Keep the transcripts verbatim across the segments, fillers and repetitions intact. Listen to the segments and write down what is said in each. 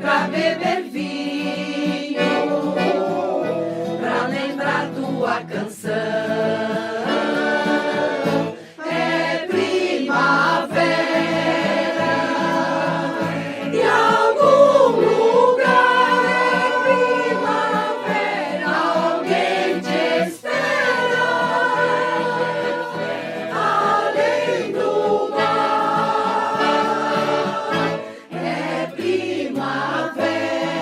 Pra beber vinho, pra lembrar tua canção. É primavera, em algum lugar é primavera, alguém te espera, além do mar. É primavera.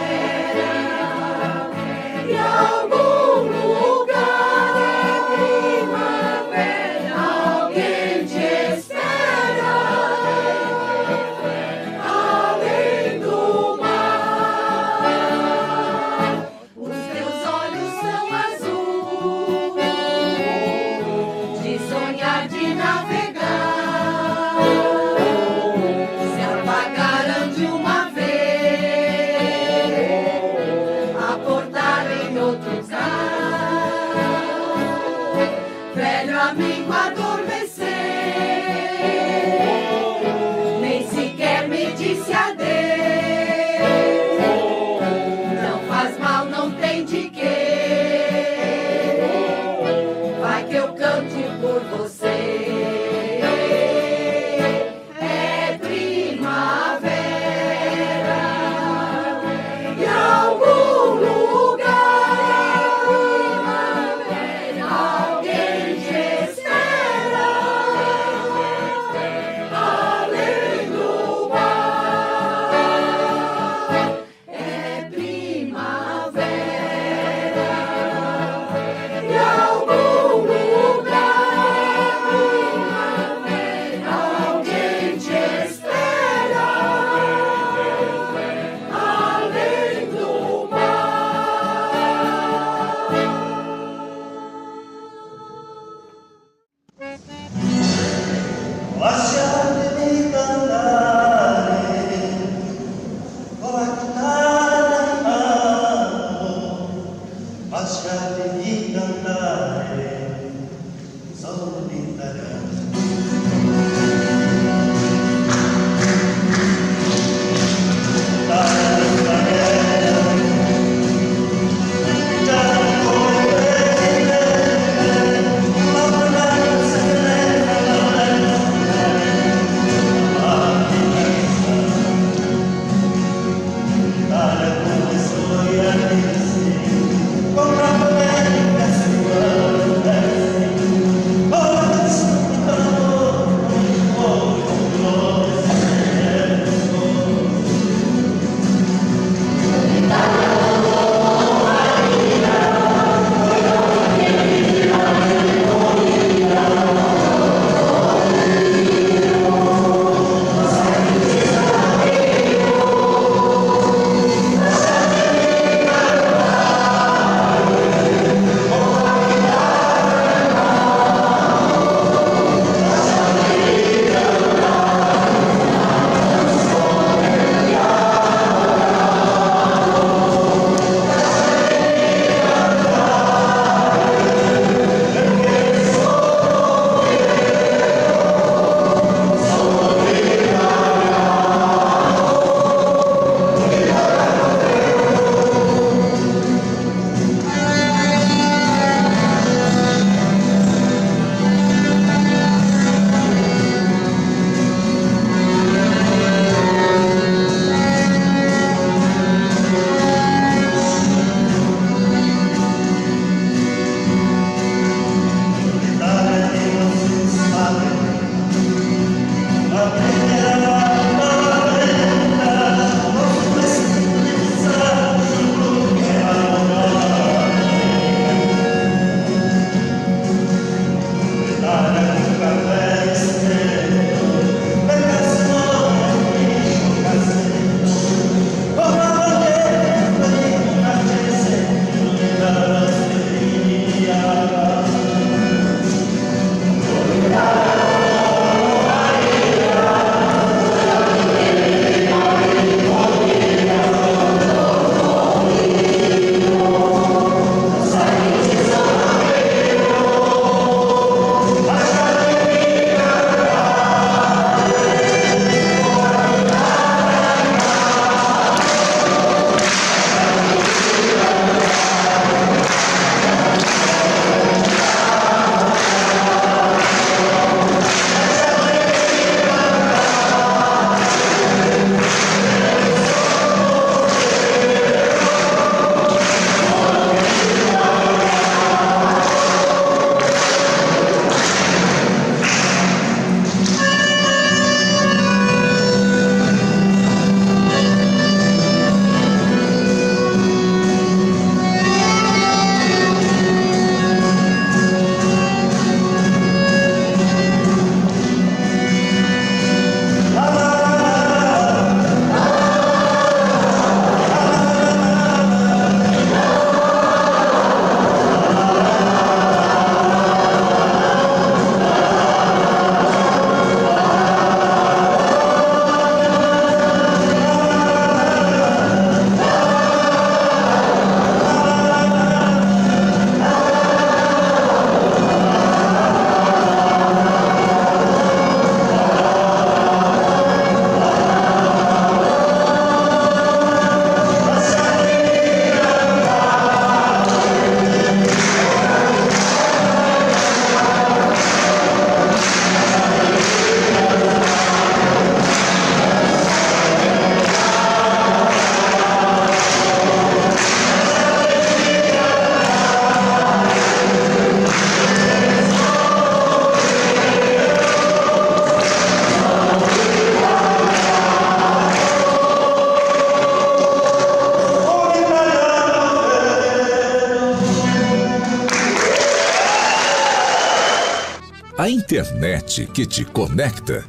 A internet que te conecta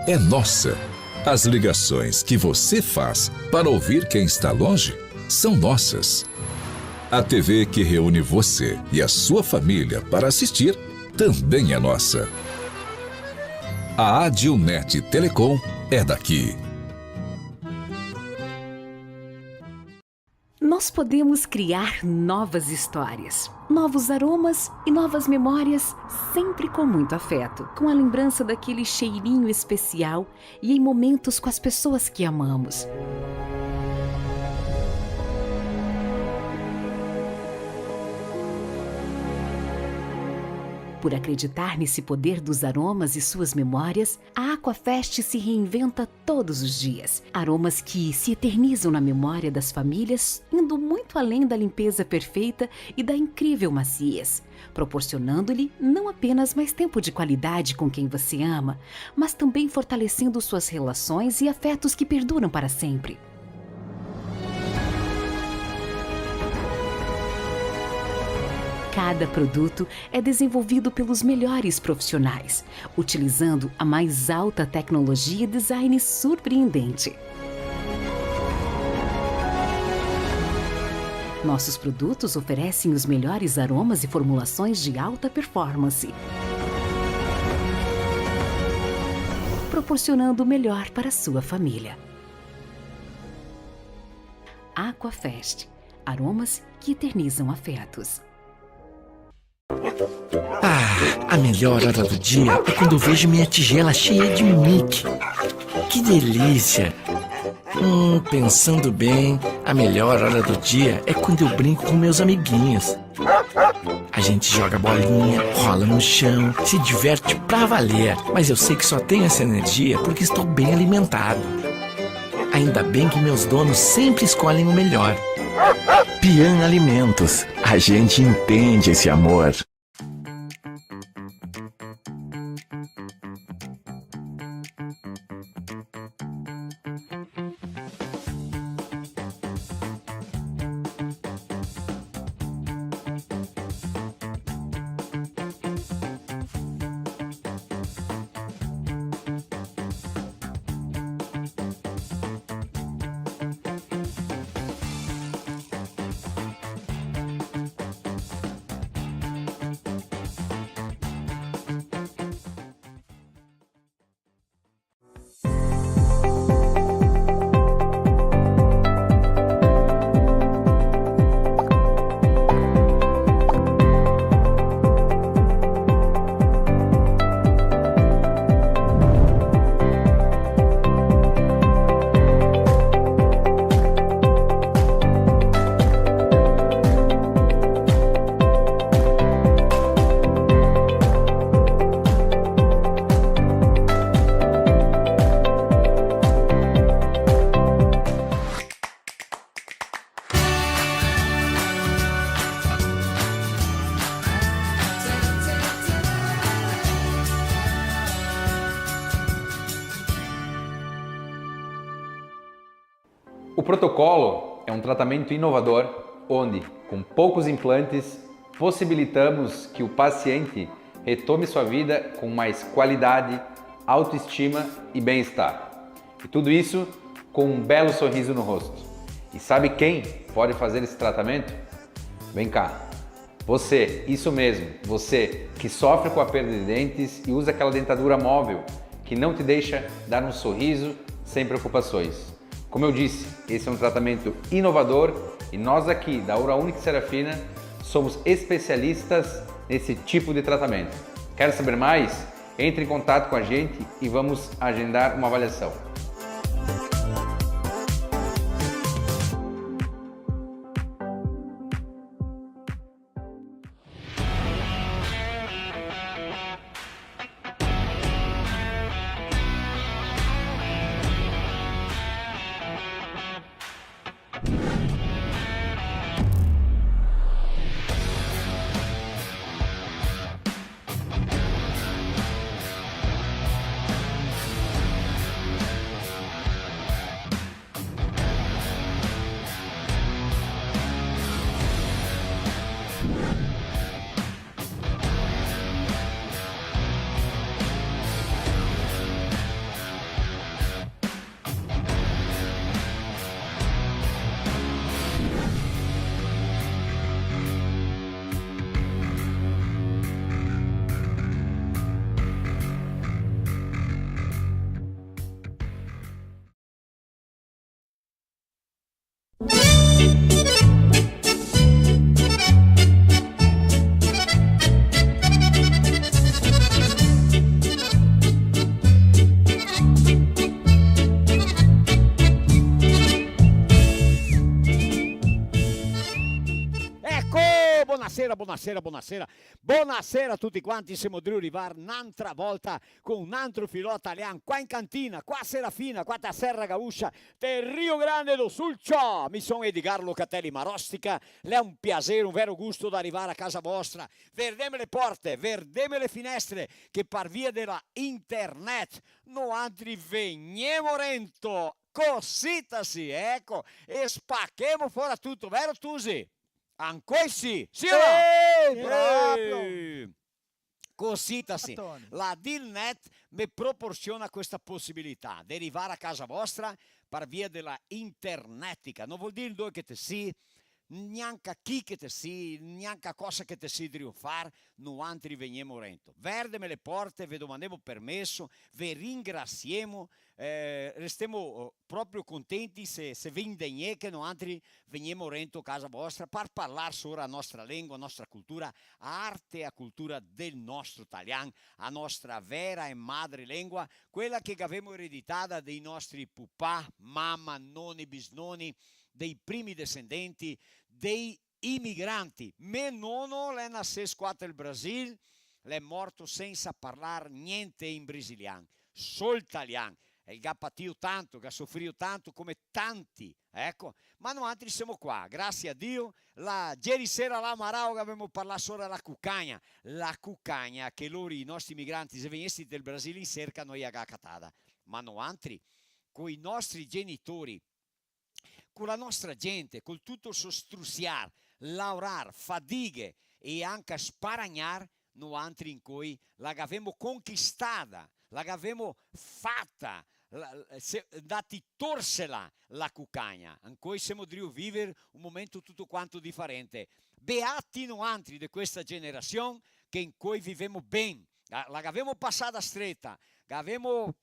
é nossa. As ligações que você faz para ouvir quem está longe são nossas. A T V que reúne você e a sua família para assistir também é nossa. A Adilnet Telecom é daqui. Nós podemos criar novas histórias, novos aromas e novas memórias, sempre com muito afeto, com a lembrança daquele cheirinho especial e em momentos com as pessoas que amamos. Por acreditar nesse poder dos aromas e suas memórias, a Aquafest se reinventa todos os dias. Aromas que se eternizam na memória das famílias, indo muito além da limpeza perfeita e da incrível maciez, proporcionando-lhe não apenas mais tempo de qualidade com quem você ama, mas também fortalecendo suas relações e afetos que perduram para sempre. Cada produto é desenvolvido pelos melhores profissionais, utilizando a mais alta tecnologia e design surpreendente. Nossos produtos oferecem os melhores aromas e formulações de alta performance, proporcionando o melhor para sua família. Aquafest, aromas que eternizam afetos. Ah, a melhor hora do dia é quando eu vejo minha tigela cheia de Mickey. Que delícia! Hum, pensando bem, a melhor hora do dia é quando eu brinco com meus amiguinhos. A gente joga bolinha, rola no chão, se diverte pra valer. Mas eu sei que só tenho essa energia porque estou bem alimentado. Ainda bem que meus donos sempre escolhem o melhor. Pian Alimentos, a gente entende esse amor. O Protocolo é um tratamento inovador onde, com poucos implantes, possibilitamos que o paciente retome sua vida com mais qualidade, autoestima e bem-estar. E tudo isso com um belo sorriso no rosto. E sabe quem pode fazer esse tratamento? Vem cá. Você, isso mesmo, você que sofre com a perda de dentes e usa aquela dentadura móvel que não te deixa dar um sorriso sem preocupações. Como eu disse, esse é um tratamento inovador e nós aqui da Oral Unique Serafina somos especialistas nesse tipo de tratamento. Quer saber mais? Entre em contato com a gente e vamos agendar uma avaliação. Bonasera, bonasera, bonasera a tuti quanti, semo drio rivar n'antra volta co un antro filò talian, qua in cantina, qua Serafina, qua te Serra Gaúcha, te Rio Grande do Sul, ciò! Mi son Edgar Locatelli Marostica, l'è un piaser, un vero gusto da rivar a casa vostra, verdeme le porte, verdeme le finestre, che par via de la internet noantri vegnemo rento, cosita sì, eco, e spachemo fora tuto, vero Tusi? Ancoi sì, sì o no? Sì, proprio. Cosita sì. Atoni. La Dilnet me proporsiona questa posibilità de rivar a casa vostra par via de la internetica. No vol dir dove che te sì, gnanca chi che te sì, gnanca cosa che te sì drio far, noantri vegnemo rento. Verdeme le porte, ve domandemo permeso, ve ringrasiemo, eh, restemo, eh, proprio contenti se, se ve indegnè che noantri vegnemo rento casa vostra par parlar sora a nostra lengua, a nostra cultura, a arte e a cultura del nostro talian, a nostra vera e madre lengua, quela che gavemo ereditada dei nostri pupà, mama, noni, bisnoni, dei primi desendenti, dei imigranti. Me nono l'è nasés qua tel Brasil, l'è morto sensa parlar gnente in brasilian, sol talian. E el ga patìo tanto, ga sofrìo tanto, come tanti, eco. Ma noantri semo qua, grasie a Dio. La, ieri sera là a Marau gavemo parlà sora la cucagna. La cucagna che lori, i nostri imigranti, se vegnesi del Brasil in serca, no i a ga catada. Ma noantri, coi nostri genitori, co la nostra gente, col tuto el so strusiar, laorar, fadighe e anca sparagnar, noantri incoi la gavemo conquistada, la gavemo fata, la, se, ndati torsela la cucagna. Incoi semo drio viver un momento tuto quanto difarente. Beati noantri de questa generasion che incoi vivemo ben, la, la gavemo pasada streta, gavemo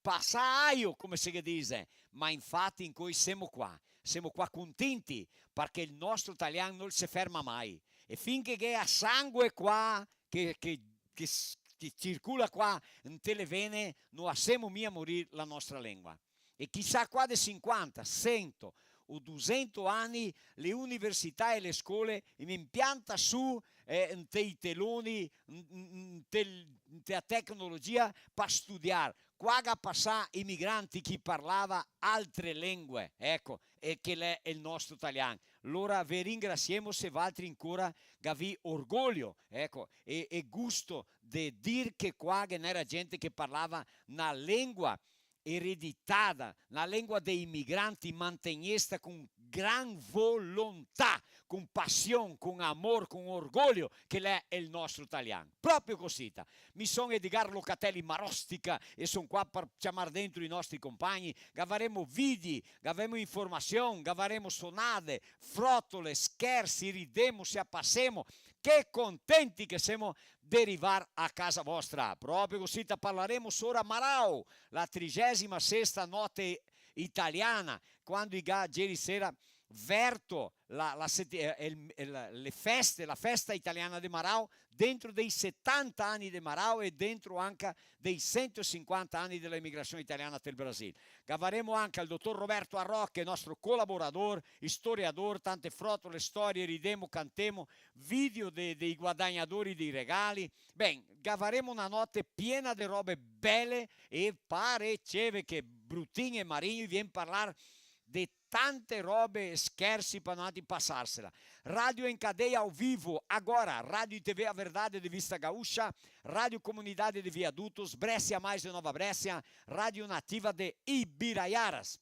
pasà aio, come se ghe dise, ma infati incoi semo qua, semo qua contenti, parché el nostro talian no se ferma mai. E fin che gh'è a sangue qua, che, che, che s-, che circola qua inte le vene, no asemo mia morir la nostra lengua. E chisà qua de sinquanta, sento o dusento ani, le università e le scole i me impianta su, eh, inte i teloni, n-, n-, inte l-, inte a tecnologia, par studiar. Qua ga pasà imigranti che parlava altre lengue, eco, e che l'è el nostro talian. Lora ve ringrasiemo se valtri ancora gavì orgoglio, eco, e, e gusto de dir che qua ghe n'era gente che parlava na lengua ereditada, na lengua dei imigranti mantegnesta con gran volontà, con pasion, con amor, con orgoglio, che l'è el nostro talian. Proprio cosita. Mi son Edgar Locatelli Marostica e son qua par ciamar dentro i nostri compagni. Gavaremo vidi, gavaremo informasion, gavaremo sonade, frotole, schersi, ridemo, se a pasemo. Che contenti che semo de rivar a casa vostra. Proprio cosita, parlaremo sora Marau, la trigesima sesta note italiana, quando i ga ieri sera verto la, la seti-, eh, el, el, le feste, la festa italiana de Marau, dentro dei setanta ani de Marau e dentro anca dei sento e sinquanta ani de la emigrasion italiana tel Brasil. Gavaremo anca el dotor Roberto Arroche, nostro colaborador, istoriador, tante frotole, storie, ridemo, cantemo, video de, dei guadagnadori dei regali. Ben, gavaremo na note piena de robe bele e pareceve che Brutin e Marinho i vien parlar de tante robe, schersi pa noantri pasarsela. Rádio em cadeia ao vivo, agora, Rádio e T V A Verdade de Vista Gaúcha, Rádio Comunidade de Viadutos, Bréscia Mais de Nova Bréscia, Rádio Nativa de Ibiraiaras.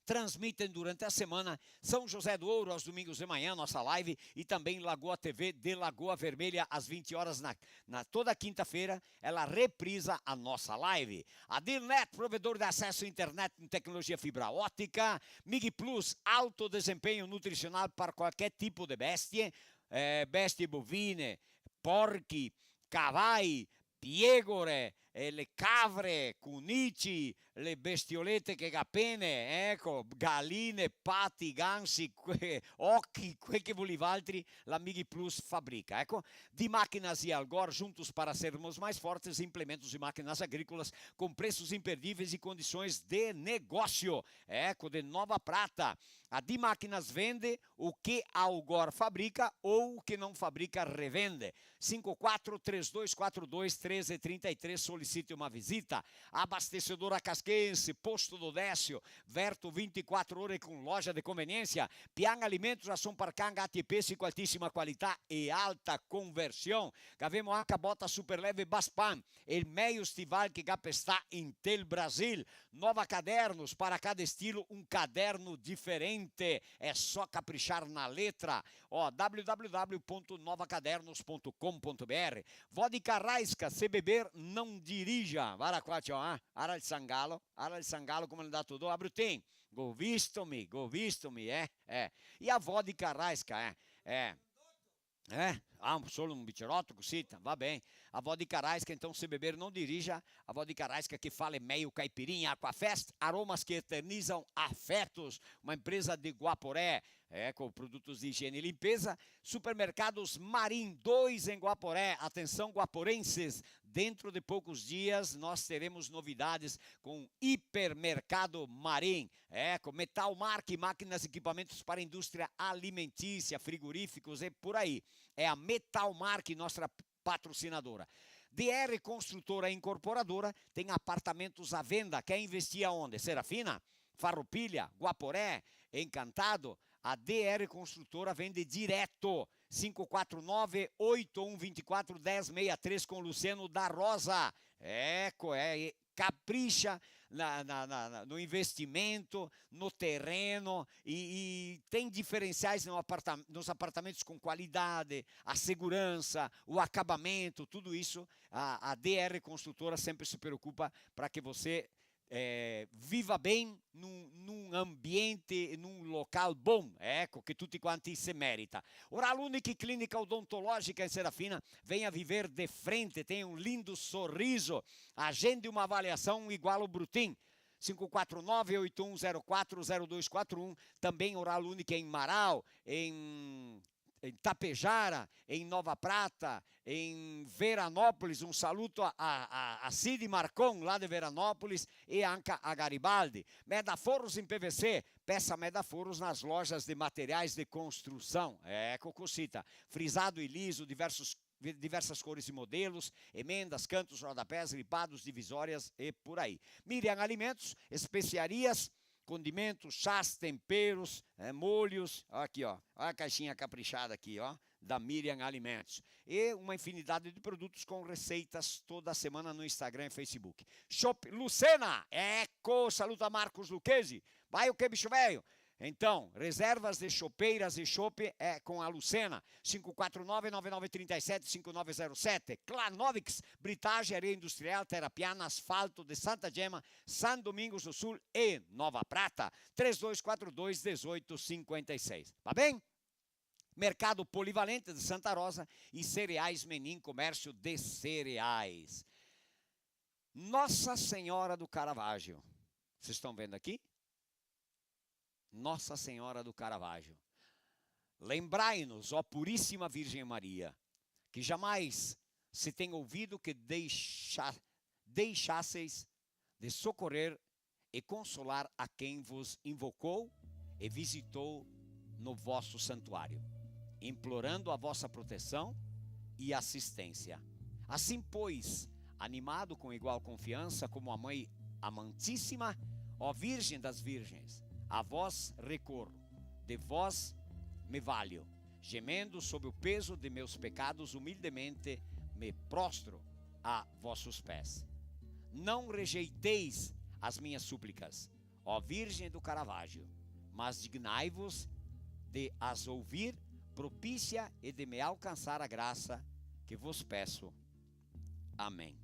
Transmitem durante a semana São José do Ouro aos domingos de manhã, nossa live, e também Lagoa T V de Lagoa Vermelha às vinte horas na, na toda quinta-feira, ela reprisa a nossa live. Adilnet, provedor de acesso à internet em tecnologia fibra ótica, Mig Plus, alto desempenho nutricional para qualquer tipo de bestie, eh, bestie bovine, porchi, cavai, piegore, eh, le cavre, cunici, le bestiolete che ga pene, eco, galine, pati, gansi, que-, ochi, quel che volì valtri, la Mig Plus fabrica. Eco, Di Máquinas e Algor, juntos para sermos mais fortes, implementos e máquinas agrícolas com preços imperdíveis e condições de negócio. Eco, de Nova Prata. A Di Máquinas vende o que a Algor fabrica ou o que não fabrica, revende. Cinco quatro três dois quatro dois treze trinta e três, solicite uma visita. Abastecedora Casquense, Posto do Décio, verto vinte e quatro ore com loja de conveniência. Pian Alimentos, ração para can, gato e peixe com altíssima qualidade e alta conversão. Gavemo anca bota super leve Baspan, el meio stival che ga pestà intel Brasil. Nova Cadernos, para cada estilo um caderno diferente. É só caprichar na letra. Ó, w w w ponto nova cadernos ponto com ponto b r. Vodka Raiska, se beber, não dirija. Vara qua, ciò, eh. Ara el sangalo, ara el sangalo come l'è ndà do, ah, Brutin. Go visto mi, go visto mi, eh, eh. E a vodka Raiska, eh, eh. Eh? Ah, um, solo um biceroto, cosita, va ben. A vodka Raiska, então, se beber, não dirija. A vodka Raiska que fala é meio caipirinha, Aquafest, aromas que eternizam afetos. Uma empresa de Guaporé, é, com produtos de higiene e limpeza. Supermercados Marim, dois em Guaporé. Atenção, guaporenses, dentro de poucos dias nós teremos novidades com Hipermercado Marim. Eco, Metal Mark, máquinas e equipamentos para a indústria alimentícia, frigoríficos e por aí. É a Metal Mark, nossa patrocinadora. D R Construtora Incorporadora tem apartamentos à venda. Quer investir aonde? Serafina? Farroupilha? Guaporé? Encantado? A D R Construtora vende direto. Cinco quatro nove, oito um vinte e quatro, dez meia três com Luciano da Rosa. Eco, é, capricha na, na, na, na, no investimento, no terreno, e, e tem diferenciais no aparta-, nos apartamentos com qualidade, a segurança, o acabamento, tudo isso, a, a D R Construtora sempre se preocupa para que você, é, viva bem num, num ambiente, num local bom, eco, che tuti quanti se merita. Oral Unique Clínica Odontológica em Serafina, venha viver de frente, tenha um lindo sorriso. Agende uma avaliação igual o Brutin. Cinco quatro nove, oito um zero quatro, zero dois quatro um. Também Oral Unique em Marau, em, em Tapejara, em Nova Prata, em Veranópolis. Um saluto a, a, a, a Cid Marcon, lá de Veranópolis, e anca a Garibaldi. Meda Forros em P V C, peça Meda Forros nas lojas de materiais de construção. Eco cosita. Frisado e liso, diversos vi-, diversas cores e modelos, emendas, cantos, rodapés, ripados, divisórias e por aí. Miriam Alimentos, especiarias, condimentos, chás, temperos, eh, molhos. Ó aqui, ó. Ó a caixinha caprichada aqui, ó, da Miriam Alimentos. E uma infinidade de produtos com receitas toda semana no Instagram e Facebook. Chopp Lucena, eco, saluta Marcos Lucchesi. Vai o quê, bicho velho? Então, reservas de chopeiras e chopp é com a Lucena. Cinco quatro nove, nove nove três sete, cinco nove zero sete. Clanovix, britagem, areia industrial, terra piana, asfalto de Santa Gema, São Domingos do Sul e Nova Prata. Três dois quatro dois, dezoito cinquenta e seis. Tá bem? Mercado Polivalente de Santa Rosa e Cereais Menin, comércio de cereais. Nossa Senhora do Caravaggio. Vocês estão vendo aqui? Nossa Senhora do Caravaggio. Lembrai-nos, ó Puríssima Virgem Maria, que jamais se tem ouvido que deixa-, deixasseis de socorrer e consolar a quem vos invocou e visitou no vosso santuário, implorando a vossa proteção e assistência. Assim, pois, animado com igual confiança como a Mãe Amantíssima, ó Virgem das Virgens, a vós recorro, de vós me valho, gemendo sob o peso de meus pecados, humildemente me prostro a vossos pés. Não rejeiteis as minhas súplicas, ó Virgem do Caravaggio, mas dignai-vos de as ouvir, propícia, e de me alcançar a graça que vos peço. Amém.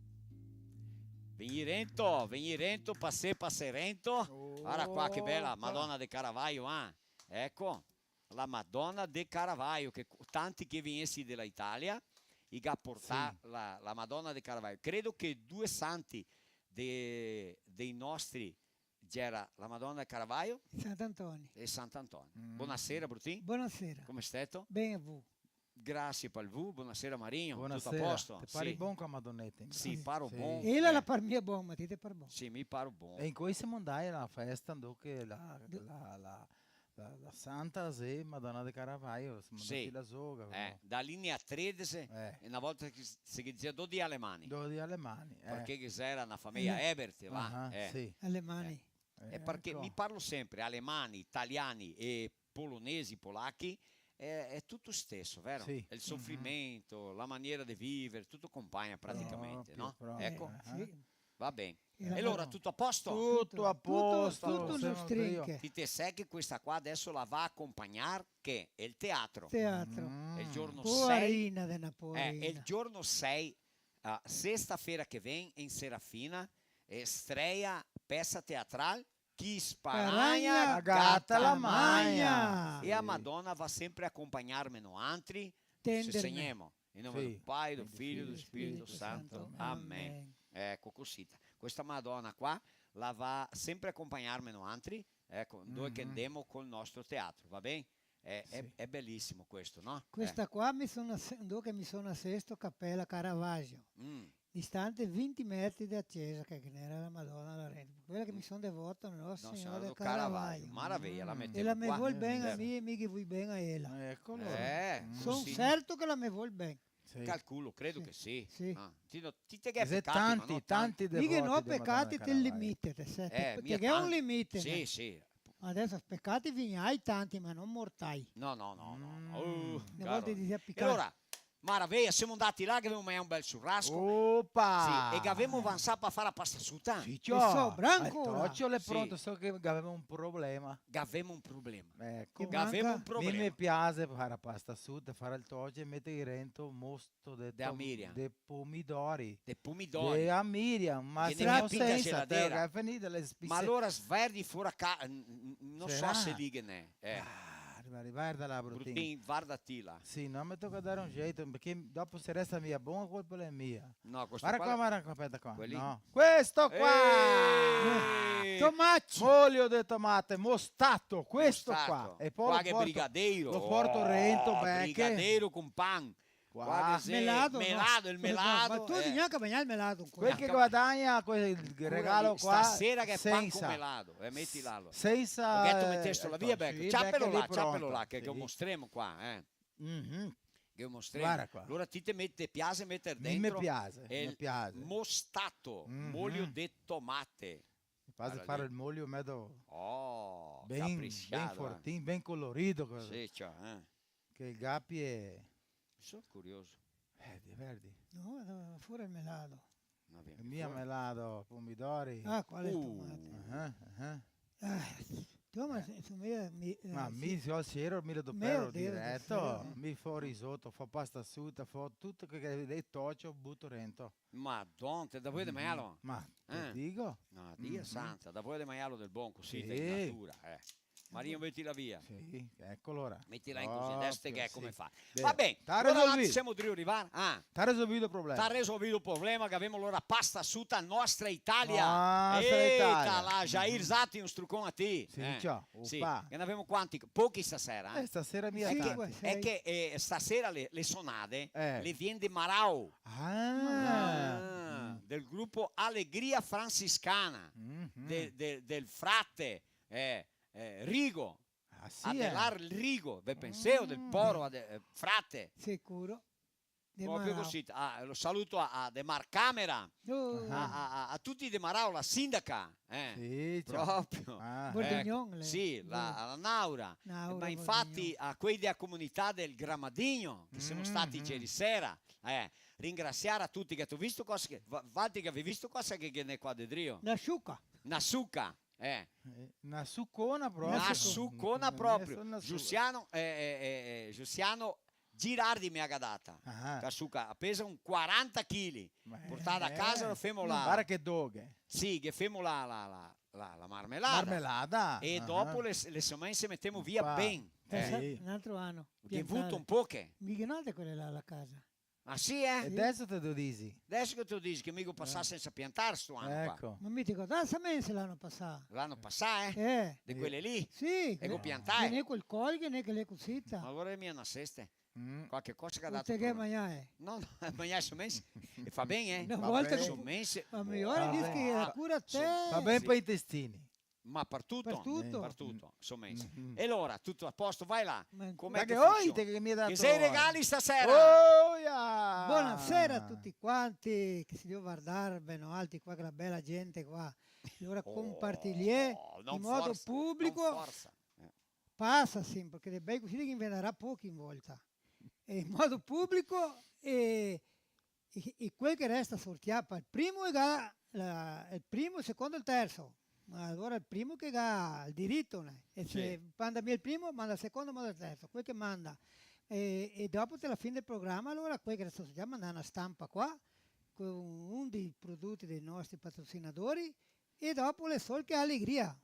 Vegni rento, vegni rento, passé, passé rento. Guarda qua che bela, Madonna de Caravaggio, eh? Eco, la Madonna de Caravaggio, che tanti che vegnesi de la Italia, i ga portà, sì, la, la Madona de Caravaggio. Credo che due santi de, dei nostri, gera la Madona de Caravaggio Sant'Antonio. E Sant'Antonio. Mm. Bonasera, Brutin. Bonasera. Come steto? Ben, e vu? Grasie par vu, bonasera Marinho, tuto a posto? Bonasera. Te pari bon co la Madoneta, in grado? Sì, paro bon. Ela la par mia bon, ma ti te par bon. Sì, mi paro bon. E incoi semo ndai a la festa, ndo che la, la, la, la, la Santa xe Madona de Caravaggio, semo ndai là zoga, eh, no? Da linea tredese, eh, e na volta che se, se dizea do di alemani. Do di alemani, eh. Parché che gera na fameia Ebert, va? Ah, eh, sì. Alemani. Eh, e parché eco, mi parlo sempre, alemani, italiani e polonesi, polachi, è, è tutto stesso, vero? Sì. El sofrimento, la maniera de viver, tuto compagna praticamente, no? Proprio, proprio. Eco. Eh, sì. Va ben. E alora, tuto a posto? Tuto a posto, tuto, tuto semo drio. Ti te sè che questa qua adeso la va a compagnar che? El teatro. Teatro. Mm. El giorno sei. Poarina de na poarina. Eh, el giorno sei, a sesta-fera che vien, in Serafina, eh, streia pesa teatral Chi sparagna, gata la magna. E a Madona va sempre a acompagnarme noantri. Se segnemo. In nome del Pai, del Figlio, del Spirito Santo. Amen. Eco, cosita. Questa Madona qua la va sempre a acompagnarme noantri, eco, dove che ndemo col nostro teatro, va ben? È, è, è bellissimo questo, no? Questa qua mi son nase-, dove che mi son nasesto, Capela Caravaggio. Mm. Distante vinti metri da cesa, che ghe n'era la Madona là rento. Quela che mi son devoto, Nostra Signora del Caravaggio. Maraveia, la metemo qua. E la me vol ben a mi e mi ghe voi ben a ela. Eco, alora. Eh, son certo che la me vol ben. Sì. Calculo, credo che sì. Sì. Ah, ti no, ti te ghe pecati, ma no tanti. Tanti devoti de Madona Caravaggio. Mi ghe no pecati, te limite, te sè, eh, te ghe un limite, sì, sì. Adeso pecati veniai tanti, ma no mortai. No, no, no, no, no. Mm. Uh, na volta dizea pecati. E alora, maraveia, semo ndati là, che gavemo magnà un bel churrasco. Opa! Sì, e che gavemo vansà par far la pasta suta. Sì, ciò. E so, branco, là. El tocio l'è pronto, so che gavemo un problema. Gavemo un problema. Eco. Che manca? Gavemo un problema. Mi me piase far la pasta suta, far el tocio e meter rento mosto de, de a Miriam. De pomidori. De pomidori. De a Miriam, ma che se no sensa, te ga finì le spise. Ma alora sverdi fora ca-, n-, n-, no so se lì che n'è. Eh. Ah, varda là, Brutin. Brutin, varda ti là. Sì, no, me toca dar un jeito, parché dopo se resta mia bon, la colpa l'è mia. No, questo qua. Varda qua, varda qua, speta qua. Quel lì? No. Questo qua! Eh! Tomaci! Molio de tomate, mostato, questo qua. Mostato. E po' lo porto, brigadeiro. Lo porto rento, parché brigadeiro con pan. Qua. Qua che xe melado, no? Melado, el melado, ma tu, eh. Gnanca magnà el melado ancora. Quel che guadagna quel regalo qua, stasera che xe pan con melado, eh, meti là, alora. Sensa, eh, gheto metesto là via, sì, ciapelo là, ciapelo là, che, che mostremo qua, eh. Mhm. Che mostremo. Varda qua. Alora ti te met-, te piase meter dentro el mostato, molio de tomate. Mi me piase, me piase. Me piase far el molio medo ben, ben fortin, ben colorido, cosita. Sì, ciò, eh. Che el gapie. So curioso. Eh, verdi, verdi. No, no, fora el melado. Va ben, el mio fora. Melado, pomidori. Ah, quale tomate? Ah, ah. Ah, tu, ma se, se mi, mi, eh, ma sì. Mi, se io sero, mi lo dopero direto. Mio Dio, sì. Mi fo risoto, fo pasta suta, fo tuto che, che, che tocio, buto rento. Madon, te dà voia de magnarlo? Ma te digo. No, Dio santa, dà voia de magnarlo del bon cusì, in natura, eh. Marino, metila via. Sì, eco alora. Metila in cusì, adeso te ghe come fa. Ben, va ben, alora semo drio rivar. Ah. T'à resolvido el problema. T'à resolvido el problema, che gavemo alora pasta suta Nostra Italia. Nostra Italia. Eita, là, Jair Zatti, un strucon a ti. Sì, ciò, sì. Opa. Che ne gavemo quanti? Pochi stasera, eh? Eh, stasera mia tanti. Cinque, sei. Xe che, eh, stasera le, le sonade le vien de Marau. Ah. Ah, del grupo Alegria Franciscana, de, de, del frate, eh, eh, Rigo, ah, sì, Adelar Rigo, ve penseo, del poro Ade-, eh, frate. Sicuro. De Marau. Proprio cusì. Ah, lo saluto a, a Demar Camera, a, a, a, a tuti de Marau, la sindaca, eh. Sì, ciò. Proprio. Ah. Bordignon, lei. Sì, la, la Naura. Naura Bordignon. Ma infati a quei dea comunità del Gramadinho, che semo stati ieri sera, eh, ringrasiar a tuti, che gheto visto cosa che, va-, valtri che gavè visto cosa che, che ghe n'è qua de drio? Na suca. Na suca, eh. Eh, na sucona proprio. Na sucona proprio. Giussiano, eh, eh, eh, eh, Giussiano Girardi me la ga data. Ah. Sta suca, la pesa un quaranta chili. Portada a casa, lo femo là. Varda che doghe. Sì, che femo là, là, là, là, la marmelada. Marmelada. E dopo le, le semense metemo via ben. Sì. Un altro ano. Ghe vuto un poche. Mi ghe n'ò de quele là a la casa. Ah, sì, eh? E deso te lo disi. Deso che te lo disi, che mi go pasà sensa piantar sto ano qua. Eco. Ma mi te go dà semense l'ano pasà. L'ano pasà, eh? Eh. De quele lì? Sì. E go piantà, eh? Che ne col col, che ne che le cosita. Ma alora le mia naseste. Mm. Qualche cosa che ga dato problema. Te ghe magnà, eh? No, no, magnà semense. E fa ben, eh? Una volta che... Semense. Ma mi ora disi che la cura te. Fa ben par i testini. Ma par tuto? Par tuto. Par tuto, insoma. E alora, tuto a posto, vai là. Come che funsiona? Che oi, te che mi ga dato... Che xe i regali stasera? Oh, ja! Bonasera a tuti quanti, che se drio vardar ben alti qua, quela bela gente qua. Alora compartiliè in modo publico. Pasa sempre, che de bei cusì che ghin vegnarà pochi in volta. E in modo publico e E, e quel che resta sorteà par el primo el ga la, el primo, el secondo e el terso. Ma alora el primo che ga el dirito, né? E se manda via el primo, manda el secondo, manda el terso. Quel che manda. E, e dopo, te la fin del programa, alora quel che resta sorteà manda na stampa qua, con un dei prodoti dei nostri patrocinadori, e dopo l'è sol che alegria.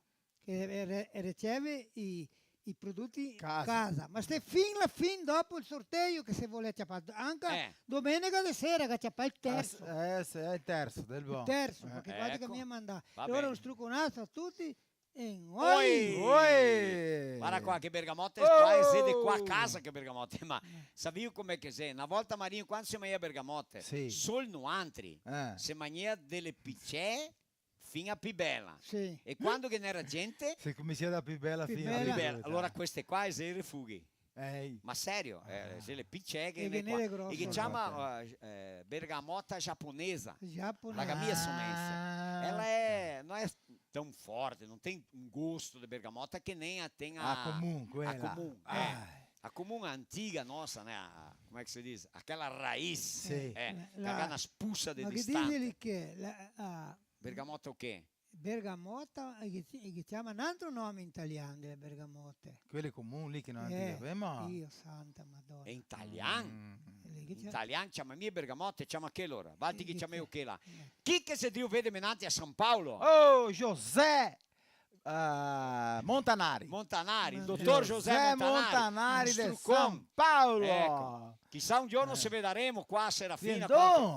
Che re-, re-, riceve i, i prodoti casa. Casa. Ma ste fin la fin dopo el sorteio che se vol ciapar. Anca domenega de sera che ciapa el terso. Eh, sì, el terso del bon. El terso, parché varda che mi manda. Va ben. E alora un struconaso a tuti e oi! Oi! Varda qua che bergamote, qua xe de qua casa che bergamote, ma savìo come che xe? Na volta, Marino, quando se magnea bergamote, sol noantri, se magnea dele picee fin a pi bela. Sì. E quando che ghe n'era gente? Se cominsia da pi bela fin a pi bela. Alora queste qua xe i refughi. Ehi. Ma serio, eh, xe le piceghe, e che ne qua. E che ciama, eh, bergamota giaponesa. Giaponesa. La ga mia somensa. Ela é, não é tão forte, não tem um gosto de bergamota que nem a, tem a, a comum, a comum, é. A comum antiga nossa, né? A, como é que se diz? Aquela raiz. Sì. Eh, la, che ga na spusa de distante. Ma che disi che la, a, Bergamota o che? Bergamota, e che, e che ciama un altro nome in italian dele bergamote. Quele comun lì che no... Eh, Dio santa Madona. E in italian? Mm. In italian ciama mia bergamote, ciama che lora? Valtri che ciameo che là. Eh. Chi che xe drio vedeme nanti a San Paolo? Oh, José, eh, Montanari. Montanari, el dotor José Montanari, Montanari de San Paolo. Eco. Chissà un giorno se vedaremo qua a Serafina.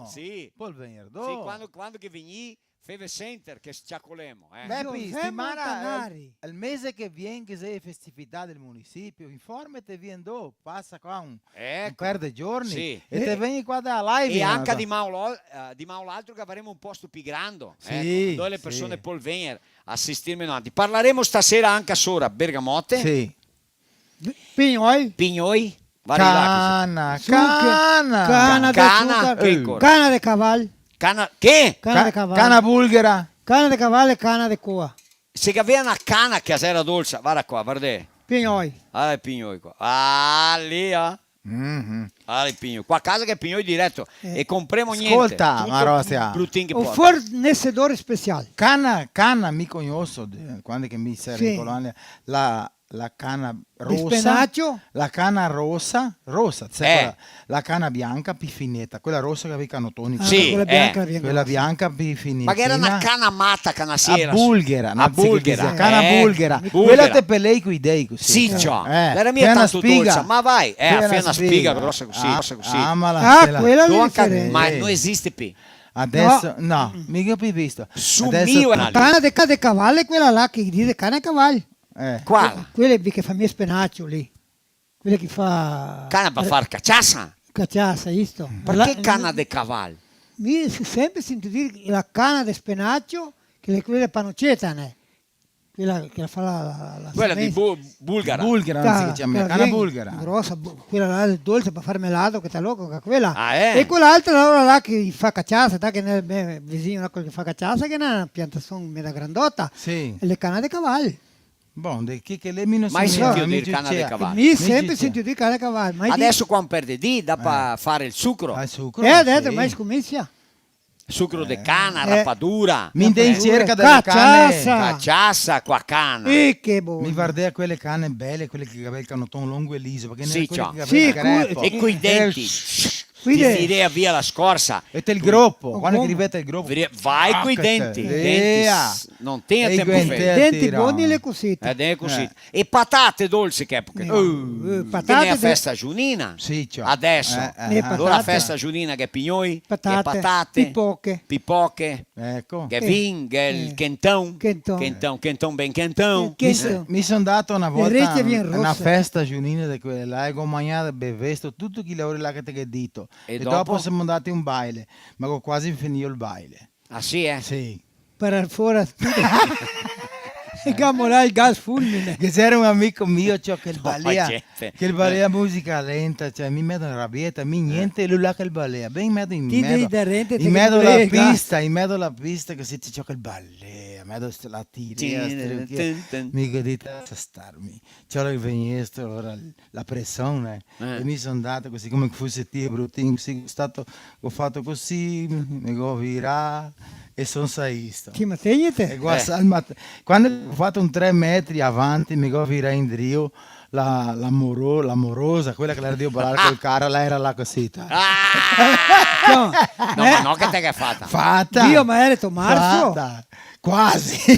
Sì. Pol vegner do. Sì, quando, quando che vegnì, feve senter che s-, ciacolemo, eh. Bepi, José Montanari. El, el mese che vien, che xe festività del municipio, informate, vien do, pasa qua un, un per de giorni e te vegni qua da live. E anca dimano l'al-, eh, dimano l'altro che gavaremo un posto pi grando, sì, eco, dove le persone pol vegner a asistirme noantri. Parlaremo stasera anca sora bergamote. Sì. Pignoi. Pignoi. Cana, cana. Cana de sucar. Cana, che ancora? Cana de caval. Cana, che? Cana de caval. Cana bulgara. Cana de caval e cana de coa. Se gavea na cana che la xera dolsa, varda qua, vardè. Pignoi. Ah, i pignoi qua. Ah, lì, ah. Mhm. Ah, i pignoi. Qua a casa che i pignoi direto. Eh. E compremo gnente. Scolta, tuto Marosia. Brutin che porta. Un fornesedor special. Cana, cana, mi cognoso, de, quando che mi sera in colonia, la La cana rosa. De spenacio? La cana rosa, rosa, te sa, eh, quela, la cana bianca pi fineta, quela rosa che gavea i canotoni. Ah, sì, quela bianca, eh, la vien grosa. Quela bianca pi fineta. Ma che gera na cana mata, cana sera. A bulghera, a bulghera. Cana bulghera. Eh, bulghera. Quela te pelei coi dei cusì. Sì, ciò. Eh, gera mia tanto dolsa, ma vai, eh, a fea na spiga grosa cusì, grosa cusì. Ah, ma la, ah, quela lì diferente. Ma no esiste pi. Adeso, no, mica pi visto. Su mio. Cana de, de caval, quela là che dise cana de caval. Eh. Qual? Quele che fa mia spenacio lì. Quele che fa... Cana par far caciasa? Caciasa, isto. Parché cana de caval? Mi se-, sempre sento dir la cana de spenacio, che l'è quela panoceta, né? Quela che la fa la, la, la... Quela de bu-, bulgara. Bulgara, no se ciama, cana bulgara. Grosa, bu-, quela là dolsa par far melado, che sta loco, che quela. Ah, eh? E quela altra là, là che fa caciasa, sta che nel, me, visin là, quel che fa caciasa, che n'è na piantason meda grandota. Sì. E le cana de caval. Bon, de chi che le mi no so... Mai sentìo dir cana de caval? Mi sempre sentìo dir cana de caval, ma... Adeso qua un per de dì dà par far el sucro. Ah, el sucro, eh, sì. Adeso ormai scominsia. Sucro de cana, rapadura. Mi ndea in serca dele cane. Caciasa. Caciasa, qua cana. Eh, che bon. Mi vardea quele cane bele, quele che gavea el canoton longo e liso, parché no gera quele che gavea el grepo. Sì, ciò. E coi denti. Ti tirea via la scorsa. E te el gropo, quando che rivea te el gropo. Vai coi denti, i denti, no te ga tempo. I denti boni le cosite. Eh, denti cosite. E patate dolse che epoca. Eh, patate. Che ne xe la festa giunina. Sì, ciò. Adeso. Eh, eh, eh. Alora la festa giunina che pignoi, patate, pipoche. Pipoche. Eco. Che vin, che el chenton. Chenton. Chenton, chenton, ben chenton. Mi so-, mi son ndà na volta a na festa giunina de quele là, e go magnà, bevesto, tuto chi laori là che te ghe dito. E dopo? E dopo semo ndati a un baile, ma go quasi finìo el baile. Ah, sì, eh? Sì. Parar fora tuto. E ga molà el gas fulmine. Che gera un amico mio, ciò, che el balea, che el balea musica lenta, ciò, mi meto na rabieta, mi gnente, e lu là che el balea, ben in medo, in medo, in medo la pista, in medo la pista, cusì, ciò, che el balea, in medo la tirea, mi go dito, "Lasa starme." Ciò, che vegnesto, alora la presion, eh. Eh. E mi son ndà cusì, come che fuse ti, Brutin, cusì, go stato, go fato cusì, me go virà e son saìsto. Ti ma tegnete? E guarda, eh, al mat-, quando go fato un tre metri avanti, me go virà indrio, la, la moro-, la morosa, quela che l'era drio balar col cara, la era là cusì, ta. Ah! No, ma no che te ghe fata. Fata! Dio, ma era to marzo? Fata! Quasi!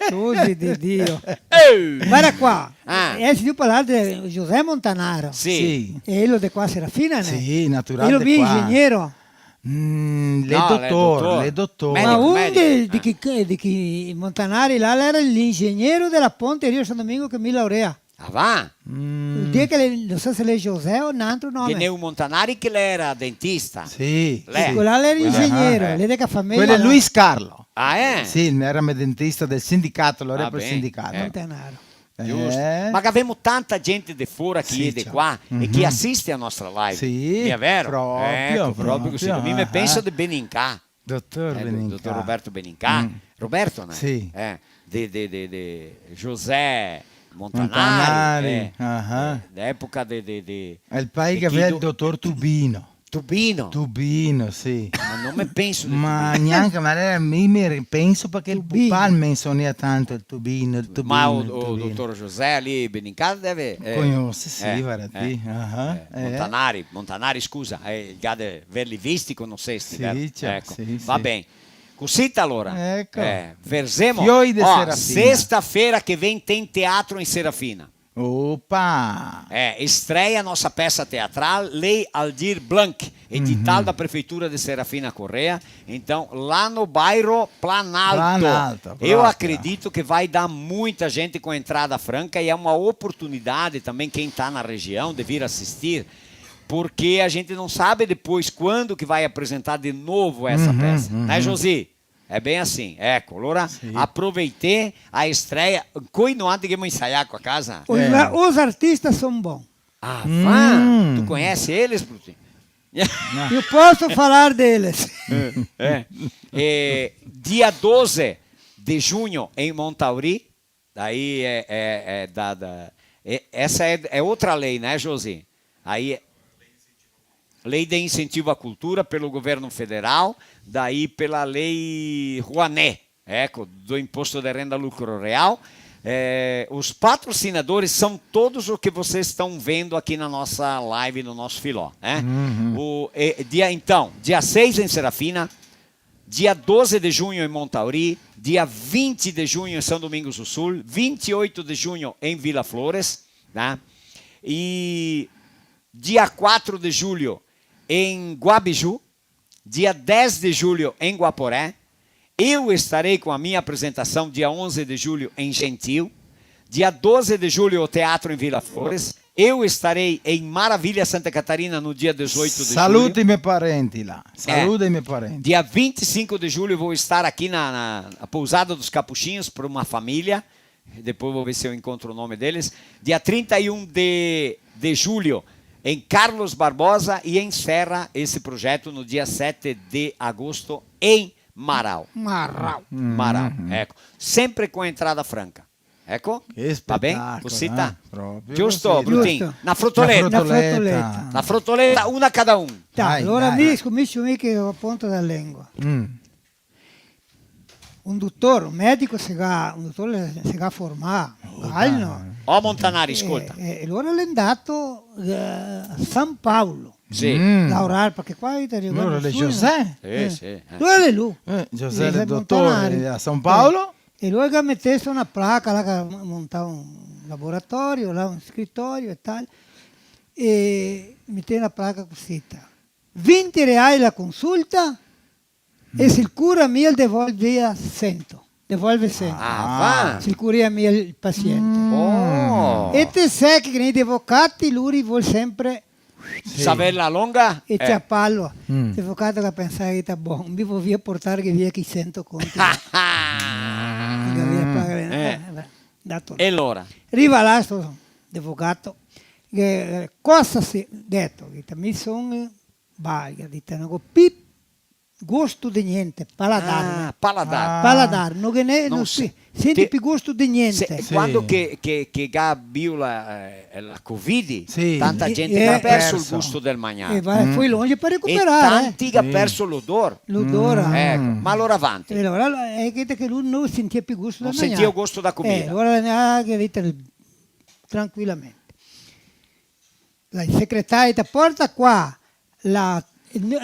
Scusi de Dio. Eh! Varda qua. Ah. Eh, si tu parla de José Montanaro. Sì. Sì. E elo de qua Serafina, né? Sì, natural de qua. Elo mi ingegnero. Mm, l'è dotor, l'è dotor. Medico, medico. Ma un de, de chi, de chi Montanari là, l'era l'ingegnero dela ponte Rio San Domingo che mi laurea. Ah, va? Mm. El dì che l'è, no so se l'è José o un altro nome. Ghe n'è un Montanari che l'era dentista. Sì. L'è. Quel là l'era ingegnero, l'è de che fameia là. Quel l'è Luis Carlo. Ah, eh? Sì, l'era me dentista del sindicato, lo era per sindicato. Ah, ben, eh. Montanaro. Giusto. Eh. Ma che gavemo tanta gente de fora che xe de qua e che asiste a nostra live. Sì, xe vero? Proprio, eco, proprio cusì. Proprio, mi me penso de Benincà. Dotor Benincà. Dotor Roberto Benincà. Mm. Roberto, né? Sì. Eh, de, de, de, de José Montanari, Montanari, eh, de epoca de, de, de, el pai che gavea el dotor Tubino. Tubino. Tubino, sì. Ma no me penso de Tubino. Ma gnanca, ma l'era, mi me penso parché el pupà el mensonea tanto el Tubino, el Tubino, el Tubino. Ma o, o dotor José lì, Benincà, deve, eh, conosi, sì, eh, varda ti. Ah, eh, Montanari, Montanari, scusa, eh, el ga de verli visti, conosesti, vero? Sì, ciò, sì, sì. Eco, va ben. Cusì, alora. Eco. Eh, verzemo. Fioi de Serafina. Ó, sesta-fera che vem tem teatro em Serafina. Opa! É, estreia nossa peça teatral, Lei Aldir Blanc, edital da Prefeitura de Serafina Corrêa. Então, lá no bairro Planalto. Planalto, eu acredito que vai dar muita gente com entrada franca e é uma oportunidade também quem tá na região de vir assistir, porque a gente não sabe depois quando que vai apresentar de novo essa peça. Né, Josi? É bem assim, eco. Alora, aproveitè a estreia. Coi noantri che ghemo ensaià qua a casa. Os, os artistas são bons. Ah, vá? Tu conhece eles, Brutinho? Eu posso falar deles. É, é. É, dia doze de junho, em Montauri. Daí é, é, é dada. É, essa é, é outra lei, né, Josi? Aí é Lei de Incentivo à Cultura pelo governo federal, daí pela Lei Rouanet, eco, do Imposto de Renda Lucro Real. É, os patrocinadores são todos o que vocês estão vendo aqui na nossa live, no nosso Filó, né? O, é, dia, então, dia seis em Serafina, dia doze de junho em Montauri, dia vinte de junho em São Domingos do Sul, vinte e oito de junho em Vila Flores, né? E dia quatro de julho em Guabiju, dia dez de julho em Guaporé. Eu estarei com a minha apresentação dia onze de julho em Gentil, dia doze de julho o teatro em Vila Flores. Eu estarei em Maravilha, Santa Catarina, no dia dezoito de julho. Saluda i me parenti là. É. Saluda i me parenti. Dia vinte e cinco de julho vou estar aqui na, na, na Pousada dos Capuchinhos para uma família. Depois vou ver se eu encontro o nome deles. Dia trinta e um de, de julho, em Carlos Barbosa, e encerra esse projeto no dia sete de agosto em Marau. Marau. Marau, eco. Sempre com entrada franca. Eco. Che spetacolo, eh? Va ben? Cusì, ta? Proprio cusì. Giusto, Brutin? Giusto. Na frotoleta. Na frotoleta. Na frotoleta, una cada un. Dai, alora dai, mi scomincio mi che go a ponta dea lengua. Mm. Un dotor, un medico se ga, un dotor se ga formà, almeno. Ó, Montanari, scolta. E, e alora l'è ndato, eh, a San Paolo. Sì. Mm. Laorar, parché qua i te riva... Lora l'è José. Sì, sì, eh. Lu l'è lu. Eh, José, José el dotore, Montanari. A San Paolo. Eh. E lu el ga metesto na placa là, che el ga montà un laboratorio, là un scritorio e tal. E metè na placa cusita: vinti reai la consulta, e se el cura mia, el devolve via sento. Devolve sento. Ah, va. Se el cura mia el pasiente. Oh. E te sè che i avocati, lori vol sempre saverla longa? E ciaparlo. Mm. L'avocato che pensava che sta bon, mi vo via portarghe via chi sento conti. Che via pagare. Eh. Eh, va, dato. E alora? Riva là sto l'avocato, che, eh, cosa se, deto, che mi son, va, che dite, no go pi gosto de gnente, paladar, né? Ah, paladar. Ah. Paladar, no ghe n'è, no se, senti pi gosto de gnente. Sì. Quando che, che, che ga bio la, eh, la Covid, sì, tanta gente che ga perso el gusto del magnar. E va, foi longe par recuperar, eh. E tanti che ga perso l'odor. L'odor, eh. Eco, ma alora avanti. E alora, eh, che, che lu no sentia pi gosto del magnar. No sentia el gusto da comida. Eh, alora, ah, che dite, tranquilamente. La secretaria te porta qua la,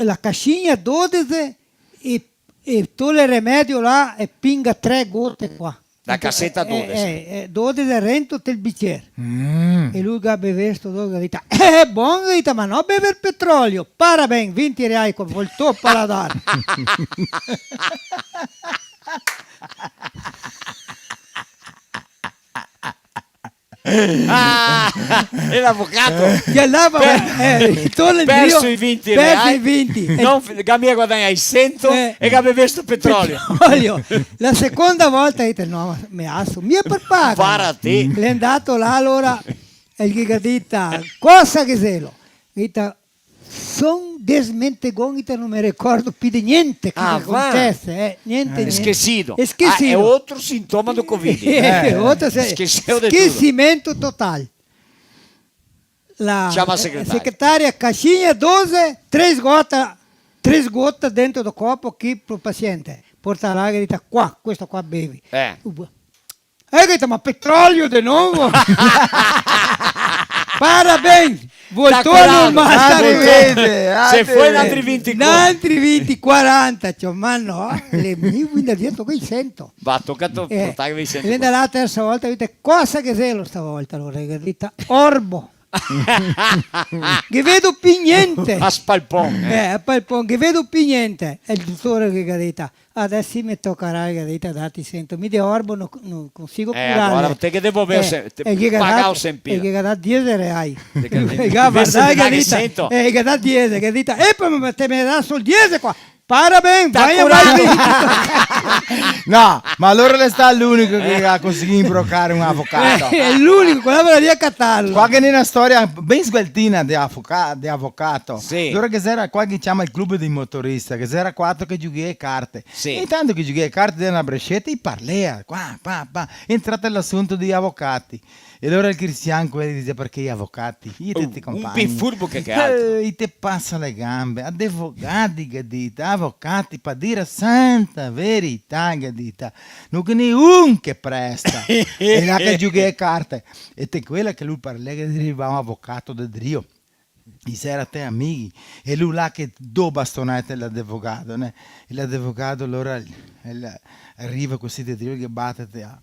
la caixinha doze e, e tol el remedio là e pinga tre gote qua. La caseta doze. Eh, eh, eh, doze rento tel bicer. Mm. E lu ga bevesto doze, ga dito: "Eh, bon", ga dito, "ma no bever petrolio. Para ben, vinti reai, co voltò paladar." Ah, e l'avocato? Che andava, eh, torna indietro, perso i vinti reai, perso i vinti. No, che ga mia guadagnà i sento, eh, e che ga bevesto petrolio. Petrolio. La seconda volta dite: "No, me aso, mia par pagar." Varda ti. L'è andato là, alora, e el ghe ga dito: "Cosa che xelo?" Dito: "Son desmentegon, ita, no me recordo pi de gnente che acontese, eh, gnente, gnente." Esquecido. Esquecido. Ah, é outro sintoma do Covid. Eh, outro, esqueceu de tudo. Esquecimento total. La, chama a secretária. Eh, secretária, caixinha doze, três gota, três gota dentro do copo aqui pro paciente. Porta là, grita: "Qua, questo qua bevi." Eh. E che, ma petrolio de novo? Parabéns! Voltou ao normal, tá vendo? Se foi na altri vinti conto. Na altri vinti, quaranta, ciò, ma no, le mie vinda dietro quei sento. Va, toca to-, eh, portarghe i sento. Vende là la terza volta, dite: "Cosa che xelo stavolta?" Alora, che dita: "Orbo." Che vedo pi gnente. A spalpon, eh. Eh, a spalpon, che vedo pi gnente. E el dotore che ga dita: "Adeso me tocarà", che ga dita, "darti sento. Mi de orbo no, no consigo curarme." Eh, agora te che devo ver, eh, se, te, e che ga paga dat-, o sempre. E che ga dat diese reai. Te che, e che ga vardà, che ga dita, sento. Eh, che ga dat diese, che ga dita: "Eh, ma te me dà sol diese qua." Parabéns, vai, vai. No, ma alora l'è stà l'unico che ga conseguì imbrocar un avocato. Eh, l'è l'unico, quela la via catarlo. Qua ghe n'è na storia ben sgueltina de avoca-, de avocato. Sì. Alora che ghe xera qua che ciama el club dei motorista, che ghe xera quatro che giughea carte. Sì. E intanto che giughea carte, de na breceta, i parlea, qua, pa, pa. Entrà l'asunto dei avocati. E alora el cristian, quel, dixe: "Parché i avocati? I te, te compagni." Un pi furbo che, che altro. Eh, i te pasa le gambe. "Adevogati", ga dita, "avocati, par dir la santa verità", ga dita, "no ghe n'è un che presta." E là che giughea carte. E te quela che lu parlea, che rivava un avocato de drio. I xera te amighi, e lu là che do bastonate l'adevogado, né? E l'adevogado alora el, el riva cusì de drio, che bate te a,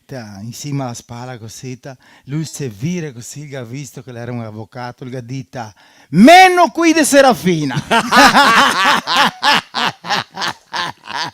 te a, in sima la spala cusì, ta, lu se vira cusì, che ga visto che l'era un avocato, el ga dita: "Meno qui de Serafina!"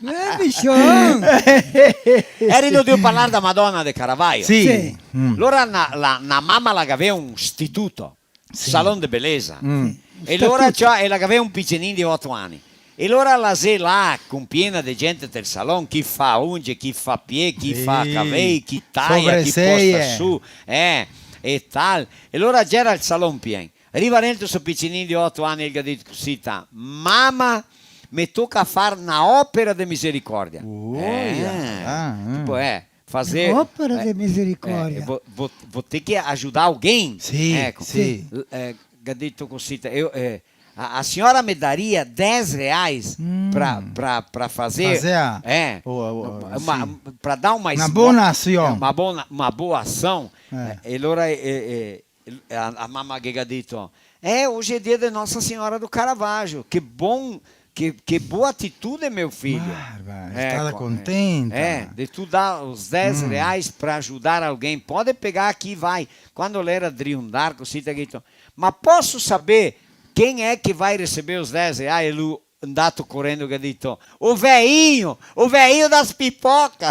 Eh, bichon! Eri drio parlar da Madona de Caravaggio? Sì. Sì. Mm. Alora na, la, na mama la gavea un istituto. Sì. Salon de belesa. Mm. Sì. E lora, ciò, e la gavea un picenin de oto ani. E lora la xe là, con piena de gente del salon, chi fa unge, chi fa pie, chi fa cavei, chi taia, chi posta su, eh, e tal. E lora gera el salon pien. Riva dentro sto picenin de oto ani, el ga dito cusì, ta: "Mama, me toca far na opera de misericordia." Uia. Eh, ah, ah. Tipo, eh, fazer, opera, eh, de misericordia. Eh, vo-, vo-, vou ter que ajudar alguém. Sì, eco. Sì. L-, eh, ga dito cusì, eu, eh, a, a senhora me daria dez reais pra, pra, pra fazer, fazer, eh, o, o, uma, sì, pra dar uma, na bona ação. Uma bona, uma boa ação. Eh. Eh, e alora, eh, eh, a, a mama che ga dito: É, hoje é dia de Nossa Senhora do Caravaggio. Que bom, que, que boa atitude, meu filho. Bárbara, estava contenta. É, de tu dar os dez reais pra ajudar alguém. Pode pegar aqui, vai. Quando ele era driundar, cosita, che ga dito: "Ma posso saber quem é que vai receber os dez reais?" Ele andato corendo che ga dito: "O veinho, o veinho das pipoca."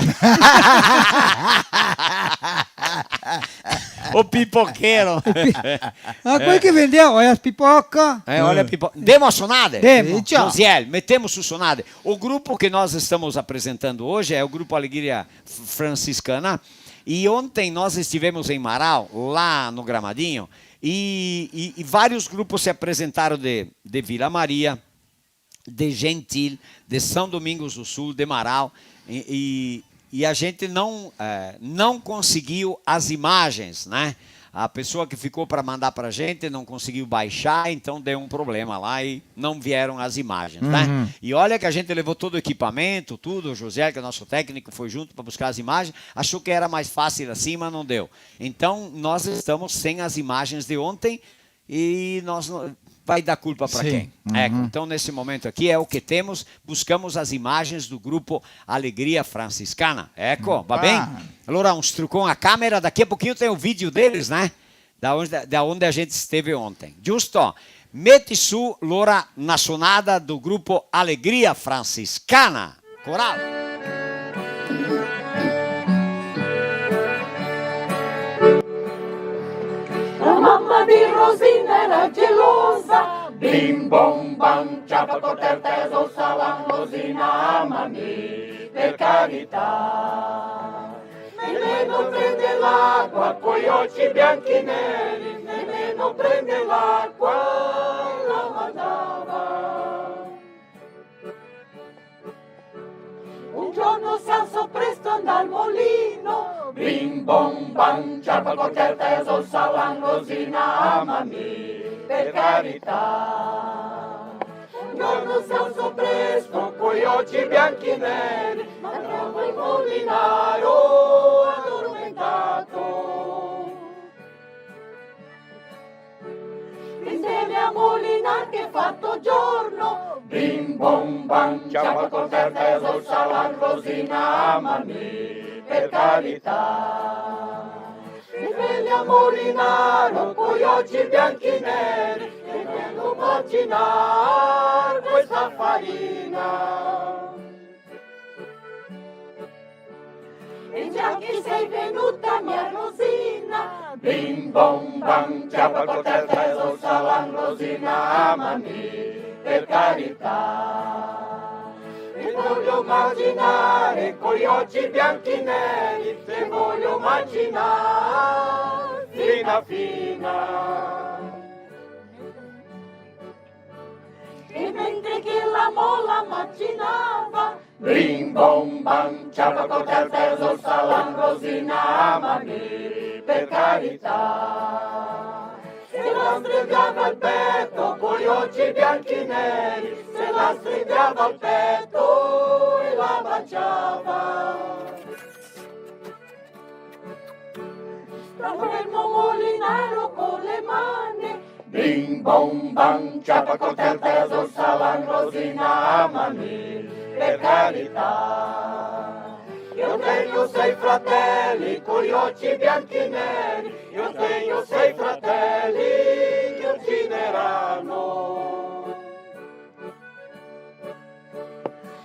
O pipoqueiro. Ma quel che vendeva, olha as pipoca. É, olha a pipoca. Demo a sonade? Demo. Ciao. Josiel, metemos su sonade. O grupo que nós estamos apresentando hoje é o grupo Alegria F-, Franciscana. E ontem nós estivemos em Marau, lá no Gramadinho, e, e, e vários grupos se apresentaram de, de Vila Maria, de Gentil, de São Domingos do Sul, de Marau, e, e, e a gente não, eh, não conseguiu as imagens, né? A pessoa que ficou pra mandar pra gente não conseguiu baixar, então deu um problema lá e não vieram as imagens, né? Uhum. E olha que a gente levou todo o equipamento, tudo, o José, que é nosso técnico, foi junto pra buscar as imagens, achou que era mais fácil assim, mas não deu. Então, nós estamos sem as imagens de ontem, e nós não, vai dar culpa pra quem? Sim. Eco, uhum. Então, nesse momento aqui, é o que temos, buscamos as imagens do grupo Alegria Franciscana. Eco, va ben? Opa. Allora, un strucon a camera, daqui a pouquinho tem o vídeo deles, né? Da onde, da onde a gente esteve ontem. Giusto? Meti su, allora, na sonada do grupo Alegria Franciscana. Coral. La mama de Rosina era gelosa. Bim, bom, bam, ciapa, cortel, teso, salam, Rosina, amami, per carità. Nemeno prende l'acua coi oci bianchi e neri, nemeno prende l'acua, la mandava. Un giorno s'alzò presto, andò al molino, bim, bom, bam, ciapa, cortel, teso, salam, Rosina, amami, per carità. Un giorno s'alzò presto, coi oci bianchi e neri, ma trovò el molinaro addormentato. Dise: "Molinar, che fato giorno!" Bim, bom, bam, ciapa, cortel, teso, salam, Rosina, amami, per carità. Risveglia, molinaro, coi oci bianchi e neri, che devo macinar questa farina. E già che sei venuta, mia Rosina, bim, bom, bam, ciapa, cortel, teso, salam, Rosina, amami, per carità. Te voio macinar coi oci bianchi e neri, te voio macinar fina fina. E mentre che la mola macinava, bim, bom, bam, ciapa, cortel, teso, salam, Rosina, amami, per carità. Se la stringiava al peto coi oci bianchi e neri, se la stringiava al peto e la baciava. Sta fermo, molinaro, con le mani. Bim, bom, bam, ciapa, cortel, teso, salam, Rosina, amami, per carità. Io tegno sei fratelli coi oci bianchi e neri, io tegno sei fratelli che uccideranno.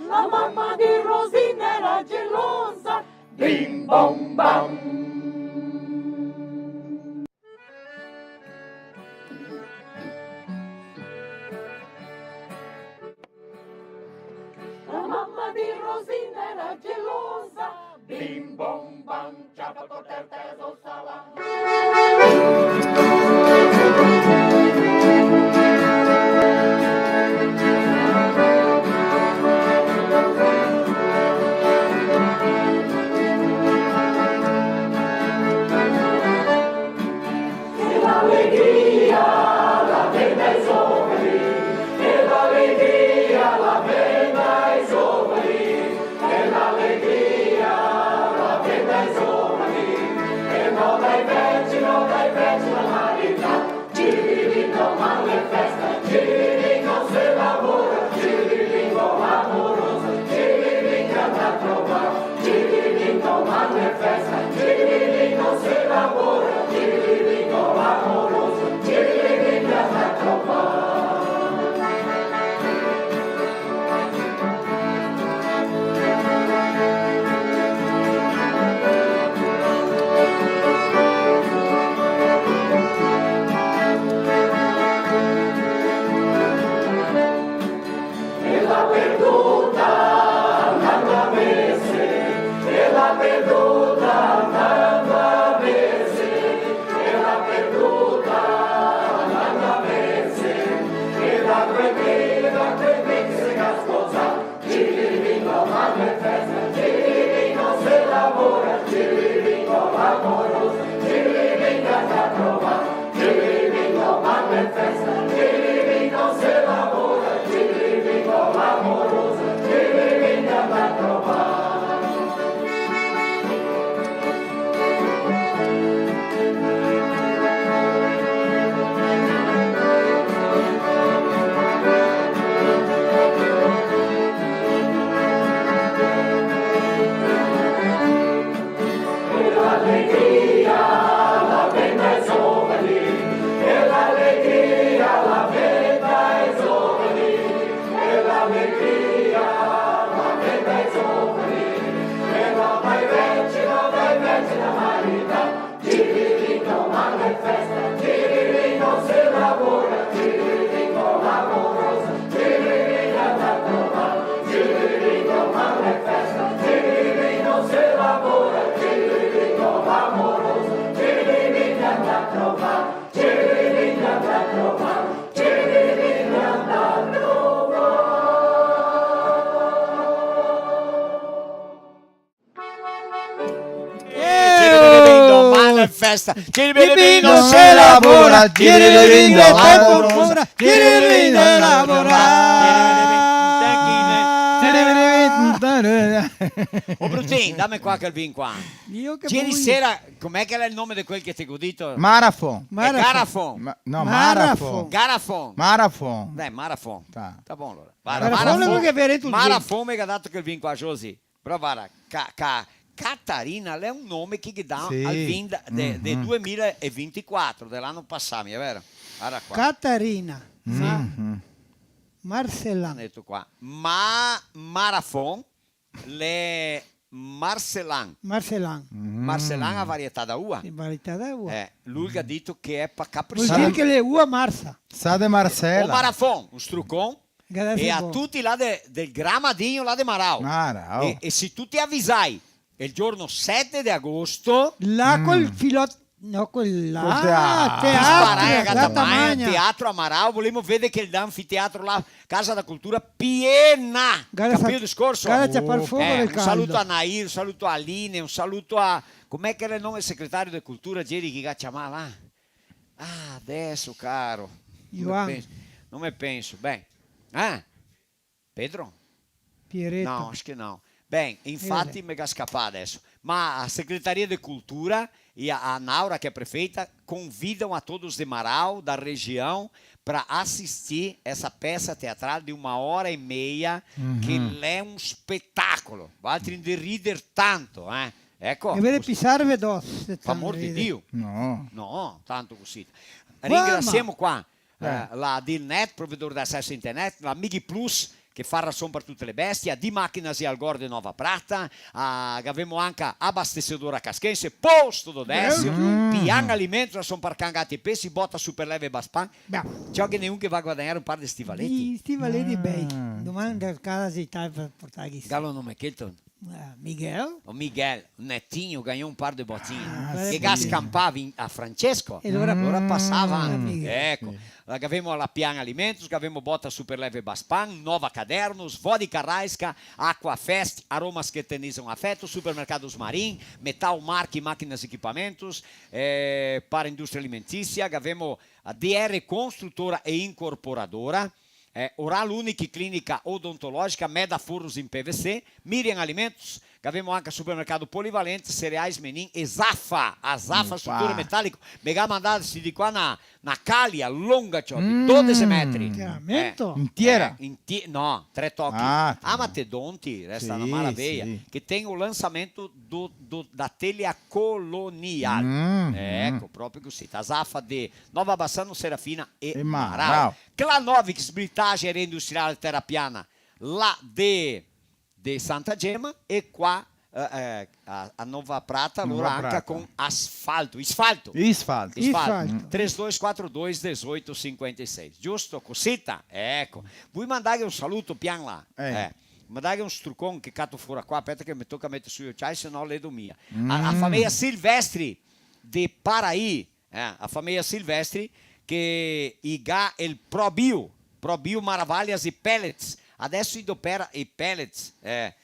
La mamma di Rosina era gelosa. Bim, bom, bam. La mamma di Rosina era gelosa. Bim, bom, bam, ciapa, cortel, teso, salam. Que la alegria la vem das obras, que la alegria la vem das obras, que la alegria la vem das obras, que no dai veci, no dai veci la marità, tiriri no mal. Eh, domani è festa. Ciribiribin, no se lavora. Ciribiribin, no se lavora. Ciribiribin, no se lavora. Ô, Brutin, dame qua quel vin qua. Ieri sera, com'è che l'è el nome de quel che te go dito? Marafon. Marafon. È Garafon. Ma, no, Marafon. Marafon. Garafon. Marafon. Dai, Marafon. Tá. Tá bon, alora. Varda, Marafon, Marafon, che vien tu Marafon me ga dato quel vin qua, Josi. Però varda, Ca-, Ca-, Catarina, l'è un nome che ghe dà al vin de, de, de duemilavintiquatro, de l'ano pasà, mia vero? Varda qua. Catarina. Ma-, Marcelan. Deto qua. Ma-, Marafon, l'è Marcelan. Marcelan. Marcelan, a varietà da ua. Sì, varietà da ua. Eh, lu el ga dito che l'è pa Caprisan. Vol dir che l'è ua marsa. Sa de Marcela. O Marafon, un strucon. Grazie. E a tuti là de, del Gramadinho, là de Marau. Marau. E, e se tuti avisai, el giorno sete de agosto. Là col filot-, no, col là. Col teatro. Teatro, Gatamagna. Teatro a Marau, volemo veder quel anfiteatro là, Casa da Cultura, piena. Capìo el discorso? Gara ciapar fogo del caldo. Eh, un saluto a Nair, un saluto a Aline, un saluto a, com'è che l'è el nome del segretario de cultura, ieri che ga ciamà là? Ah, adeso, caro. Ioan. No me penso, no me penso. Ben. Eh? Pedro? Piereto. No, acho que não. Ben, infati me ga scapà adeso. Ma a Secretaria de Cultura e a, a Naura, que é prefeita, convidam a todos de Marau, da região, pra assistir essa peça teatral de uma hora e meia, que l'è un spetacolo. Valtri ndè rider tanto, eh? Eco, e vede cusì. Pisarve doso, se... Par amor de Dio. No. No, tanto cusì. Ringrasiemo qua, eh, la Dilnet, provedor de aceso a internet, la Mig Plus, che fa rason par tute le bestie, a Di Máquinas e Algor de Nova Prata, a, gavemo anca Abastecedora Casquense, Posto do Décio, Pian Alimentos, rason par can, gati e pesi, Bota Super Leve Baspan. Ciò, ghe n'è un che va a guadagnar un par de stivaleti. I stivaleti bei. Doman da casa i ta-, portarghe. Galo nome chelto? Eh, Miguel. O Miguel, netinho, ganhou um par de botinhas. Ah, che ga scampà a Francesco. E alora pasava. Ah, Miguel. Eco. Sì. La gavemo a la Pian Alimentos, gavemo Bota Super Leve Baspan, Nova Cadernos, Vodka Raiska, Aquafest, aromas que eternizam afeto, Supermercados Marim, Metal Mark, máquinas e equipamentos, eh, para a indústria alimentícia, gavemo a D R Construtora e Incorporadora, eh, Oral Unique Clínica Odontológica, Meda Forros em P V C, Miriam Alimentos, Gavemo anca Supermercado Polivalente, Cereais Menin e Zafa. A Zafa, opa, struture metaliche. Me ga mandà, sì, de qua na, na calia longa, ciò, de dodese metri. Chiaramento? Eh, in tiera? Eh, in ti-, no, tre tochi. Ah, tá. Ah, ma te donti, resta na maraveia. Sì, sì. Che tem o lançamento do, do, da telha colonial. Eco, proprio cusì. A Zafa de Nova Bassano, Serafina e Marau. E Marau. Clanovix, britagem industrial, Terra Piana. Là de de Santa Gema, e qua, eh, eh, a, a Nova Prata, Nova Prata, alora anca con asfalto, isfalto. Isfalto. Isfalto. Isfalto. Três dois quatro dois, dezoito cinquenta e seis. Giusto? Cosita? Eco. Vui mandarghe un saluto, pian là. Eh. Eh. Mandarghe un strucon che cato fora qua, speta che me toca meter su i ociai, se no ledo mia. A, a fameia Silvestri de Paraí, Eh, a fameia Silvestri che i ga el Pro Bio, Pro Bio Maravalhas e Pellets. Adeso i dopera i pellets, eh,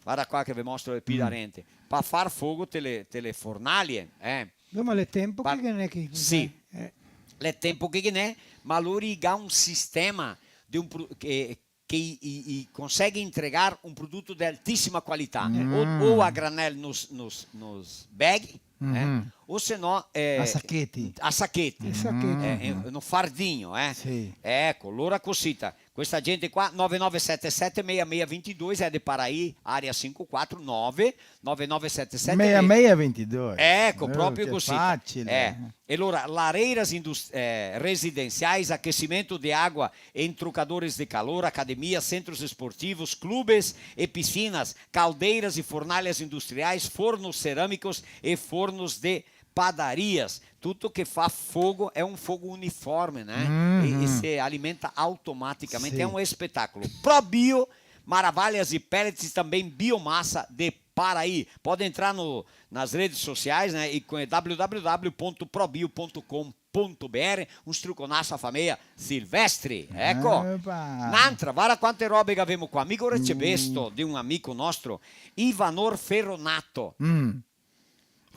varda qua che ve mostro el pi darente, pa far fogo te le, te le fornalie, eh. No, ma l'è tempo che ghe n'è che... Sì. Eh. L'è tempo che ghe n'è, ma lori i ga un sistema de un pro-, che, che i, i, i consegue entregar un produto de altíssima qualità, o, o a granel nos, nos, nos bag, eh, o se no, eh, a sacheti. A sacheti. A sacheti. Eh, eh, no fardinho, eh. Sì. Eco, alora cosita, questa gente qua, nove nove sete sete, meia meia vinte e dois, é de Paraí, área cinco quatro nove, nove nove sete sete, meia meia vinte e dois. Eco, eh, proprio che cosita. Facile. Eh. E alora, lareiras indus-, eh, residenciais, aquecimento de água em trocadores de calor, academia, centros esportivos, clubes e piscinas, caldeiras e fornalhas industriais, fornos cerâmicos e fornos de padarias. Tudo que fa fogo é um fogo uniforme, né? E, e se alimenta automaticamente. Sì. É um espetáculo. Pro Bio, Maravalhas e Pellets e também biomassa de Paraí. Pode entrar no, nas redes sociais, né? E com w w w ponto probio ponto com ponto b r, un struconaso a fameia Silvestri. Eco. Epa. N'antra, varda quante robe che gavemo qua. Mi go recebesto de un amico nostro, Ivanor Ferronato. Mm.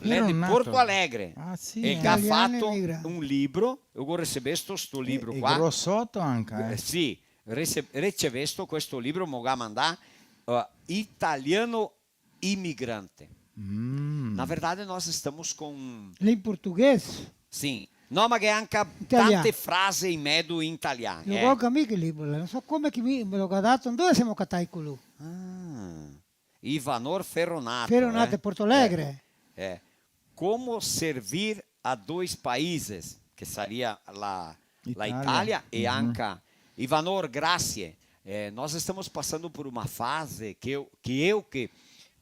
L'è de Porto Alegre. Ah, sì, eh. E el ga fato un libro, eu go recebesto sto libro qua. E grosoto anca, eh. Eh, sì, rece-, recebesto questo libro, mo ga mandà, eh, Italiano Imigrante. Mm. Na verdade, nós estamos com... L'è in portoghese? Sim. No, ma che anca tante frase in medo in italian, eh. Lo go anca mi che libro, no so come che mi, me lo ga dato, dove semo catai quelo? Ah. Ivanor Ferronato, Ferronato, eh. Porto Alegre. Eh, eh. Como servir a dois países, que seria la, la Italia e anca Ivanor, grasie. Eh, nós estamos passando por uma fase que eu, que eu que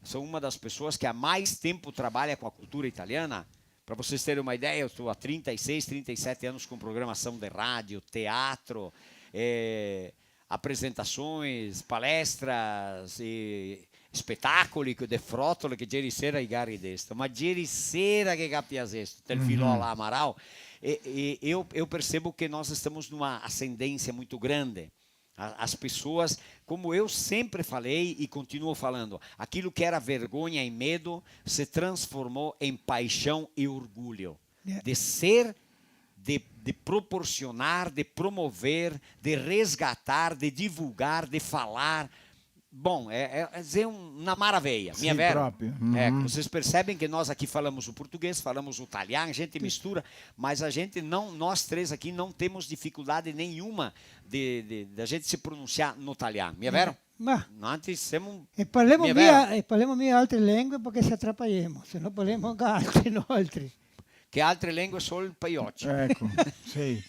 sou uma das pessoas que há mais tempo trabalha com a cultura italiana. Pra vocês terem uma ideia, eu estou há trinta e seis, trinta e sete anos com programação de rádio, teatro, eh, apresentações, palestras e spetacoli co-, de frotole che ieri sera i ga ridesto, ma ieri sera che ga piasesto, tel filò là, Amaral, e, e eu, eu percebo que nós estamos numa ascendência muito grande. A, as pessoas, como eu sempre falei e continuo falando, aquilo que era vergonha e medo se transformou em paixão e orgulho. Yeah. De ser, de, de proporcionar, de promover, de resgatar, de divulgar, de falar. Bom, é, é, é uma maravilha, minha vera. Sim, próprio. Uhum. É, vocês percebem que nós aqui falamos o português, falamos o italiano, a gente mistura, mas a gente não, nós três aqui não temos dificuldade nenhuma de, de, de a gente se pronunciar no italiano, minha vera? Ma... Noantri semo... E parlemo mia, e parlemo mia altre lengue parché se atrapaiemo, se no parlemo anca altri, noaltri. Che altre lengue? Sol el paioccio. Eco, sì.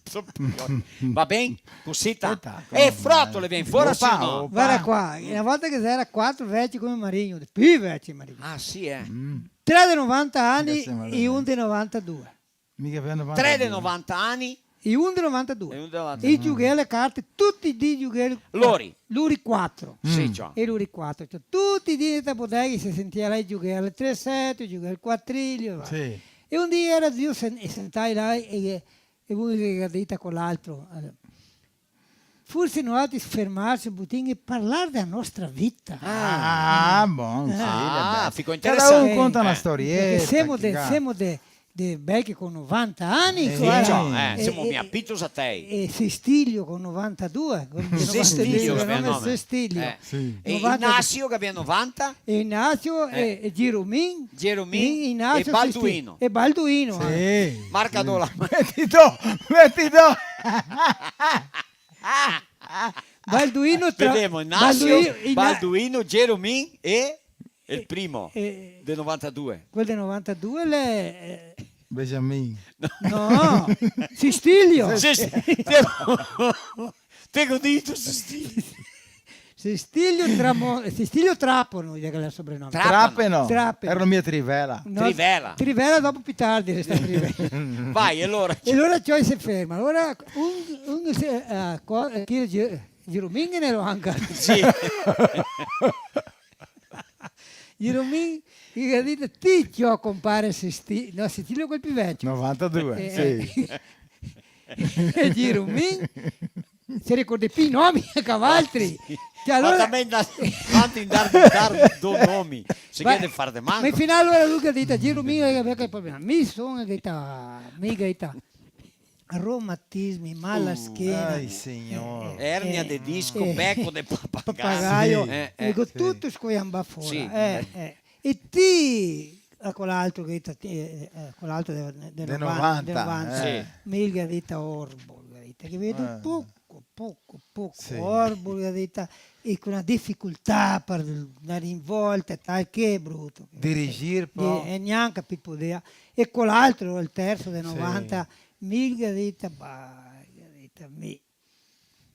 Sol el paioccio. Va ben? Cusita. Speta, e frotole, vien fora, opa, sì o no? Opa. Varda qua, na volta che ghe era quatro veci come Marigno, de pì veci Marigno. Ah, sì, eh? Mm. Tre de novanta ani e un de novantadue. Mica per novantadue. Tre de novanta ani. E un de novantadue. E un de novantadue. E giughea le carte, tuti i dì giughea le... Lori. Lori quatro. Sì, ciò. E lori quatro, ciò. Tuti i dì in sta bodega se sentia là e giughea le tre sette, giughea el quatrilio, va. Sì. E un dì era drio sen-, e sentai là e, e uno che ga dito co l'altro, eh, forse noaltri fermarse un pochetin e parlar dela nostra vita. Ah, bon, sì, ah, vabbè. Fico interesante. Cada un conta na storieta. Parché semo de, semo de, de veci co novanta ani, eh, qua, sì, ciò, eh, e, semo e, mia pitos a tei. E Sestilio co novantadue, quel de Sestilio, novantadue, che bel nome. Sestilio. Eh. Sì. E novanta Ignasio che gavea novanta? E Ignasio, eh, e, e Giromin. Giromin, e Ignasio, e Balduino. Sesti-, e Balduino, sì, eh. Marca do la... Meti do, meti do. Balduino tra-, vedemo, Ignasio, Balduino, Igna-, Balduino, Giromin e E el primo, eh, del novantadue. Quel del novantadue l'è, eh, Benjamin. No, Sestilio. Ses-, te, te go dito Sestilio. Sestilio Tramo-, Sestilio Trapano, che l'è el sobrenome. Trapano. Trapano. Trapano. Era mia Trivela. No, Trivela. Trivela dopo, più tardi, resta Trivela. Vai, alora. E alora ciò, se ferma. Alora, un, un se, eh, co-, eh, chi è Gi-, Giromin ghe n'era anca. Sì. Giromin, i ga dito, ti ciò, compare Sesti-, no, Sestilio quel più vecio. Novantadue, eh, sì. Eh. E Giromin, se ricorda più i nomi che valtri. Sì. Cioè, alora... Ma também dá, quanto in dar, dar do nomi, se ghè de far de manco. Ma in finale alora lu ga dito, Giromin, eh, che problema. Mi son, che ta, mi, che ta. Romatismi, mala schena. Uh, ai, signor. Eh, eh, ernia de disco, eh, beco de papagaio. Papagaio. Sì. Eh, eh. Digo, sì, tuto scoiambà fora. Sì. Eh, eh. E ti, a quel altro che ta-, eh, eh, quel altro de, de, de novanta, novanta, eh. Sì. Mi el ga dito orbo, el ga dito, che vedo, eh, poco, poco, poco. Sì. Orbo, el ga dito, e co na dificoltà par ndar in volta, tal, che bruto. Dirigir, po. Di-, e gnanca pi podea. E quel altro, el terzo de novanta, sì. Mi el ga dito, bah, el ga dito, mi,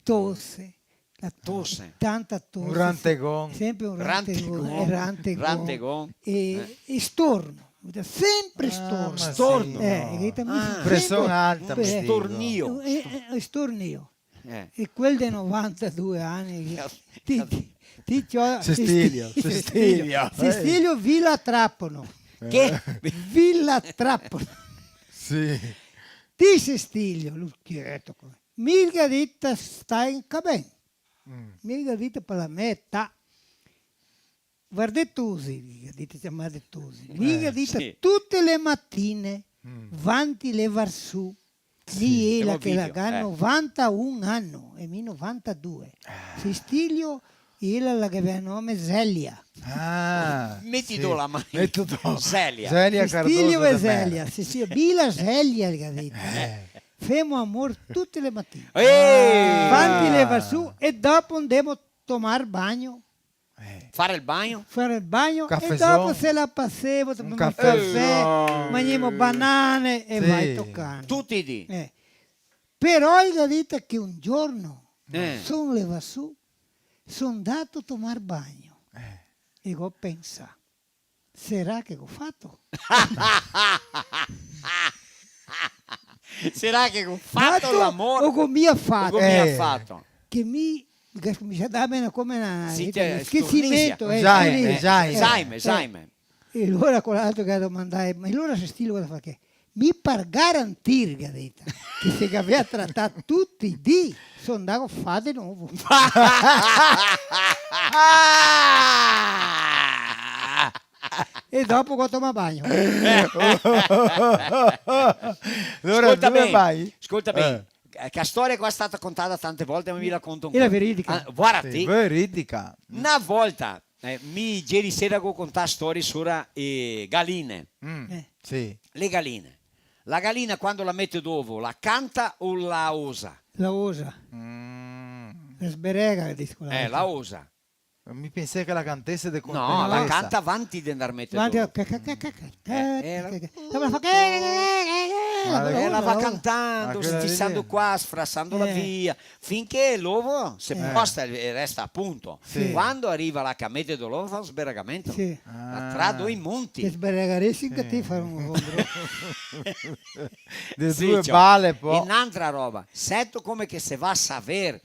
tose, la tose, tose. Tanta tose, un rantegon. Sempre un rantegon, rantegon. E rantegon. Rantegon. E, eh, e storno, sempre storno. Ah, ma storno. Sì, no. Eh, el ga dito, mi, ah, sempre presion alta, mi digo. Stornio. Eh, eh, eh, stornio. Eh. E quel de novantadue ani, ti, ti, ti, ciò, Sestilio, Sestilio, Sestilio, eh. Sestilio Vila Trapano. Eh. Che? Vila Trapano. Sì. Ti Sestilio, lu chieto, co-, mi el ga dito sta in caben. Mm. Mi el ga dito par la me età. Vardè, tosi, el ga dito, ciamà de tosi. Eh, sì. Mi el ga dito, tute le matine, mm, vanti levar su, sì, mi, ela che la ga, eh, novantaun ano e mi novantadue. Ah. Sestilio, ela la gavea nome Zelia. Ah, meti do la man. Meti do. Zelia. Zelia Cardoso. Sestilio e Zelia, sì, sì, Vila Zelia, el ga dito. Eh. Femo amor tute le matine. Eh! Vanti levar su e dopo ndemo tomar bagno. Eh. Fare el bagno? Fare el bagno e dopo se la pasemo, tomemo un cafè, eh, no, magnemo banane e vai tocando. Tuti i dì. Eh. Però el ga dito che un giorno, eh, son levà su, son ndato tomar bagno. Eh. E go pensà, sarà che go fato? Sarà che go fato l'amor? O go mia fato? O go mia fato? Che mi, che scominsia a darme na, come na, sì, un schiesimento, eh, stornisia. Zaime, eh, zaime. Zaime, eh, zaime. E alora quel altro che ga domandà, ma alora Sestilio cosa fa che? Mi par garantir, el ga dito, che se gavea tratà tuti i dì, son ndà a far de novo. E dopo go tomà bagno. Alora, scolta ben, dove vai? Scolta ben. Eh. Eh, che storia qua è stata contata tante volte, ma mi la conto ancora. E la veridica. Ah, varda ti. Sì, veridica. Na volta, eh, mi ieri sera go contà storie sora, eh, galine. Mm, eh, sì. Le galine. La galina quando la mete d'ovo, la canta o la osa? La osa. Mm. La sberega, dico la... Eh, la osa. Mi pensei che la cantese de contentaresa. No, la canta vanti de ndar meter dopo. Vanti, ca, ca, ca, ca, ca, eh, eh, la, ca, ca, ca. Dopo la fa, ca, ca, ca, ca, ca. Ah, dopo, eh, la va cantando, ah, quela lì, stisando qua, sfrasandola via, finché l'ovo se posta e resta a punto. Sì. Quando ariva la camete de l'ovo, fa un sberagamento. Sì. La trado i monti. Te sberagaresi anca ti far un ovo. De due bale, po. Sì, ciò. E n'antra roba, seto come che se va a saver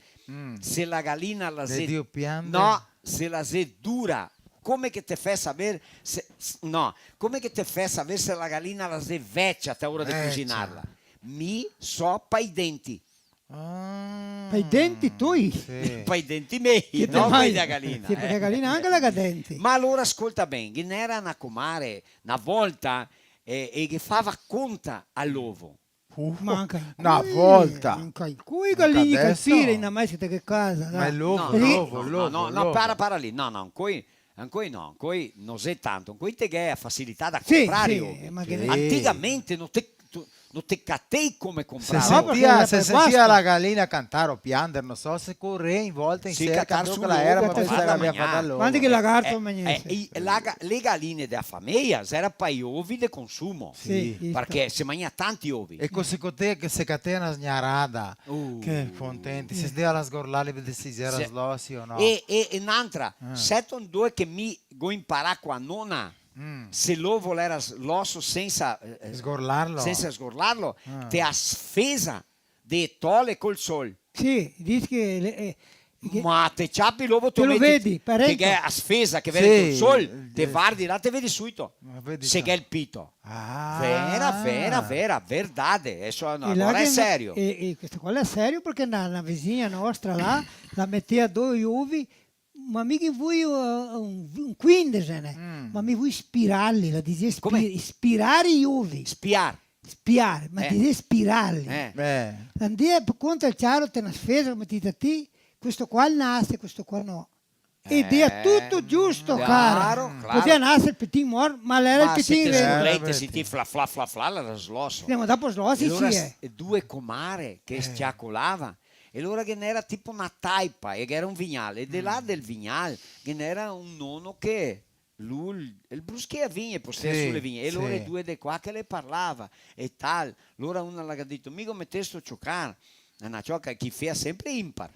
se la galina la xe... De Dio piante? No, se la xe dura. Come che te fè saver se, s-, no, come che te fè saver se la galina la xe vecia a ora de cusinarla? Vecia. Mi so pai denti. Ah, pai denti tui? Sì. Pai denti mei, no pai dea galina, sì, eh. Parché la galina anca la ga denti. Ma alora scolta ben, ghe n'era na comare, na volta, e, e ghe fava conta a l'ovo. Uh, ma anca na volta. Anca incoi, incoi galine, adeso? Capire, na mai sita che casa, ma dai. L'ovo, no, l'ovo, no, l'ovo, no, no, l'ovo. Para, para lì. No, no, incoi, incoi no, incoi no xe tanto. Incoi te ghe a fasilità da comprare, sì, sì, ovi. Ma che... Sì. Antigamente no te, tu, no te catei come comprare. Se sentia, se sentia la galina cantar o piander, no so, se corei in volta in serca, catar su l'ovo, che la era, ma pensava che la gavea fato l'ovo. Quando che lagarto magnese. Eh, eh, i, la ga-, le galine dea fameja, xera pa i ovi de consumo. Sì, sì, parché se magna tanti ovi. E co se cotea, che se catea na sgnarada, uh, che contenti, se dea la sgorlada, vedea se gera slosi o no. E, e, e n'antra, seto ndove che mi go imparà co a nona, se l'ovo l'era s-, loso sensa, eh, eh, sgorlarlo. Sensa sgorlarlo, te a sfesa de tole col sol. Sì, disi che le, eh, che... Ma te ciapi l'ovo, te lo vedi, parento. Che gh'è a sfesa che vedi col sol, te vardi là, te vedi suito. Ma vedi se gh'è el pito. Ah. Vera, vera, vera, verdade. Eso no, e là agora che xe serio. E, e questo qua xe serio parché na, na vexina nostra là, la metea doi ovi, ma mi che voi, eh, un, un quindese, ne? Mm. Ma mi voi spirarli, la dixea spi-, come? Spirare i ovi. Spiar. Spiar, ma dixea spirarli. Eh. Eh. Andea par conto al ciaro, te na sfesa, come ti dixi ti, questo qua nase, questo qua no. E dea tuto giusto, cara. Claro, claro. Podea nasar el pitin mor, ma l'era el pitin. Ma se te scolei, te senti fla, fla, fla, fla, l'era sloso. Sì, ma dopo slosi, sì, eh. E alora s-, e due comare che s-, ciacolava, e alora ghe n'era tipo na taipa, e ghe era un vignal, e de là del vignal ghe n'era un nono che lu, el bruschea vigne, postea su le vigne, e alora e due de qua che le parlava, e tal. Alora una la ga dito: "Mi go metesto a ciocar, na cioca che fea sempre impar."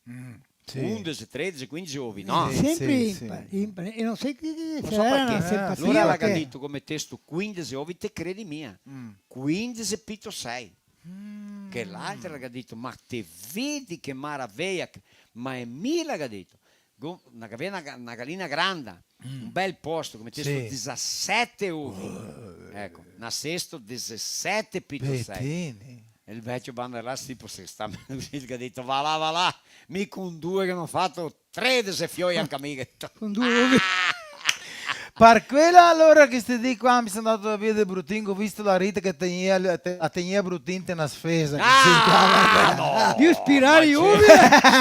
Mm, sì. Undese, tredese, quindese ovi, no? Sì, sempre impar, impar. E no so che, che... No so parché. Alora la ga dito: "Go metesto quindese ovi, te credi mia. Mm. Quindese pito sei." Mm. Che l'altra la ga dito: "Ma te vedi che maraveja, che, ma e mi", la ga dito, go-, na gavea na ga-, na galina granda, un bel posto, go metesto disasete ovi. Eco, nasesto disasete pito sei. Petini. E el vecio banda là, tipo, se sta, el ga dito: "Va là, va là, mi con due che go fato tredese fioi anca mi", ga dito. Con due ovi. Par quela alora che ste dì qua, mi son ndà via de Brutin, go visto la Rita che tegnea, te-, la tegnea Brutin te na sfesa, cusì. Ah, no, Dio, spirare i ovi.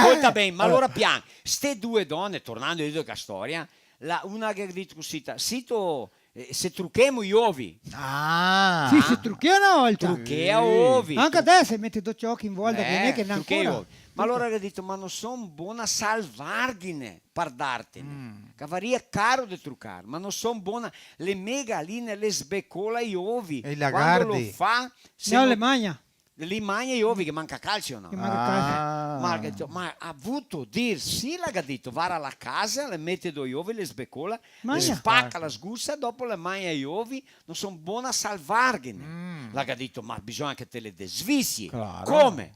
Scolta ben, ma alora pian, ste due done, tornando drio sta storia, la, una che ga dito cusì, ta-, sito, eh, se truchemo i ovi. Ah. Sì, se truchea na volta. Truchea ovi. Anca adeso se mete do ciochi in volta, che no xe che... Eh, truchea i ovi. Ma alora la ga dito: "Ma no son bona a salvarghene par dartene. Mm. Che varia caro de trucar, ma no son bona, le me galine le sbecola i ovi. E i lagardi? Quando lo fa, se no, no le magna." Li magna i ovi, che manca calsio, no? Che manca calsio. Ah. Ma, ma ga dito, ma ha vuto dir, sì, la ga dito, va a la casa, le mete do i ovi, le sbecola, le spaca la sgusa, dopo le magna i ovi, no son bona a salvarghene. Mm. La ga dito, ma bisogna che te le desvisi. Claro. Come?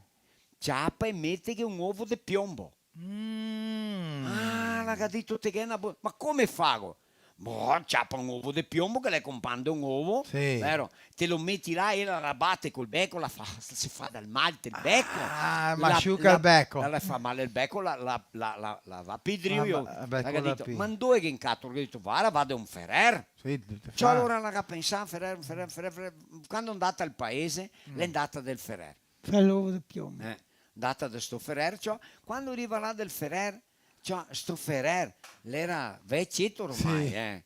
Ciapa e meteghe un ovo de piombo. Mm. Ah, la ga dito, te ghe na bo-, ma come fago? Boh, ciapa un ovo de piombo, che l'è compagno de un ovo, sì, vero? Te lo meti là e la, la bate col beco, la fa, se fa del mal del beco. Ah, la, masiuca el beco. La, la fa mal el beco, la, la, la, la, la va pi drio. Ah, ma, beco la ga dito, pi. Ma ndove che incato? Ga dito, vara, vado a un ferer. Sì, te fa. Ciò, alora la ga pensà, ferer, ferer, ferer, ferer. Quando l'è ndata al paese, l'è ndata del ferer. Fa l'ovo de piombo. Eh, ndata de sto ferer, ciò, quando riva là del ferer, ciò, sto ferer, l'era vecieto ormai, sì, eh.